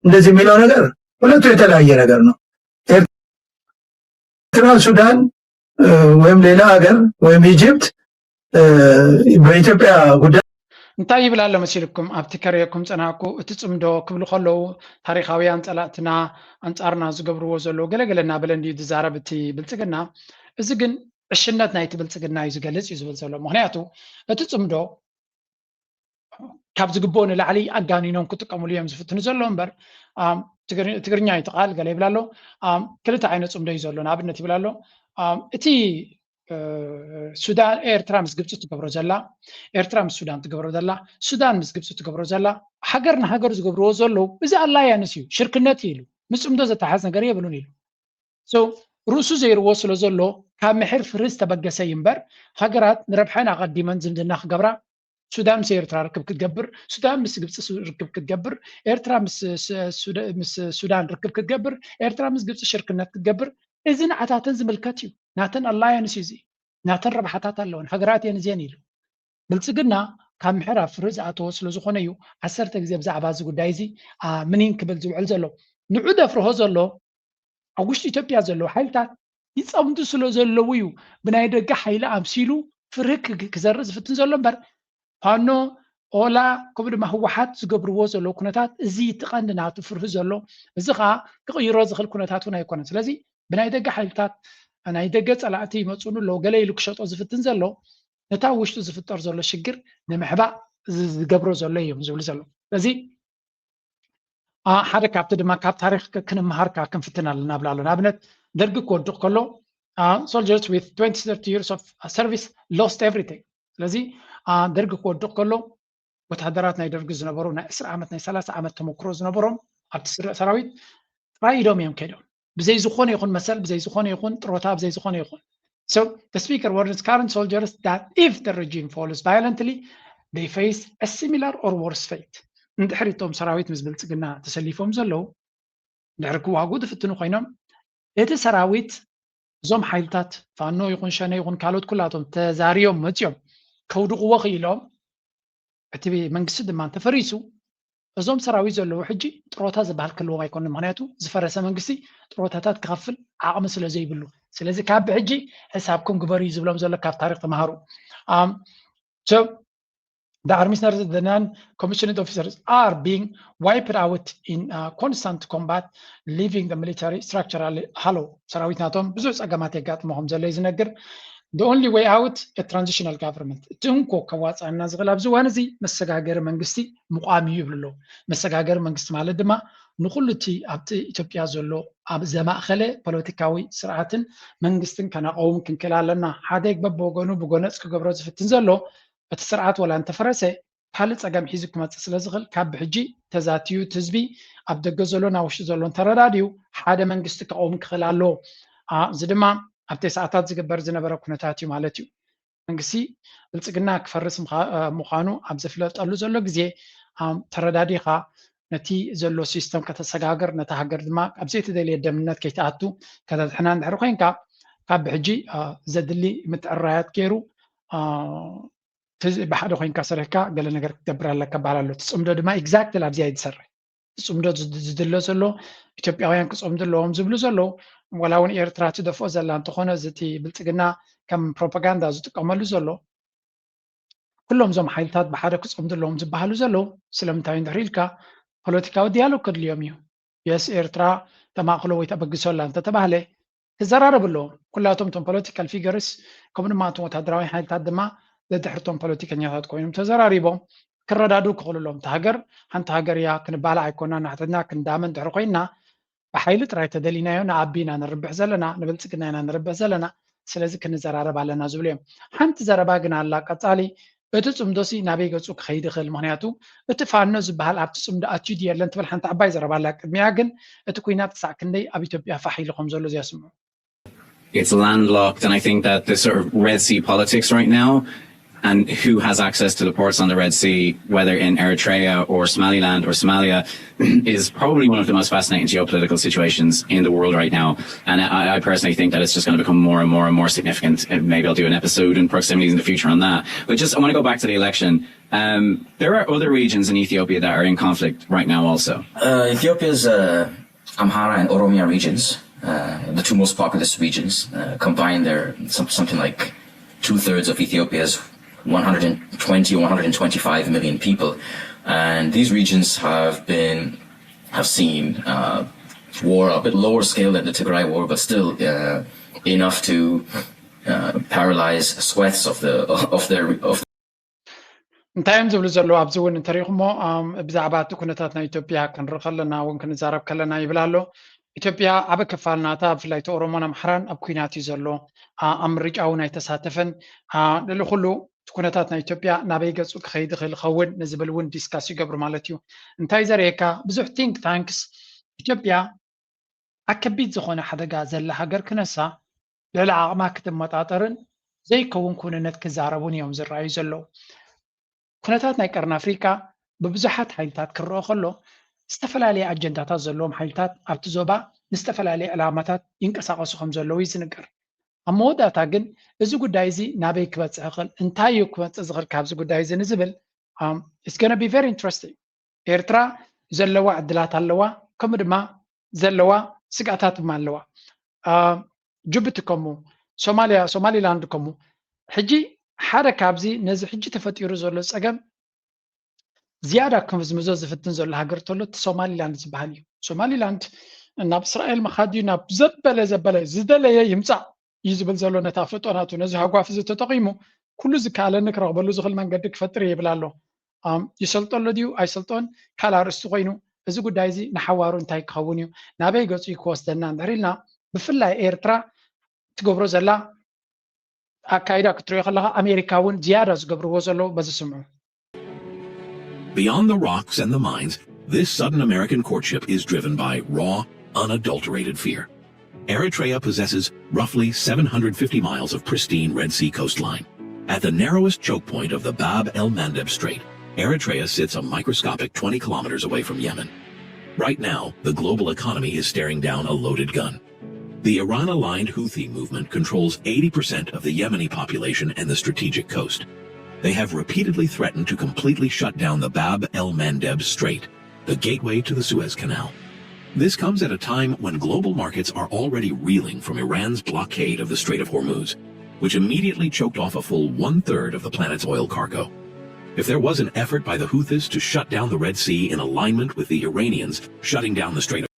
እንደዚህ የሚለው ነገር ሁለቱ የተለያየ ነገር ነው። ኤርትራ፣ ሱዳን ወይም ሌላ ሀገር ወይም ኢጅፕት በኢትዮጵያ ጉዳይ እንታይ ይብል ኣሎ መሲልኩም? ኣብቲ ከርእየኩም ጸናሕኩ፣ እቲ ጽምዶ ክብሉ ከለዉ ታሪኻውያን ጸላእትና ኣንጻርና ዝገብርዎ ዘለዉ ገለገለ እናበለ እንድዩ ዝዛረብ እቲ ብልጽግና። እዚ ግን ዕሽነት ናይቲ ብልጽግና እዩ ዝገልጽ እዩ ዝብል ዘሎ። ምኽንያቱ እቲ ጽምዶ ካብ ዝግብኦ ንላዕሊ ኣጋኒኖም ክጥቀምሉ እዮም ዝፍትኑ ዘለዉ እምበር ትግርኛ እዩ እቲ ቃል ገለ ይብል ኣሎ። ክልተ ዓይነት ጽምዶ እዩ ዘሎ። ንኣብነት ይብል ኣሎ እቲ ሱዳን ኤርትራ ምስ ግብፂ ትገብሮ ዘላ፣ ኤርትራ ምስ ሱዳን ትገብሮ ዘላ፣ ሱዳን ምስ ግብፂ ትገብሮ ዘላ፣ ሃገር ንሃገር ዝገብርዎ ዘለዉ እዚ ኣላያንስ እዩ፣ ሽርክነት እዩ ኢሉ። ምስ ፅምዶ ዘተሓዝ ነገር የብሉን ኢሉ። ርኡሱ ዘይርዎ ስለ ዘሎ ካብ ምሕር ፍርህ ዝተበገሰ እዩ እምበር ሃገራት ንረብሐን ኣቐዲመን ዝምድና ክገብራ ሱዳን ምስ ኤርትራ ርክብ ክትገብር፣ ሱዳን ምስ ግብፂ ርክብ ክትገብር፣ ኤርትራ ምስ ሱዳን ርክብ ክትገብር፣ ኤርትራ ምስ ግብፂ ሽርክነት ክትገብር፣ እዚ ንዓታተን ዝምልከት እዩ። ናተን ኣላያንስ እዩ እዚ። ናተን ረብሓታት ኣለወን። ሃገራት እየን እዚአን ኢሉ። ብልፅግና ካብ ምሕር ኣብ ፍርህ ዝኣተወ ስለ ዝኾነ እዩ ዓሰርተ ግዜ ብዛዕባ እዚ ጉዳይ እዚ ምኒን ክብል ዝውዕል ዘሎ። ንዑ ደፍርሆ ዘሎ ኣብ ውሽጢ ኢትዮጵያ ዘለዉ ሓይልታት ይፀምዱ ስለ ዘለዉ እዩ ብናይ ደገ ሓይሊ ኣምሲሉ ፍርህ ክዘርእ ዝፍትን ዘሎ እምበር ፋኖ ኦላ ከምኡ ድማ ህወሓት ዝገብርዎ ዘለዉ ኩነታት እዚ እቲ ቀንዲ ናቱ ፍርህ ዘሎ። እዚ ከዓ ክቕይሮ ዝኽእል ኩነታት እውን ኣይኮነን። ስለዚ ብናይ ደገ ሓይልታት ናይ ደገ ፀላእቲ ይመፁሉ ኣለዉ ገለ ኢሉ ክሸጦ ዝፍትን ዘሎ ነታ ውሽጡ ዝፍጠር ዘሎ ሽግር ንምሕባእ ዝገብሮ ዘሎ እዮም ዝብሉ ዘለዉ። ስለዚ ሓደ ካብቲ ድማ ካብ ታሪክ ክንመሃር ከዓ ክንፍትን ኣለና ብላ ኣሎ። ንኣብነት ደርጊ ክወድቕ ከሎ soldiers with twenty thirty years of service lost everything። ስለዚ ደርጊ ክወድቕ ከሎ ወታደራት ናይ ደርጊ ዝነበሩ ናይ ዕስራ ዓመት ናይ ሰላሳ ዓመት ተመክሮ ዝነበሮም ኣብቲ ሰራዊት ጥራይ ኢዶም እዮም ከይዶም ብዘይ ዝኾነ ይኹን መሰል ብዘይ ዝኾነ ይኹን ጥሮታ ብዘይ ዝኾነ ይኹን So the speaker warns current soldiers that if the regime falls violently, they face a similar or worse fate. እንድሕሪ እቶም ሰራዊት ምስ ብልፅግና ተሰሊፎም ዘለዉ ድሕሪ ክዋግኡ ዝፍትኑ ኮይኖም እቲ ሰራዊት እዞም ሓይልታት ፋኖ ይኹን ሸነ ይኹን ካልኦት ኩላቶም ተዛርዮም መፅዮም ከውድቕዎ ክኢሎም እቲ መንግስቲ ድማ እንተፈሪሱ እዞም ሰራዊት ዘለዉ ሕጂ ጥሮታ ዝበሃል ክህልዎም ኣይኮንን። ምክንያቱ ዝፈረሰ መንግስቲ ጥሮታታት ክኸፍል ዓቕሚ ስለ ዘይብሉ። ስለዚ ካብ ብሕጂ ሕሳብኩም ግበሩ እዩ ዝብሎም ዘሎ። ካብ ታሪክ ተምሃሩ። So the army, the non-commissioned officers are being wiped out in constant combat, leaving the military structurally hollow. ሰራዊት ናቶም ብዙሕ ፀገማት የጋጥሞ ከም ዘሎ እዩ ዝነግር። The only way out a transitional government። እቲ እንኮ ከዋፅኣና ዝኽእል ኣብዚ እዋን እዚ መሰጋገሪ መንግስቲ ምቋም እዩ ይብሉ ኣለዉ። መሰጋገሪ መንግስቲ ማለት ድማ ንኩሉ እቲ ኣብቲ ኢትዮጵያ ዘሎ ኣብ ዘማእኸለ ፖለቲካዊ ስርዓትን መንግስትን ከነቐውም ክንክእል ኣለና። ሓደ በብወገኑ ብጎነፅ ክገብሮ ዝፍትን ዘሎ እቲ ስርዓት ወላ እንተፈረሰ ካልእ ፀገም ሒዙ ክመፅእ ስለ ዝኽእል ካብ ብሕጂ ተዛትዩ እቲ ህዝቢ ኣብ ደገ ዘሎን ኣብ ውሽጢ ዘሎን ተረዳድዩ ሓደ መንግስቲ ከቐውም ክኽእል ኣለዎ። እዚ ድማ ኣብ ተስዓታት ዝግበር ዝነበረ ኩነታት እዩ ማለት እዩ። መንግስቲ ብልፅግና ክፈርስ ምዃኑ ኣብ ዝፍለጠሉ ዘሎ ግዜ ተረዳዲኻ ነቲ ዘሎ ሲስተም ከተሰጋግር ነቲ ሃገር ድማ ኣብ ዘይተደልየ ደምነት ከይትኣቱ ከተድሕና እንድሕር ኮይንካ ካብ ብሕጂ ዘድሊ ምትዕራያት ገይሩ ብሓደ ኮይንካ ሰሪሕካ ገለ ነገር ክትገብር ኣለካ በሃል ኣሎ። እቲ ፅምዶ ድማ exactly ኣብዚኣ እዩ ዝሰርሕ። እቲ ፅምዶ ዝድለ ዘሎ ኢትዮጵያውያን ክፀምዱ ኣለዎም ዝብሉ ዘለዉ፣ ዋላ እውን ኤርትራ ትደፍኦ ዘላ እንተኾነ፣ እዚ እቲ ብልፅግና ከም ፕሮፓጋንዳ ዝጥቀመሉ ዘሎ፣ ኩሎም እዞም ሓይልታት ብሓደ ክፀምዱ ኣለዎም ዝበሃሉ ዘለዉ ስለምንታይ እንድሕር ኢልካ፣ ፖለቲካዊ ዲያሎግ ከድልዮም እዩ። የስ ኤርትራ ተማእክሎ ወይ ተበግሶ ኣላ እንተተባህለ ክዘራረቡ ኣለዎም። ኩላቶም እቶም ፖለቲካል ፊገርስ ከምኡ ድማ እቶም ወታደራዊ ሓይልታት ድማ ደድሕርቶም ፖለቲከኛታት ኮይኖም ተዘራሪቦም ክረዳዱ ክኽእሉ ኣለዎም። እታ ሃገር ሓንቲ ሃገር እያ፣ ክንባላዕ ኣይኮና፣ ናሕትና ክንዳመ እንድሕር ኮይና ብሓይሊ ጥራይ ተደሊናዮ ንኣቢ ኢና ንርብሕ ዘለና፣ ንብልፅግና ኢና ንርብሕ ዘለና፣ ስለዚ ክንዘራረብ ኣለና ዝብሉ እዮም። ሓንቲ ዘረባ ግን ኣላ ቀፃሊ፣ እቲ ፅምዶሲ ናበይ ገፁ ክኸይድ ይኽእል? ምክንያቱ እቲ ፋኖ ዝበሃል ኣብቲ ፅምዶ ኣትዩ ድዩ የለን ትብል ሓንቲ ዓባይ ዘረባ ኣላ። ቅድሚያ ግን እቲ ኩናት ክሳዕ ክንደይ ኣብ ኢትዮጵያ ፋሕ ኢሉ ከም ዘሎ እዚኣ ስምዑ። It's landlocked, and I think that the sort of Red Sea politics right now and who has access to the ports on the Red Sea, whether in Eritrea or Somaliland or Somalia, is probably one of the most fascinating geopolitical situations in the world right now. And I, I personally think that it's just going to become more and more and more significant. And maybe I'll do an episode in proximities in the future on that. But just, I want to go back to the election. Um, there are other regions in Ethiopia that are in conflict right now, also. Uh, Ethiopia's uh, Amhara and Oromia regions, uh, the two most populous regions, uh, combined, they're some, something like two thirds of Ethiopia's one hundred twenty or one hundred twenty-five million people. And these regions have been, have seen uh, war, a bit lower scale than the Tigray war, but still uh, enough to uh, paralyze swaths of the of their of እንታይ እዮም ዝብሉ ዘለዉ? ኣብዚ እውን እንተሪኢኹሞ፣ ብዛዕባ እቲ ኩነታት ናይ ኢትዮጵያ ክንርኢ ከለና እውን ክንዛረብ ከለና ይብል ኣሎ። ኢትዮጵያ ዓቢ ክፋል ናታ ብፍላይ እቲ ኦሮሞን ኣምሓራን ኣብ ኩናት እዩ ዘሎ። ኣብ ምርጫ እውን ኣይተሳተፈን። ልዕሊ ኩሉ እቲ ኩነታት ናይ ኢትዮጵያ ናበይ ገፁ ክኸይድ ይኽእል ይኸውን ንዝብል እውን ዲስካስ ይገብሩ ማለት እዩ። እንታይ ዘርእየካ፣ ብዙሕ ቲንክ ታንክስ ኢትዮጵያ ኣብ ከቢድ ዝኾነ ሓደጋ ዘላ ሃገር ክነሳ ልዕሊ ዓቕማ ክትመጣጠርን ዘይከውን ክውንነት ክዛረቡን እዮም ዝረኣዩ ዘለዉ። ኩነታት ናይ ቀርኒ ኣፍሪቃ ብብዙሓት ሓይልታት ክረኦ ከሎ ዝተፈላለየ ኣጀንዳታት ዘለዎም ሓይልታት ኣብቲ ዞባ ንዝተፈላለየ ዕላማታት ይንቀሳቐሱ ከም ዘለዉ እዩ ዝንገር። ኣብ መወዳእታ ግን እዚ ጉዳይ እዚ ናበይ ክበፅሕ ይኽእል፣ እንታይ እዩ ክመፅእ ዝኽእል ካብዚ ጉዳይ እዚ ንዝብል it's gonna be very interesting። ኤርትራ ዘለዋ ዕድላት ኣለዋ፣ ከምኡ ድማ ዘለዋ ስግኣታት ድማ ኣለዋ። ጅቡቲ ከምኡ፣ ሶማሊያ ሶማሊላንድ ከምኡ። ሕጂ ሓደ ካብዚ ነዚ ሕጂ ተፈጢሩ ዘሎ ፀገም ዝያዳ ክምዝምዞ ዝፍትን ዘሎ ሃገር ተሎ እቲ ሶማሊላንድ ዝበሃል እዩ። ሶማሊላንድ ናብ እስራኤል ምኻድ እዩ፣ ናብ ዘበለ ዘበለ ዝደለየ ይምፃእ እዩ ዝብል ዘሎ ነታ ፍጦ ናቱ። ነዚ ሃጓፍ እዚ ተጠቒሙ ኩሉ ዝከኣለኒ ክረኽበሉ ዝኽእል መንገዲ ክፈጥር እየ ይብል ኣሎ። ይሰልጦ ኣሎ ድዩ ኣይሰልጦን ካልእ ኣርእስቲ ኮይኑ፣ እዚ ጉዳይ እዚ ንሓዋሩ እንታይ ክኸውን እዩ፣ ናበይ ገፁ እዩ ክወስደና እንድሕር ኢልና፣ ብፍላይ ኤርትራ ትገብሮ ዘላ ኣካይዳ ክትሪኦ ከለኻ ኣሜሪካ እውን ዝያዳ ዝገብርዎ ዘለዉ በዚ ስምዑ። Beyond the rocks and the mines, this sudden American courtship is driven by raw, unadulterated fear. Eritrea possesses roughly seven hundred fifty miles of pristine Red Sea coastline. At the narrowest choke point of the Bab el Mandeb Strait, Eritrea sits a microscopic twenty kilometers away from Yemen. Right now, the global economy is staring down a loaded gun. The Iran aligned Houthi movement controls eighty percent of the Yemeni population and the strategic coast. They have repeatedly threatened to completely shut down the Bab el Mandeb Strait, the gateway to the Suez Canal. This comes at a time when global markets are already reeling from Iran's blockade of the Strait of Hormuz, which immediately choked off a full one third of the planet's oil cargo. If there was an effort by the Houthis to shut down the Red Sea in alignment with the Iranians shutting down the Strait of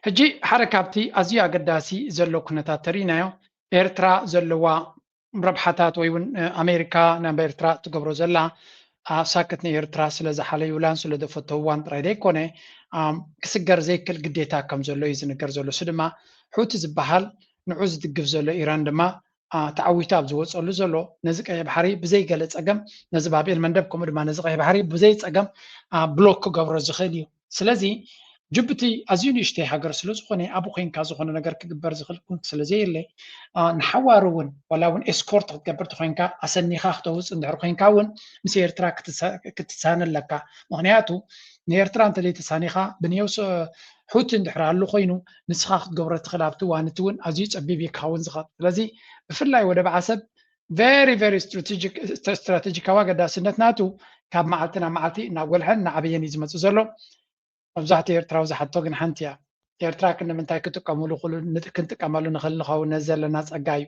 ሕጂ ሓደ ካብቲ ኣዝዩ ኣገዳሲ ዘሎ ኩነታት ተሪእናዮ፣ ኤርትራ ዘለዋ ረብሓታት ወይ እውን ኣሜሪካ ናብ ኤርትራ ትገብሮ ዘላ ሳክት ንኤርትራ ስለ ዝሓለዩላን ስለ ዘፈተውዋን ጥራይ ዘይኮነ፣ ክስገር ዘይክእል ግዴታ ከም ዘሎ እዩ ዝንገር ዘሎ። እሱ ድማ ሑቲ ዝበሃል ንዑ ዝድግፍ ዘሎ ኢራን ድማ ተዓዊቱ ኣብ ዝወፀሉ ዘሎ፣ ነዚ ቀይሕ ባሕሪ ብዘይ ገለ ፀገም፣ ነዚ ባብኤል መንደብ ከምኡ ድማ ነዚ ቀይሕ ባሕሪ ብዘይ ፀገም ብሎክ ክገብሮ ዝኽእል እዩ። ስለዚ ጅቡቲ ኣዝዩ ንእሽተይ ሃገር ስለ ዝኾነ፣ ኣብኡ ኮይንካ ዝኾነ ነገር ክግበር ዝኽእል ኩንክ ስለ ዘየለ፣ ንሓዋሩ እውን ዋላ እውን ኤስኮርት ክትገብር ተኮይንካ፣ ኣሰኒኻ ክተውፅእ እንድሕር ኮይንካ እውን ምስ ኤርትራ ክትሳነ ኣለካ። ምክንያቱ ንኤርትራ እንተዘይተሳኒኻ ብንየውስ ሑቲ እንድሕር ኣሉ ኮይኑ ንስኻ ክትገብሮ ትኽእል ኣብቲ እዋን እቲ እውን ኣዝዩ ጸቢብ እዩ ክኸውን ዝኽእል። ስለዚ ብፍላይ ወደብ ዓሰብ very very strategic፣ ስትራቴጂካዊ ኣገዳስነት ናቱ ካብ መዓልቲ ናብ መዓልቲ እናጎልሐን እናዓበየን እዩ ዝመፅእ ዘሎ። መብዛሕትኡ ኤርትራዊ ዝሓቶ ግን ሓንቲ እያ። ኤርትራ ክንዲ ምንታይ ክጥቀምሉ ክሉ ክንጥቀመሉ ንኽእል ንኸውን ነዚ ዘለና ጸጋ እዩ።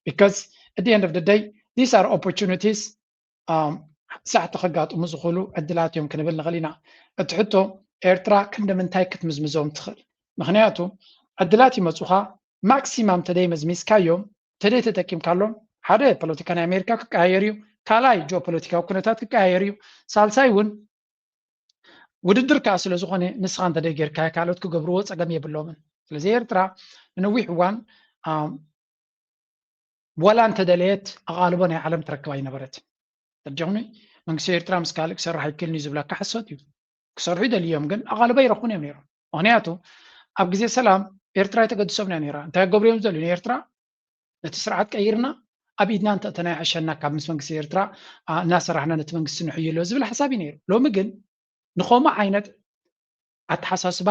Because at the end of the day, these are opportunities፣ ሳሕቲ ከጋጥሙ ዝኽእሉ ዕድላት እዮም ክንብል ንኽእል ኢና። እቲ ሕቶ፣ ኤርትራ ክንዲ ምንታይ ክትምዝምዞም ትኽእል? ምኽንያቱ ዕድላት ይመጹኻ፣ ማክሲማም ተደይ መዝሚዝካዮም፣ ተደይ ተጠቂምካሎም፣ ሓደ ፖለቲካ ናይ ኣሜሪካ ክቀያየር እዩ፣ ካልኣይ ጂኦፖለቲካዊ ኩነታት ክቀያየር እዩ፣ ሳልሳይ እውን ውድድር ከዓ ስለ ዝኾነ ንስኻ እንተደይ ጌርካዮ ካልኦት ክገብርዎ ጸገም የብሎምን። ስለዚ ኤርትራ ንነዊሕ እዋን ዋላ እንተደለየት ኣቓልቦ ናይ ዓለም ትረክብ ኣይነበረትን። ተርጀኽኒ መንግስቲ ኤርትራ ምስ ካልእ ክሰርሕ ኣይክእልን እዩ ዝብለካ ሓሶት እዩ። ክሰርሑ ይደልዮም ግን ኣቓልቦ ይረኽቡን እዮም ነይሮም። ምኽንያቱ ኣብ ግዜ ሰላም ኤርትራ ኣይተገድሶም እያ ነይራ። እንታይ ገብርዮም ዝደልዩ ንኤርትራ ነቲ ስርዓት ቀይርና ኣብ ኢድና እንተእተና ይሕሸና ካብ ምስ መንግስቲ ኤርትራ እናሰራሕና ነቲ መንግስቲ ንሕይሎ ዝብል ሓሳብ እዩ ነይሩ። ሎሚ ግን ንኸምኡ ዓይነት ኣተሓሳስባ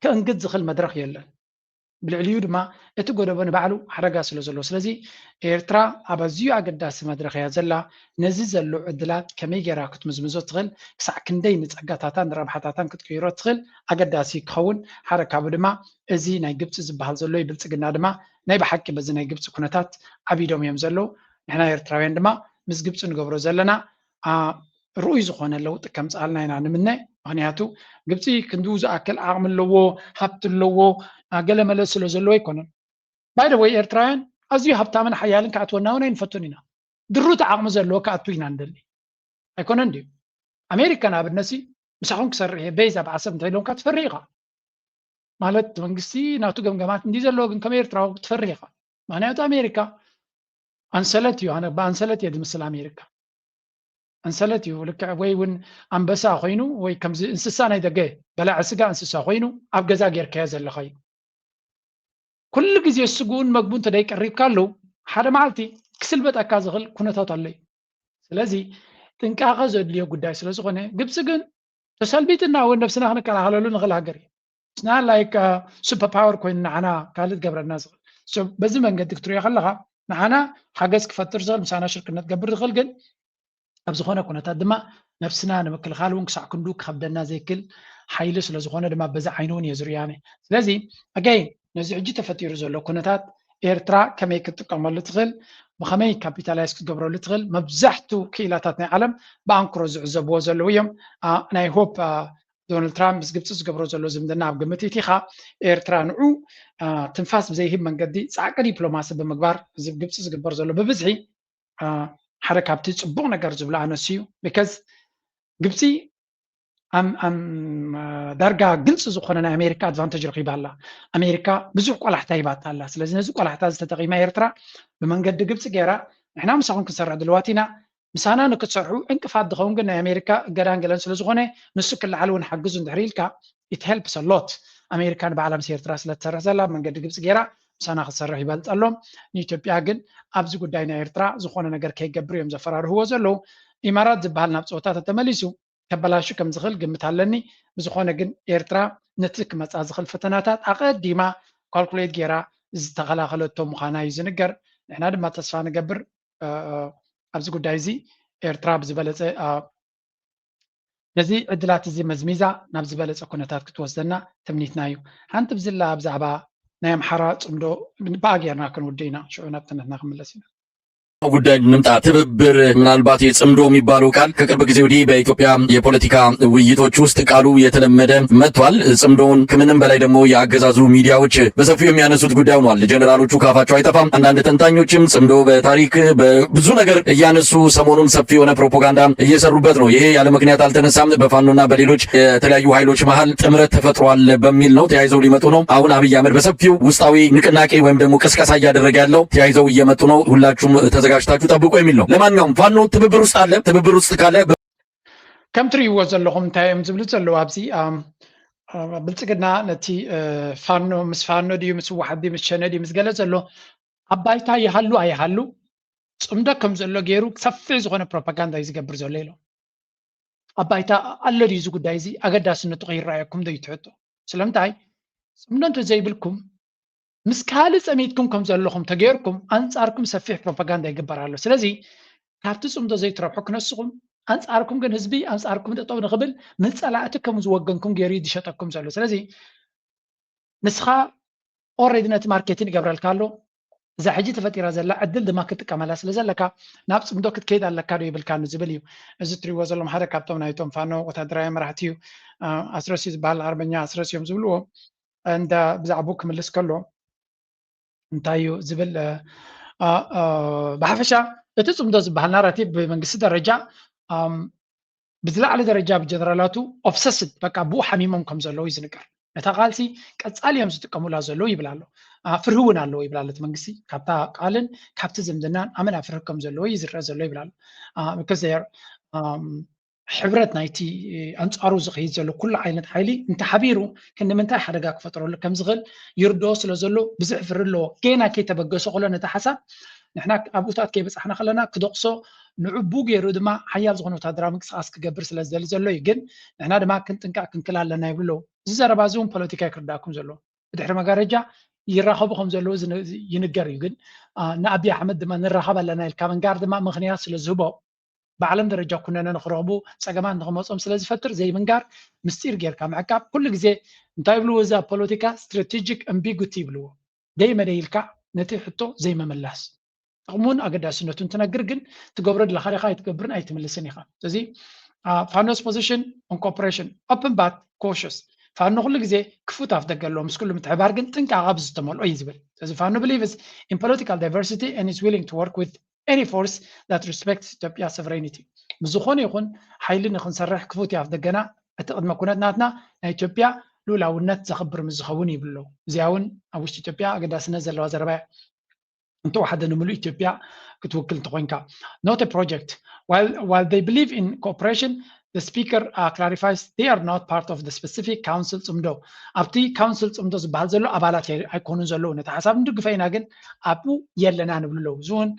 ከእንግድ ዝኽእል መድረኽ የለን። ብልዕሊኡ ድማ እቲ ጎደቦ ንባዕሉ ሓደጋ ስለ ዘለዎ። ስለዚ ኤርትራ ኣብ ኣዝዩ ኣገዳሲ መድረኽ እያ ዘላ። ነዚ ዘሎ ዕድላት ከመይ ገይራ ክትምዝምዞ ትኽእል፣ ክሳዕ ክንደይ ንጸጋታታን ንረብሓታታን ክትቅይሮ ትኽእል ኣገዳሲ ክኸውን ሓደ ካብኡ ድማ እዚ ናይ ግብፂ ዝበሃል ዘሎ ብልፅግና ድማ ናይ ብሓቂ በዚ ናይ ግብፂ ኩነታት ዓቢዶም እዮም ዘለዉ። ንሕና ኤርትራውያን ድማ ምስ ግብፂ ንገብሮ ዘለና ርኡይ ዝኾነ ለውጢ ከምፅኣልና ኢና ንምነ። ምኽንያቱ ግብፂ ክንድኡ ዝኣክል ዓቕሚ ኣለዎ፣ ሃብቲ ኣለዎ፣ ገለመለ ስለ ዘለዎ ኣይኮነን። ባይደወይ ኤርትራውያን ኣዝዩ ሃብታምን ሓያልን ክኣትወና እውን ኣይንፈቱን ኢና። ድሩት ዓቕሚ ዘለዎ ክኣቱ ኢና ንደሊ። ኣይኮነን ድዩ? ኣሜሪካ ንኣብነት ምሳኹም ክሰርሕ እየ በይዛ ብዓሰብ እንታይ ኢሎምካ ትፈርህ ኢኻ። ማለት መንግስቲ ናቱ ገምገማት እንዲ ዘለዎ ግን ከም ኤርትራዊ ክትፈርህ ኢኻ። ምክንያቱ ኣሜሪካ ኣንሰለት እዩ፣ ኣነ ብኣንሰለት እየ ዝምስል ኣሜሪካ። ኣንሰለት እዩ ልክዕ ወይ እውን ኣንበሳ ኮይኑ ወይ ከምዚ እንስሳ ናይ ደገ በላዒ ስጋ እንስሳ ኮይኑ ኣብ ገዛ ጌርካዮ ዘለኻ እዩ። ኩሉ ግዜ ስግኡን መግቡ እንተደይቀሪብካ ኣለዉ ሓደ መዓልቲ ክስልበጠካ ዝኽእል ኩነታት ኣሎ እዩ። ስለዚ ጥንቃቐ ዘድልዮ ጉዳይ ስለ ዝኾነ ግብፂ ግን ተሰልቢጥና እውን ነብስና ክንከላኸለሉ ንኽእል ሃገር እዩ። ስና ላይክ ሱፐር ፓወር ኮይኑ ንዓና ካልእ ትገብረና ዝኽእል በዚ መንገዲ ክትሪኦ ከለኻ ንዓና ሓገዝ ክፈጥር ዝኽእል ምሳና ሽርክነት ገብር ዝኽእል ግን ኣብ ዝኾነ ኩነታት ድማ ነብስና ንምክልኻል እውን ክሳዕ ክንዱ ክኸብደና ዘይክል ሓይሊ ስለ ዝኾነ ድማ በዚ ዓይኒ እውን እየ ዝርእያነ። ስለዚ ኣገይ ነዚ ሕጂ ተፈጢሩ ዘሎ ኩነታት ኤርትራ ከመይ ክትጥቀመሉ ትኽእል፣ ብኸመይ ካፒታላይዝ ክትገብረሉ ትኽእል፣ መብዛሕቱ ክኢላታት ናይ ዓለም ብኣንክሮ ዝዕዘብዎ ዘለዉ እዮም። ናይ ሆፕ ዶናልድ ትራምፕ ምስ ግብፂ ዝገብሮ ዘሎ ዝምድና ኣብ ግምት ኢቲኻ ኤርትራ ንዑ ትንፋስ ብዘይህብ መንገዲ ፃዕቂ ዲፕሎማሲ ብምግባር ግብፂ ዝግበር ዘሎ ብብዝሒ ሓደ ካብቲ ፅቡቕ ነገር ዝብሎ ኣነሱ እዩ። ቢካዝ ግብፂ ዳርጋ ግልፂ ዝኾነ ናይ ኣሜሪካ ኣድቫንቴጅ ረኺባ ኣላ። ኣሜሪካ ብዙሕ ቆላሕታ ሂባታ ኣላ። ስለዚ ነዚ ቆላሕታ ዝተጠቒማ ኤርትራ ብመንገዲ ግብፂ ገይራ ንሕና ምሳኹም ክንሰርሕ ድልዋት ኢና፣ ምሳና ንክትሰርሑ ዕንቅፋት ዝኸውን ግን ናይ ኣሜሪካ እገዳን ገለን ስለ ዝኾነ ንሱ ክለዓል እውን ሓግዙ እንድሕር ኢልካ it helps a lot። ኣሜሪካ ንባዕላ ምስ ኤርትራ ስለ ትሰርሕ ዘላ ብመንገዲ ግብፂ ገይራ ምሳና ክትሰርሕ ይበልፀሎም። ንኢትዮጵያ ግን ኣብዚ ጉዳይ ናይ ኤርትራ ዝኾነ ነገር ከይገብር እዮም ዘፈራርህዎ ዘለዉ። ኢማራት ዝበሃል ናብ ፀወታ ተተመሊሱ ከበላሹ ከም ዝኽእል ግምት ኣለኒ። ብዝኾነ ግን ኤርትራ ነቲ ክመፃ ዝኽእል ፈተናታት ኣቐዲማ ካልኩሌት ገይራ ዝተኸላኸለቶ ምዃና እዩ ዝንገር። ንሕና ድማ ተስፋ ንገብር ኣብዚ ጉዳይ እዚ ኤርትራ ብዝበለፀ ነዚ ዕድላት እዚ መዝሚዛ ናብ ዝበለፀ ኩነታት ክትወስደና ትምኒትና እዩ። ሓንቲ ብዝላ ብዛዕባ ናይ ኣምሓራ ፅምዶ ብኣ ጌርና ክንውድእ ኢና፣ ሽዑ ናብ ትምህርትና ክንምለስ ኢና። ጉዳይ ንምጣ ትብብር ምናልባት የጽምዶ የሚባለው ቃል ከቅርብ ጊዜ ወዲህ በኢትዮጵያ የፖለቲካ ውይይቶች ውስጥ ቃሉ የተለመደ መጥቷል። ጽምዶውን ከምንም በላይ ደግሞ የአገዛዙ ሚዲያዎች በሰፊው የሚያነሱት ጉዳይ ሆኗል። ጀነራሎቹ ካፋቸው አይጠፋም። አንዳንድ ተንታኞችም ጽምዶ በታሪክ በብዙ ነገር እያነሱ ሰሞኑን ሰፊ የሆነ ፕሮፓጋንዳ እየሰሩበት ነው። ይሄ ያለ ምክንያት አልተነሳም። በፋኖና በሌሎች የተለያዩ ኃይሎች መሀል ጥምረት ተፈጥሯል በሚል ነው። ተያይዘው ሊመጡ ነው። አሁን አብይ አህመድ በሰፊው ውስጣዊ ንቅናቄ ወይም ደግሞ ቅስቀሳ እያደረገ ያለው ተያይዘው እየመጡ ነው። ሁላችሁም ተዘጋጅታችሁ ጠብቁ የሚል ነው። ለማንኛውም ፋኖ ትብብር ውስጥ አለ። ትብብር ውስጥ ካለ ከም ትርእይዎ ዘለኹም እንታይ እዮም ዝብሉ ዘለዉ ኣብዚ ብልፅግና ነቲ ፋኖ ምስ ፋኖ ድዩ ምስ ህወሓት ድዩ ምስ ሸነ ድዩ ምስ ገለ ዘሎ ኣብ ባይታ ይሃሉ ኣይሃሉ ፅምዶ ከም ዘሎ ገይሩ ሰፊሕ ዝኾነ ፕሮፓጋንዳ እዩ ዝገብር ዘሎ ኢሎም። ኣብ ባይታ ኣሎ ድዩ እዚ ጉዳይ እዚ ኣገዳስነቱ ከይረኣየኩም ዶ ይትሕቶ? ስለምንታይ ፅምዶ እንተዘይብልኩም ምስ ካልእ ጸሚድኩም ከም ዘለኹም ተገይርኩም ኣንጻርኩም ሰፊሕ ፕሮፓጋንዳ ይግበር ኣሎ። ስለዚ ካብቲ ጽምዶ ዘይትረብሑ ክነስኹም፣ ኣንጻርኩም ግን ህዝቢ ኣንጻርኩም ጠጠው ንኽብል ምስ ጸላእቲ ከም ዝወገንኩም ገይሩ እዩ ዝሸጠኩም ዘሎ። ስለዚ ንስኻ ኦልሬዲ ነቲ ማርኬቲንግ ይገብረልካ ኣሎ። እዛ ሕጂ ተፈጢራ ዘላ ዕድል ድማ ክትጥቀመላ ስለ ዘለካ ናብ ጽምዶ ክትከይድ ኣለካ ዶ ይብልካ ንዝብል እዩ። እዚ ትሪእዎ ዘለኹም ሓደ ካብቶም ናይቶም ፋኖ ወታደራዊ መራሕቲ እዩ። ኣስረስ እዩ ዝበሃል፣ ኣርበኛ ኣስረስ እዮም ዝብልዎ። እንዳ ብዛዕባኡ ክምልስ ከሎ እንታይ እዩ ዝብል፣ ብሓፈሻ እቲ ጽምዶ ዝበሃል ናራቲቭ ብመንግስቲ ደረጃ ብዝለዓለ ደረጃ ብጀነራላቱ ኦብሰስድ፣ በቃ ብኡ ሓሚሞም ከም ዘለዉ እዩ ዝንገር። ነታ ቃልሲ ቀጻሊ እዮም ዝጥቀሙላ ዘለዉ ይብል ኣሎ። ፍርሂ እውን ኣለዎ ይብል ኣሎ እቲ መንግስቲ። ካብታ ቃልን ካብቲ ዝምድናን ኣመና ፍርሂ ከም ዘለዎ እዩ ዝረአ ዘሎ ይብል ኣሎ። ብከዘየር ሕብረት ናይቲ ኣንጻሩ ዝኸይድ ዘሎ ኩሉ ዓይነት ሓይሊ እንተሓቢሩ ክንዲ ምንታይ ሓደጋ ክፈጥረሉ ከም ዝኽእል ይርድኦ ስለ ዘሎ ብዙሕ ፍርሂ ኣለዎ። ገና ከይተበገሰ ከሎ ነቲ ሓሳብ ንሕና ኣብኡታት ከይበጻሕና ከለና ክደቕሶ ንዕቡ ገይሩ ድማ ሓያል ዝኾነ ወታደራዊ ምንቅስቃስ ክገብር ስለ ዝደሊ ዘሎ እዩ። ግን ንሕና ድማ ክንጥንቀቕ ክንክል ኣለና ይብሉ ኣለዉ። እዚ ዘረባ እዚ እውን ፖለቲካ እዩ ክርዳእኩም ዘለዎ። ብድሕሪ መጋረጃ ይራኸቡ ከም ዘለዉ ይንገር እዩ። ግን ንኣብይ ኣሕመድ ድማ ንራኸብ ኣለና ኢልካ ምንጋር ድማ ምኽንያት ስለ ዝህቦ ብዓለም ደረጃ ኩነነ ንክረኽቡ ጸገማት ንክመጾም ስለ ዝፈጥር ዘይምንጋር ምስጢር ጌርካ ምዕቃብ። ኩሉ ግዜ እንታይ ይብልዎ እዚ ኣብ ፖለቲካ ስትራቴጂክ ኣምቢጉቲ ይብልዎ። ደይ መደይ ኢልካ ነቲ ሕቶ ዘይምምላስ። ጥቕሙን ኣገዳስነቱን ትነግር ግን ትገብሮ ድለኻ ዲኻ ኣይትገብርን ኣይትምልስን ኢኻ። ስለዚ ፋኖስ position on cooperation open but cautious። ፋኖ ኩሉ ግዜ ክፉት ኣፍ ደገ ኣለዎ፣ ምስ ኩሉ ምትሕባር ግን ጥንቃቐ ብዝተመልኦ እዩ ዝብል። ስለዚ ፋኖ believes in political diversity and is willing to work with any force that respects Ethiopia sovereignty። ምስ ዝኾነ ይኹን ሓይሊ ንክንሰርሕ ክፉት እዩ ኣፍ ደገና፣ እቲ ቅድመ ኩነት ናትና ናይ ኢትዮጵያ ልኡላውነት ዘኽብር ምስ ዝኸውን ይብሉ ኣለዉ። እዚኣ እውን ኣብ ውሽጢ ኢትዮጵያ ኣገዳስነት ዘለዋ ዘረባ እያ። እንተወሓደ ንምሉእ ኢትዮጵያ ክትውክል እንተኾይንካ። Not a project. While, while they believe in cooperation, the speaker clarifies they are not part of the specific council ጽምዶ። ኣብቲ ካውንስል ጽምዶ ዝበሃል ዘሎ ኣባላት ኣይኮኑን ዘለዉ። ነቲ ሓሳብ ንድግፈ ኢና ግን ኣብኡ የለና ንብሉ ኣለዉ። እዚ እውን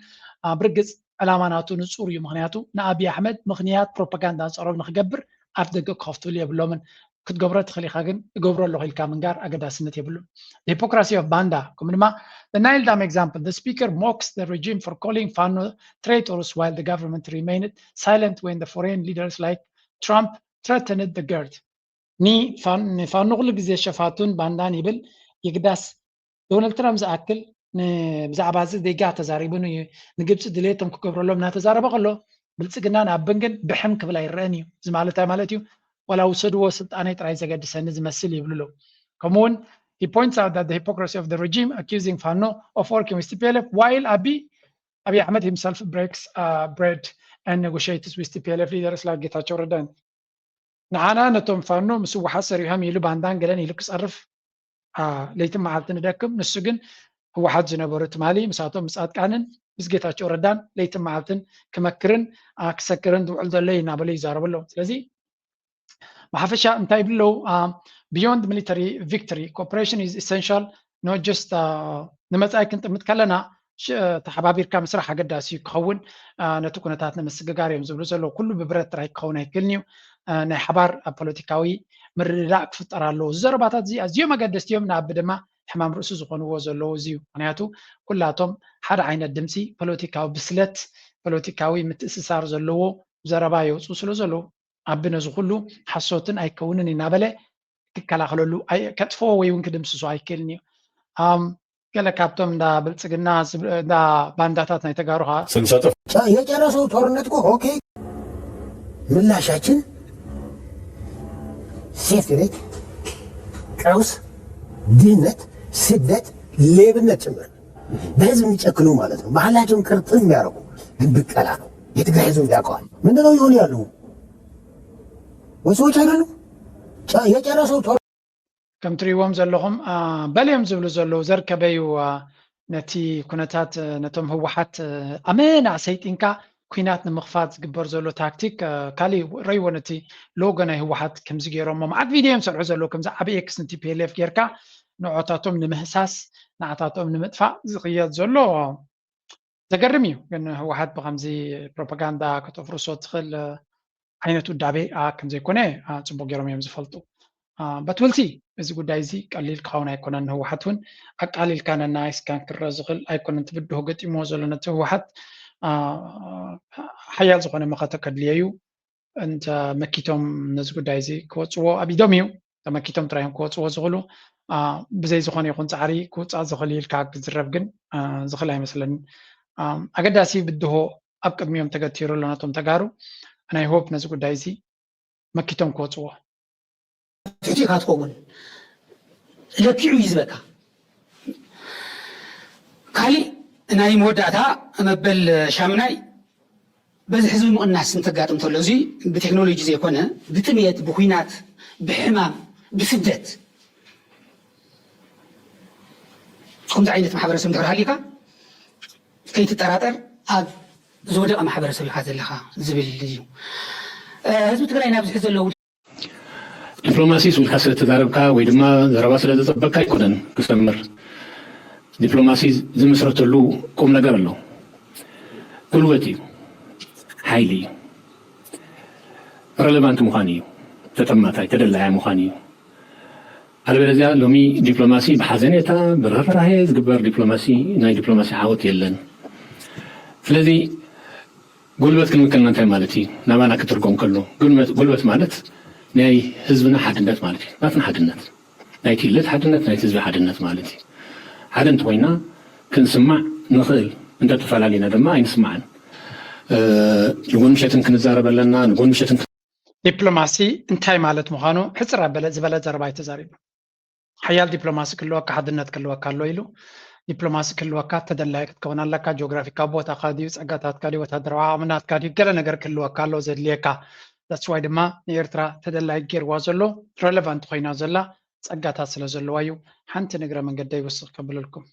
ብርግጽ ዕላማ ናቱ ንጹር እዩ። ምኽንያቱ ንኣብይ ኣሕመድ ምኽንያት ፕሮፓጋንዳ ኣንጻሮም ንክገብር ኣፍ ደገ ክኸፍትሉ የብሎምን። ክትገብሮ ትኽእል ኢኻ ግን እገብሮ ኣለኹ ኢልካ ምንጋር ኣገዳስነት የብሉን። The hypocrisy of ባንዳ ከምኡ ድማ the Nile Dam example, the speaker mocks the regime for calling Fano traitors while the government remained silent when the foreign leaders like Trump threatened the GERD። ንፋኖ ኩሉ ግዜ ሸፋቱን ባንዳን ይብል። ይግዳስ ዶናልድ ትራምፕ ዝኣክል ብዛዕባ እዚ ዜጋ ተዛሪቡ ንግብፂ ድሌቶም ክገብረሎም እናተዛረበ ከሎ ብልፅግናን ኣብን ግን ብሕም ክብል ኣይረአን እዩ። እዚ ማለት እንታይ ማለት እዩ? ዋላ ውሰድዎ ስልጣነይ ጥራይ ዘገድሰኒ ዝመስል ይብሉ ኣለዉ። ከምኡውን he points out that the hypocrisy of the regime accusing Fano of working with T P L F while Abiy, Abiy Ahmed himself breaks uh, bread and negotiates with T P L F leaders like ጌታቸው ረዳ። ንዓና ነቶም ፋኖ ምስ ህወሓት ሰሪሖም ኢሉ ባንዳን ገለን ኢሉ ክፀርፍ ለይትን መዓልቲ ንደክም። ንሱ ግን ህወሓት ዝነበሩ ትማሊ ምሳቶም ምፃጥቃንን ምስ ጌታቸው ረዳን ለይትን መዓልትን ክመክርን ክሰክርን ዝውዕል ዘሎ እዩ እናበሉ ይዛረቡ ኣለዉ። ስለዚ ብሓፈሻ እንታይ ይብሉ ኣለዉ? Beyond military victory, cooperation is essential, not just ንመፃኢ ክንጥምት ከለና ተሓባቢርካ ምስራሕ ኣገዳሲ እዩ ክኸውን። ነቲ ኩነታት ንምስግጋር እዮም ዝብሉ ዘለዉ። ኩሉ ብብረት ጥራይ ክኸውን ኣይክእልን እዩ። ናይ ሓባር ፖለቲካዊ ምርድዳእ ክፍጠር ኣለዎ። እዚ ዘረባታት እዚ ኣዝዮም ኣገደስቲ እዮም። ንኣቢ ድማ ሕማም ርእሲ ዝኾንዎ ዘለዉ እዚ እዩ። ምክንያቱ ኩላቶም ሓደ ዓይነት ድምፂ፣ ፖለቲካዊ ብስለት፣ ፖለቲካዊ ምትእስሳር ዘለዎ ዘረባ የውፅኡ ስለ ዘለዉ ኣቢ ነዚ ኩሉ ሓሶትን ኣይከውንን እናበለ ክከላኸለሉ ከጥፍኦ ወይ እውን ክድምስሶ ኣይክእልን እዩ። ገለ ካብቶም እንዳ ብልፅግና እንዳ ባንዳታት ናይ ተጋሩ ከዓ የጨረሰው ጦርነት እኮ ኦኬ ምላሻችን ሴፍቲ ኔት፣ ቀውስ፣ ድህነት፣ ስደት፣ ሌብነት ጭምር በህዝብ የሚጨክኑ ማለት ነው። ባህላቸውን ቅርጥም የሚያደርጉ ግን ብቀላ ነው። የትግራይ ህዝብ ያውቀዋል። ምንድነው የሆኑ ያሉ ወይ ሰዎች አይደሉም የጨረሰው ጦር ከም ትሪእዎም ዘለኹም በል እዮም ዝብሉ ዘለዉ። ዘርከበዩ ነቲ ኩነታት ነቶም ህወሓት ኣመና ሰይጢንካ ኩናት ንምኽፋት ዝግበር ዘሎ ታክቲክ ካሊእ ረይዎ ነቲ ሎጎ ናይ ህወሓት ከምዚ ገይሮሞ መዓት ቪድዮ እዮም ዝሰርሑ ዘለዉ። ከምዚ ዓብ ኤክስ ን ቲ ፒ ኤል ኤፍ ጌርካ ንዖታቶም ንምህሳስ ንዓታቶም ንምጥፋእ ዝኽየድ ዘሎ ዘገርም እዩ። ግን ህወሓት ብከምዚ ፕሮፓጋንዳ ከተፍርሶ ትኽእል ዓይነት ውዳቤ ከምዘይኮነ ፅቡቅ ገይሮም እዮም ዝፈልጡ። but we'll see። እዚ ጉዳይ እዚ ቀሊል ክኸውን ኣይኮነን። ንህወሓት እውን ኣቃሊልካ ነናይስካን ክረአ ዝኽእል ኣይኮነን። ትብድሆ ገጢምዎ ዘሎ ነቲ ህወሓት ሓያል ዝኾነ መኸተ ከድልዮ እዩ። እንተ መኪቶም ነዚ ጉዳይ እዚ ክወፅዎ ኣብ ኢዶም እዩ። ተመኪቶም ጥራዮም ክወፅዎ ዝኽእሉ። ብዘይ ዝኾነ ይኹን ፃዕሪ ክውፃእ ዝኽእል ኢልካ ክዝረብ ግን ዝኽእል ኣይመስለንን። ኣገዳሲ ብድሆ ኣብ ቅድሚኦም ተገቲሩ ኣሎ ነቶም ተጋሩ። ናይ ሆፕ ነዚ ጉዳይ እዚ መኪቶም ክወፅዎ። ትሕቲኡ ኢኻ ትኸውን። ለኪዑ እዩ ዝበካ። ካሊእ ናይ መወዳእታ መበል ሻምናይ በዚ ህዝቢ ምቕናስ እንተጋጥም ተሎ እዚ ብቴክኖሎጂ ዘይኮነ ብጥሜት፣ ብኩናት፣ ብሕማም፣ ብስደት ከምዚ ዓይነት ማሕበረሰብ እንድሕር ሃሊካ ከይትጠራጠር ኣብ ዝወደቐ ማሕበረሰብ ኢኻ ዘለኻ ዝብል እዩ። ህዝቢ ትግራይ ናብዚ ሕዚ ዘለዎ ዲፕሎማሲ ስልካ ስለ ተዛረብካ ወይ ድማ ዘረባ ስለ ዘጸበካ ኣይኮነን ክሰምር። ዲፕሎማሲ ዝምስረተሉ ቁም ነገር ኣሎ። ጉልበት እዩ፣ ሓይሊ እዩ፣ ረለቫንት ምዃን እዩ፣ ተጠማታይ ተደላያ ምዃን እዩ። ኣለበለዚያ ሎሚ ዲፕሎማሲ ብሓዘኔታ ብርህራሄ ዝግበር ዲፕሎማሲ ናይ ዲፕሎማሲ ዓወት የለን። ስለዚ ጉልበት ክንብል ከለና እንታይ ማለት እዩ? ናባና ክትርጎም ከሎ ጉልበት ማለት ናይ ህዝብና ሓድነት ማለት እዩ። ናትና ሓድነት፣ ናይቲ ክልል ሓድነት፣ ናይቲ ህዝቢ ሓድነት ማለት እዩ። ሓደ እንተኾይና ክንስማዕ ንኽእል፣ እንተተፈላለና ድማ ኣይንስማዕን። ንጎን ምሸትን ክንዛረብ ኣለና፣ ንጎን ምሸትን ዲፕሎማሲ እንታይ ማለት ምዃኑ ሕፅር ኣበለ ዝበለ ዘረባ እዩ ተዛሪቡ። ሓያል ዲፕሎማሲ ክህልወካ ሓድነት ክህልወካ ኣሎ ኢሉ። ዲፕሎማሲ ክህልወካ ተደላይ ክትከውን ኣለካ። ጂኦግራፊካዊ ቦታካ ድዩ፣ ፀጋታትካ ድዩ፣ ወታደራዊ ዓቕምናትካ ድዩ፣ ገለ ነገር ክህልወካ ኣሎ ዘድልየካ። That's why ድማ ንኤርትራ ተደላይ ገይርዋ ዘሎ ረለቫንት ኮይና ዘላ ፀጋታት ስለ ዘለዋ እዩ። ሓንቲ ንግረ መንገደይ ውስኽ ከብለልኩም።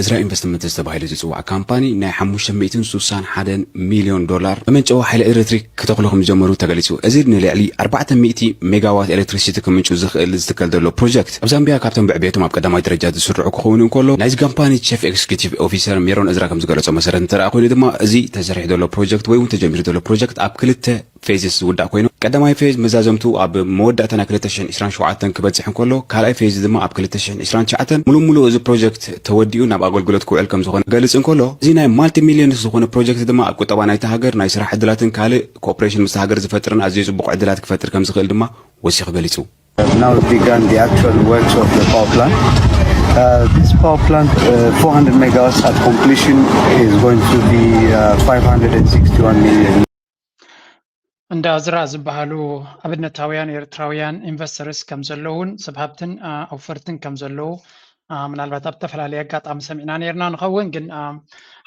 እዝራ ኢንቨስትመንትስ ተባሂሉ ዝፅዋዕ ካምፓኒ ናይ ሓሙሽተ ሚእትን ስሳን ሓደን ሚልዮን ዶላር መመንጨዊ ሓይሊ ኤሌክትሪክ ክተኽሉ ከም ዝጀመሩ ተገሊፁ። እዚ ንልዕሊ ኣርባዕተ ሚእቲ ሜጋዋት ኤሌክትሪሲቲ ክምንጩ ዝኽእል ዝትከል ዘሎ ፕሮጀክት ኣብ ዛምቢያ ካብቶም ብዕቤቶም ኣብ ቀዳማይ ደረጃ ዝስርዑ ክኸውን እንከሎ ናይዚ ካምፓኒ ቺፍ ኤክስኪዩቲቭ ኦፊሰር ሜሮን እዝራ ከም ዝገለፆ መሰረት እንተደኣ ኮይኑ ድማ እዚ ተሰሪሑ ዘሎ ፕሮጀክት ወይ እውን ተጀሚሩ ዘሎ ፕሮጀክት ኣብ ክልተ ፌዝስ ዝውዳእ ኮይኑ ቀዳማይ ፌዝ መዛዘምቱ ኣብ መወዳእታ ናይ ክልተ ሽሕን ዕስራን ሸውዓተን ክበፅሕ እንከሎ ካልኣይ ፌዝ ድማ ኣብ ክልተ ሽሕን ዕስራን ትሽዓተን ሙሉእ ሙሉእ እዚ ፕሮጀክት ተወዲኡ ናብ ኣገልግሎት ክውዕል ከም ዝኾነ ክገልፅ እንከሎ እዚ ናይ ማልቲ ሚልዮንስ ዝኾነ ፕሮጀክት ድማ ኣብ ቁጠባ ናይታ ሃገር ናይ ስራሕ ዕድላትን ካልእ ኮኦፕሬሽን ምስታ ሃገር ዝፈጥርን ኣዝዩ ፅቡቕ ዕድላት ክፈጥር ከም ዝኽእል ድማ ወሲኹ ገሊፁ። Now we've begun the actual works of the power plant. Uh, this power plant, uh, four hundred megawatts at completion, is going to be uh, five hundred and sixty-one million. እንዳ እዝራ ዝበሃሉ ኣብነታውያን ኤርትራውያን ኢንቨስተርስ ከም ዘለውን ሰብ ሃብትን ኣውፈርትን ከም ዘለዉ ምናልባት ኣብ ዝተፈላለየ ኣጋጣሚ ሰሚዕና ነርና ንኸውን። ግን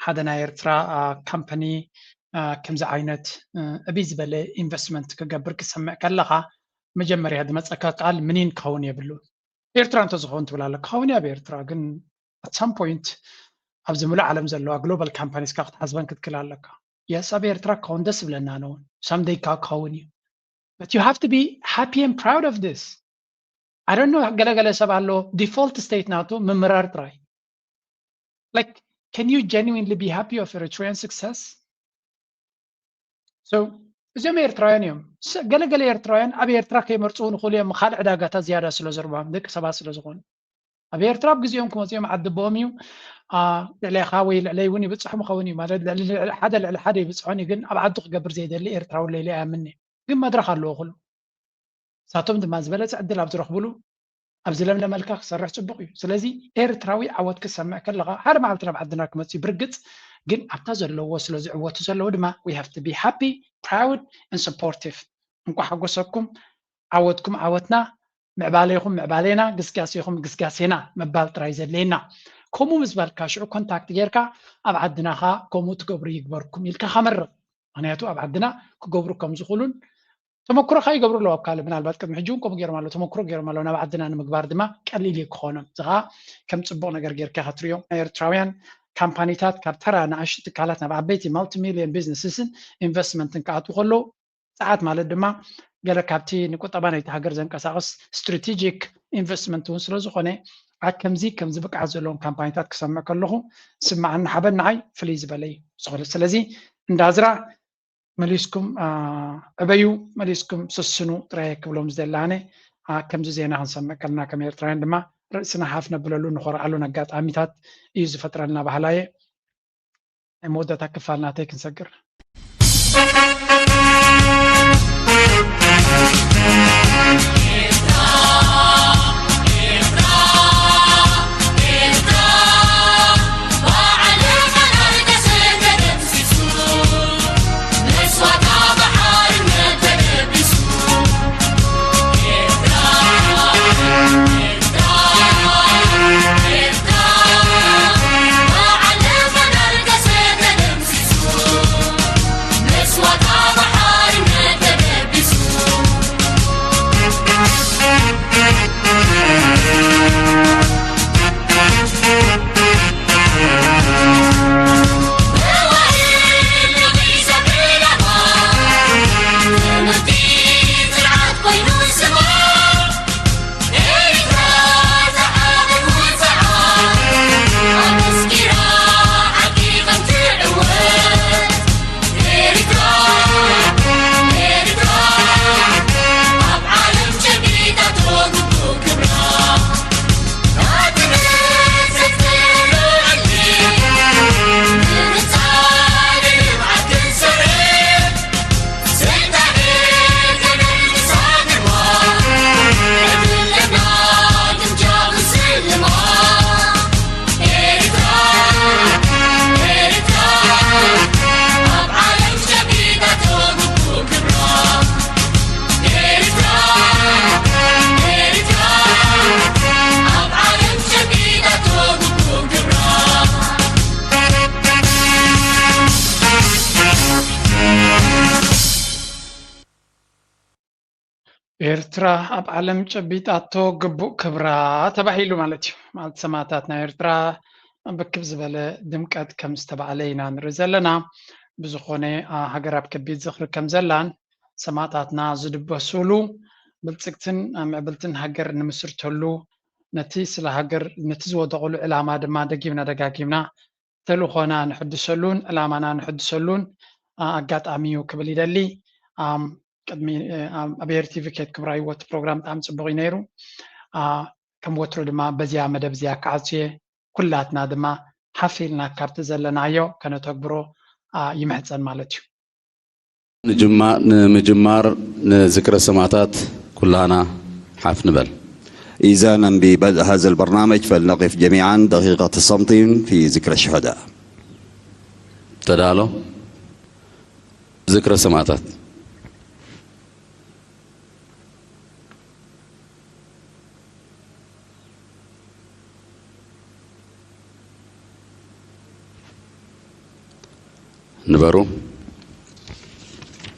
ሓደ ናይ ኤርትራ ካምፓኒ ከምዚ ዓይነት ዕብይ ዝበለ ኢንቨስትመንት ክገብር ክሰምዕ ከለኻ መጀመርያ ዝመፀካ ቃል ምኒን ክኸውን የብሉን። ኤርትራ እንተዝኸውን ትብል ኣለ ክኸውን ኣብ ኤርትራ ግን at some point ኣብዚ ምሉእ ዓለም ዘለዋ ግሎባል ካምፓኒስካ ክትሓስበን ክትክል ኣለካ። የስ ኣብ ኤርትራ ክኸውን ደስ ይብለና ነውን ሳምደይ ካ ክኸውን እዩ። But you have to be happy and proud of this. I don't know ገለገለ ሰብ ኣሎ ዲፎልት ስቴት ናቱ ምምራር ጥራይ። Like can you genuinely be happy of Eritrean success? So እዚኦም ኤርትራውያን እዮም። ገለገለ ኤርትራውያን ኣብ ኤርትራ ከይመርፅው ንኽእሉ እዮም ካልእ ዕዳጋታት ዝያዳ ስለ ዘርባም ደቂ ሰባት ስለ ዝኾኑ ኣብ ኤርትራ ኣብ ግዜኦም ክመፅኦም ዓዲ ቦኦም እዩ። ልዕሌኻ ወይ ልዕለይ እውን ይብፅሖም ይኸውን እዩ ማለት ሓደ ልዕሊ ሓደ ይብፅሖን እዩ። ግን ኣብ ዓዱ ክገብር ዘይደሊ ኤርትራዊ ለይለ ኣያምን ግን መድረኽ ኣለዎ ኩሉ ሳቶም ድማ ዝበለፀ ዕድል ኣብ ዝረኽብሉ ኣብ ዝለምለመልካ ክሰርሕ ፅቡቕ እዩ። ስለዚ ኤርትራዊ ዓወት ክሰምዕ ከለኻ ሓደ መዓልቲ ናብ ዓድና ክመፅእ ብርግፅ ግን ኣብታ ዘለዎ ስለ ዝዕወቱ ዘለዉ ድማ we have to be happy, proud and supportive። እንኳ ሓጎሰኩም። ዓወትኩም ዓወትና፣ ምዕባሌኹም ምዕባሌና፣ ግስጋሴኹም ግስጋሴና ምባል ጥራይ ዘድልየና። ከምኡ ምስ በልካ ሽዑ ኮንታክት ጌርካ ኣብ ዓድና ኸኣ ከምኡ ትገብሩ ይግበርኩም ኢልካ ከመርቕ። ምክንያቱ ኣብ ዓድና ክገብሩ ከም ዝኽእሉን ተመክሮ ከኣ ይገብሩ ኣለዉ ኣብ ካልእ ምናልባት ቅድሚ ሕጂ እውን ከምኡ ገይሮም ኣለዉ ተመክሮ ገይሮም ኣለዉ ናብ ዓድና ንምግባር ድማ ቀሊል እዩ ክኾኖም እዚ ኸኣ ከም ፅቡቕ ነገር ጌርካ ኢኻ ትሪኦ ናይ ኤርትራውያን ካምፓኒታት ካብ ተራ ንኣሽቱ ትካላት ናብ ዓበይቲ ማልቲሚልዮን ቢዝነስስን ኢንቨስትመንትን ክኣትዉ ከለዉ ፀዓት ማለት ድማ ገለ ካብቲ ንቁጠባ ናይቲ ሃገር ዘንቀሳቕስ ስትራቴጂክ ኢንቨስትመንት እውን ስለ ዝኾነ ዓት ከምዚ ከምዚ ብቅዓት ዘለዎም ካምፓኒታት ክሰምዕ ከለኹ ዝስምዓኒ ሓበን ንዓይ ፍልይ ዝበለ እዩ ዝኽእል ስለዚ እንዳ እዝራ መሊስኩም ዕበዩ መሊስኩም ስስኑ ጥራየ ክብሎም ዝደሊ ኣነ ከምዚ ዜና ክንሰምዕ ከለና ከም ኤርትራውያን ድማ ርእስና ሓፍ ነብለሉ፣ ንኾርዓሉን ኣጋጣሚታት እዩ ዝፈጥረልና በሃላይ እየ። ናይ መወዳእታ ክፋል ናተይ ክንሰግር። ኤርትራ ኣብ ዓለም ጨቢጣቶ ግቡእ ክብራ ተባሂሉ ማለት እዩ። ማለት ሰማዕታት ናይ ኤርትራ ብክብ ዝበለ ድምቀት ከም ዝተባዕለ ኢና ንርኢ ዘለና። ብዝኾነ ሃገር ኣብ ከቢድ ዝኽሪ ከም ዘላን ሰማዕታትና ዝድበሱሉ ብልጽግትን ምዕብልትን ሃገር ንምስርተሉ ነቲ ስለ ሃገር ነቲ ዝወደቑሉ ዕላማ ድማ ደጊምና ደጋጊምና ተልእኾና ንሕድሰሉን ዕላማና ንሕድሰሉን ኣጋጣሚ እዩ ክብል ይደሊ። ቅድሚ ኣብ ኤር ቲቪ ኬድኩም ርኣይዎ እቲ ፕሮግራም ብጣዕሚ ፅቡቅ እዩ ነይሩ። ከም ወትሩ ድማ በዚያ መደብ እዚያ ክዓፁ እየ። ኩላትና ድማ ሓፍ ኢልና ካብቲ ዘለናዮ ከነተግብሮ ይምሕፀን ማለት እዩ። ንምጅማር ንዝክረ ሰማእታት ኩላና ሓፍ ንበል። إذا ببدء هذا البرنامج فلنقف جميعا دقيقة صمت في ذكرى الشهداء. ተዳሎ ዝክረ ሰማእታት። ንበሩ።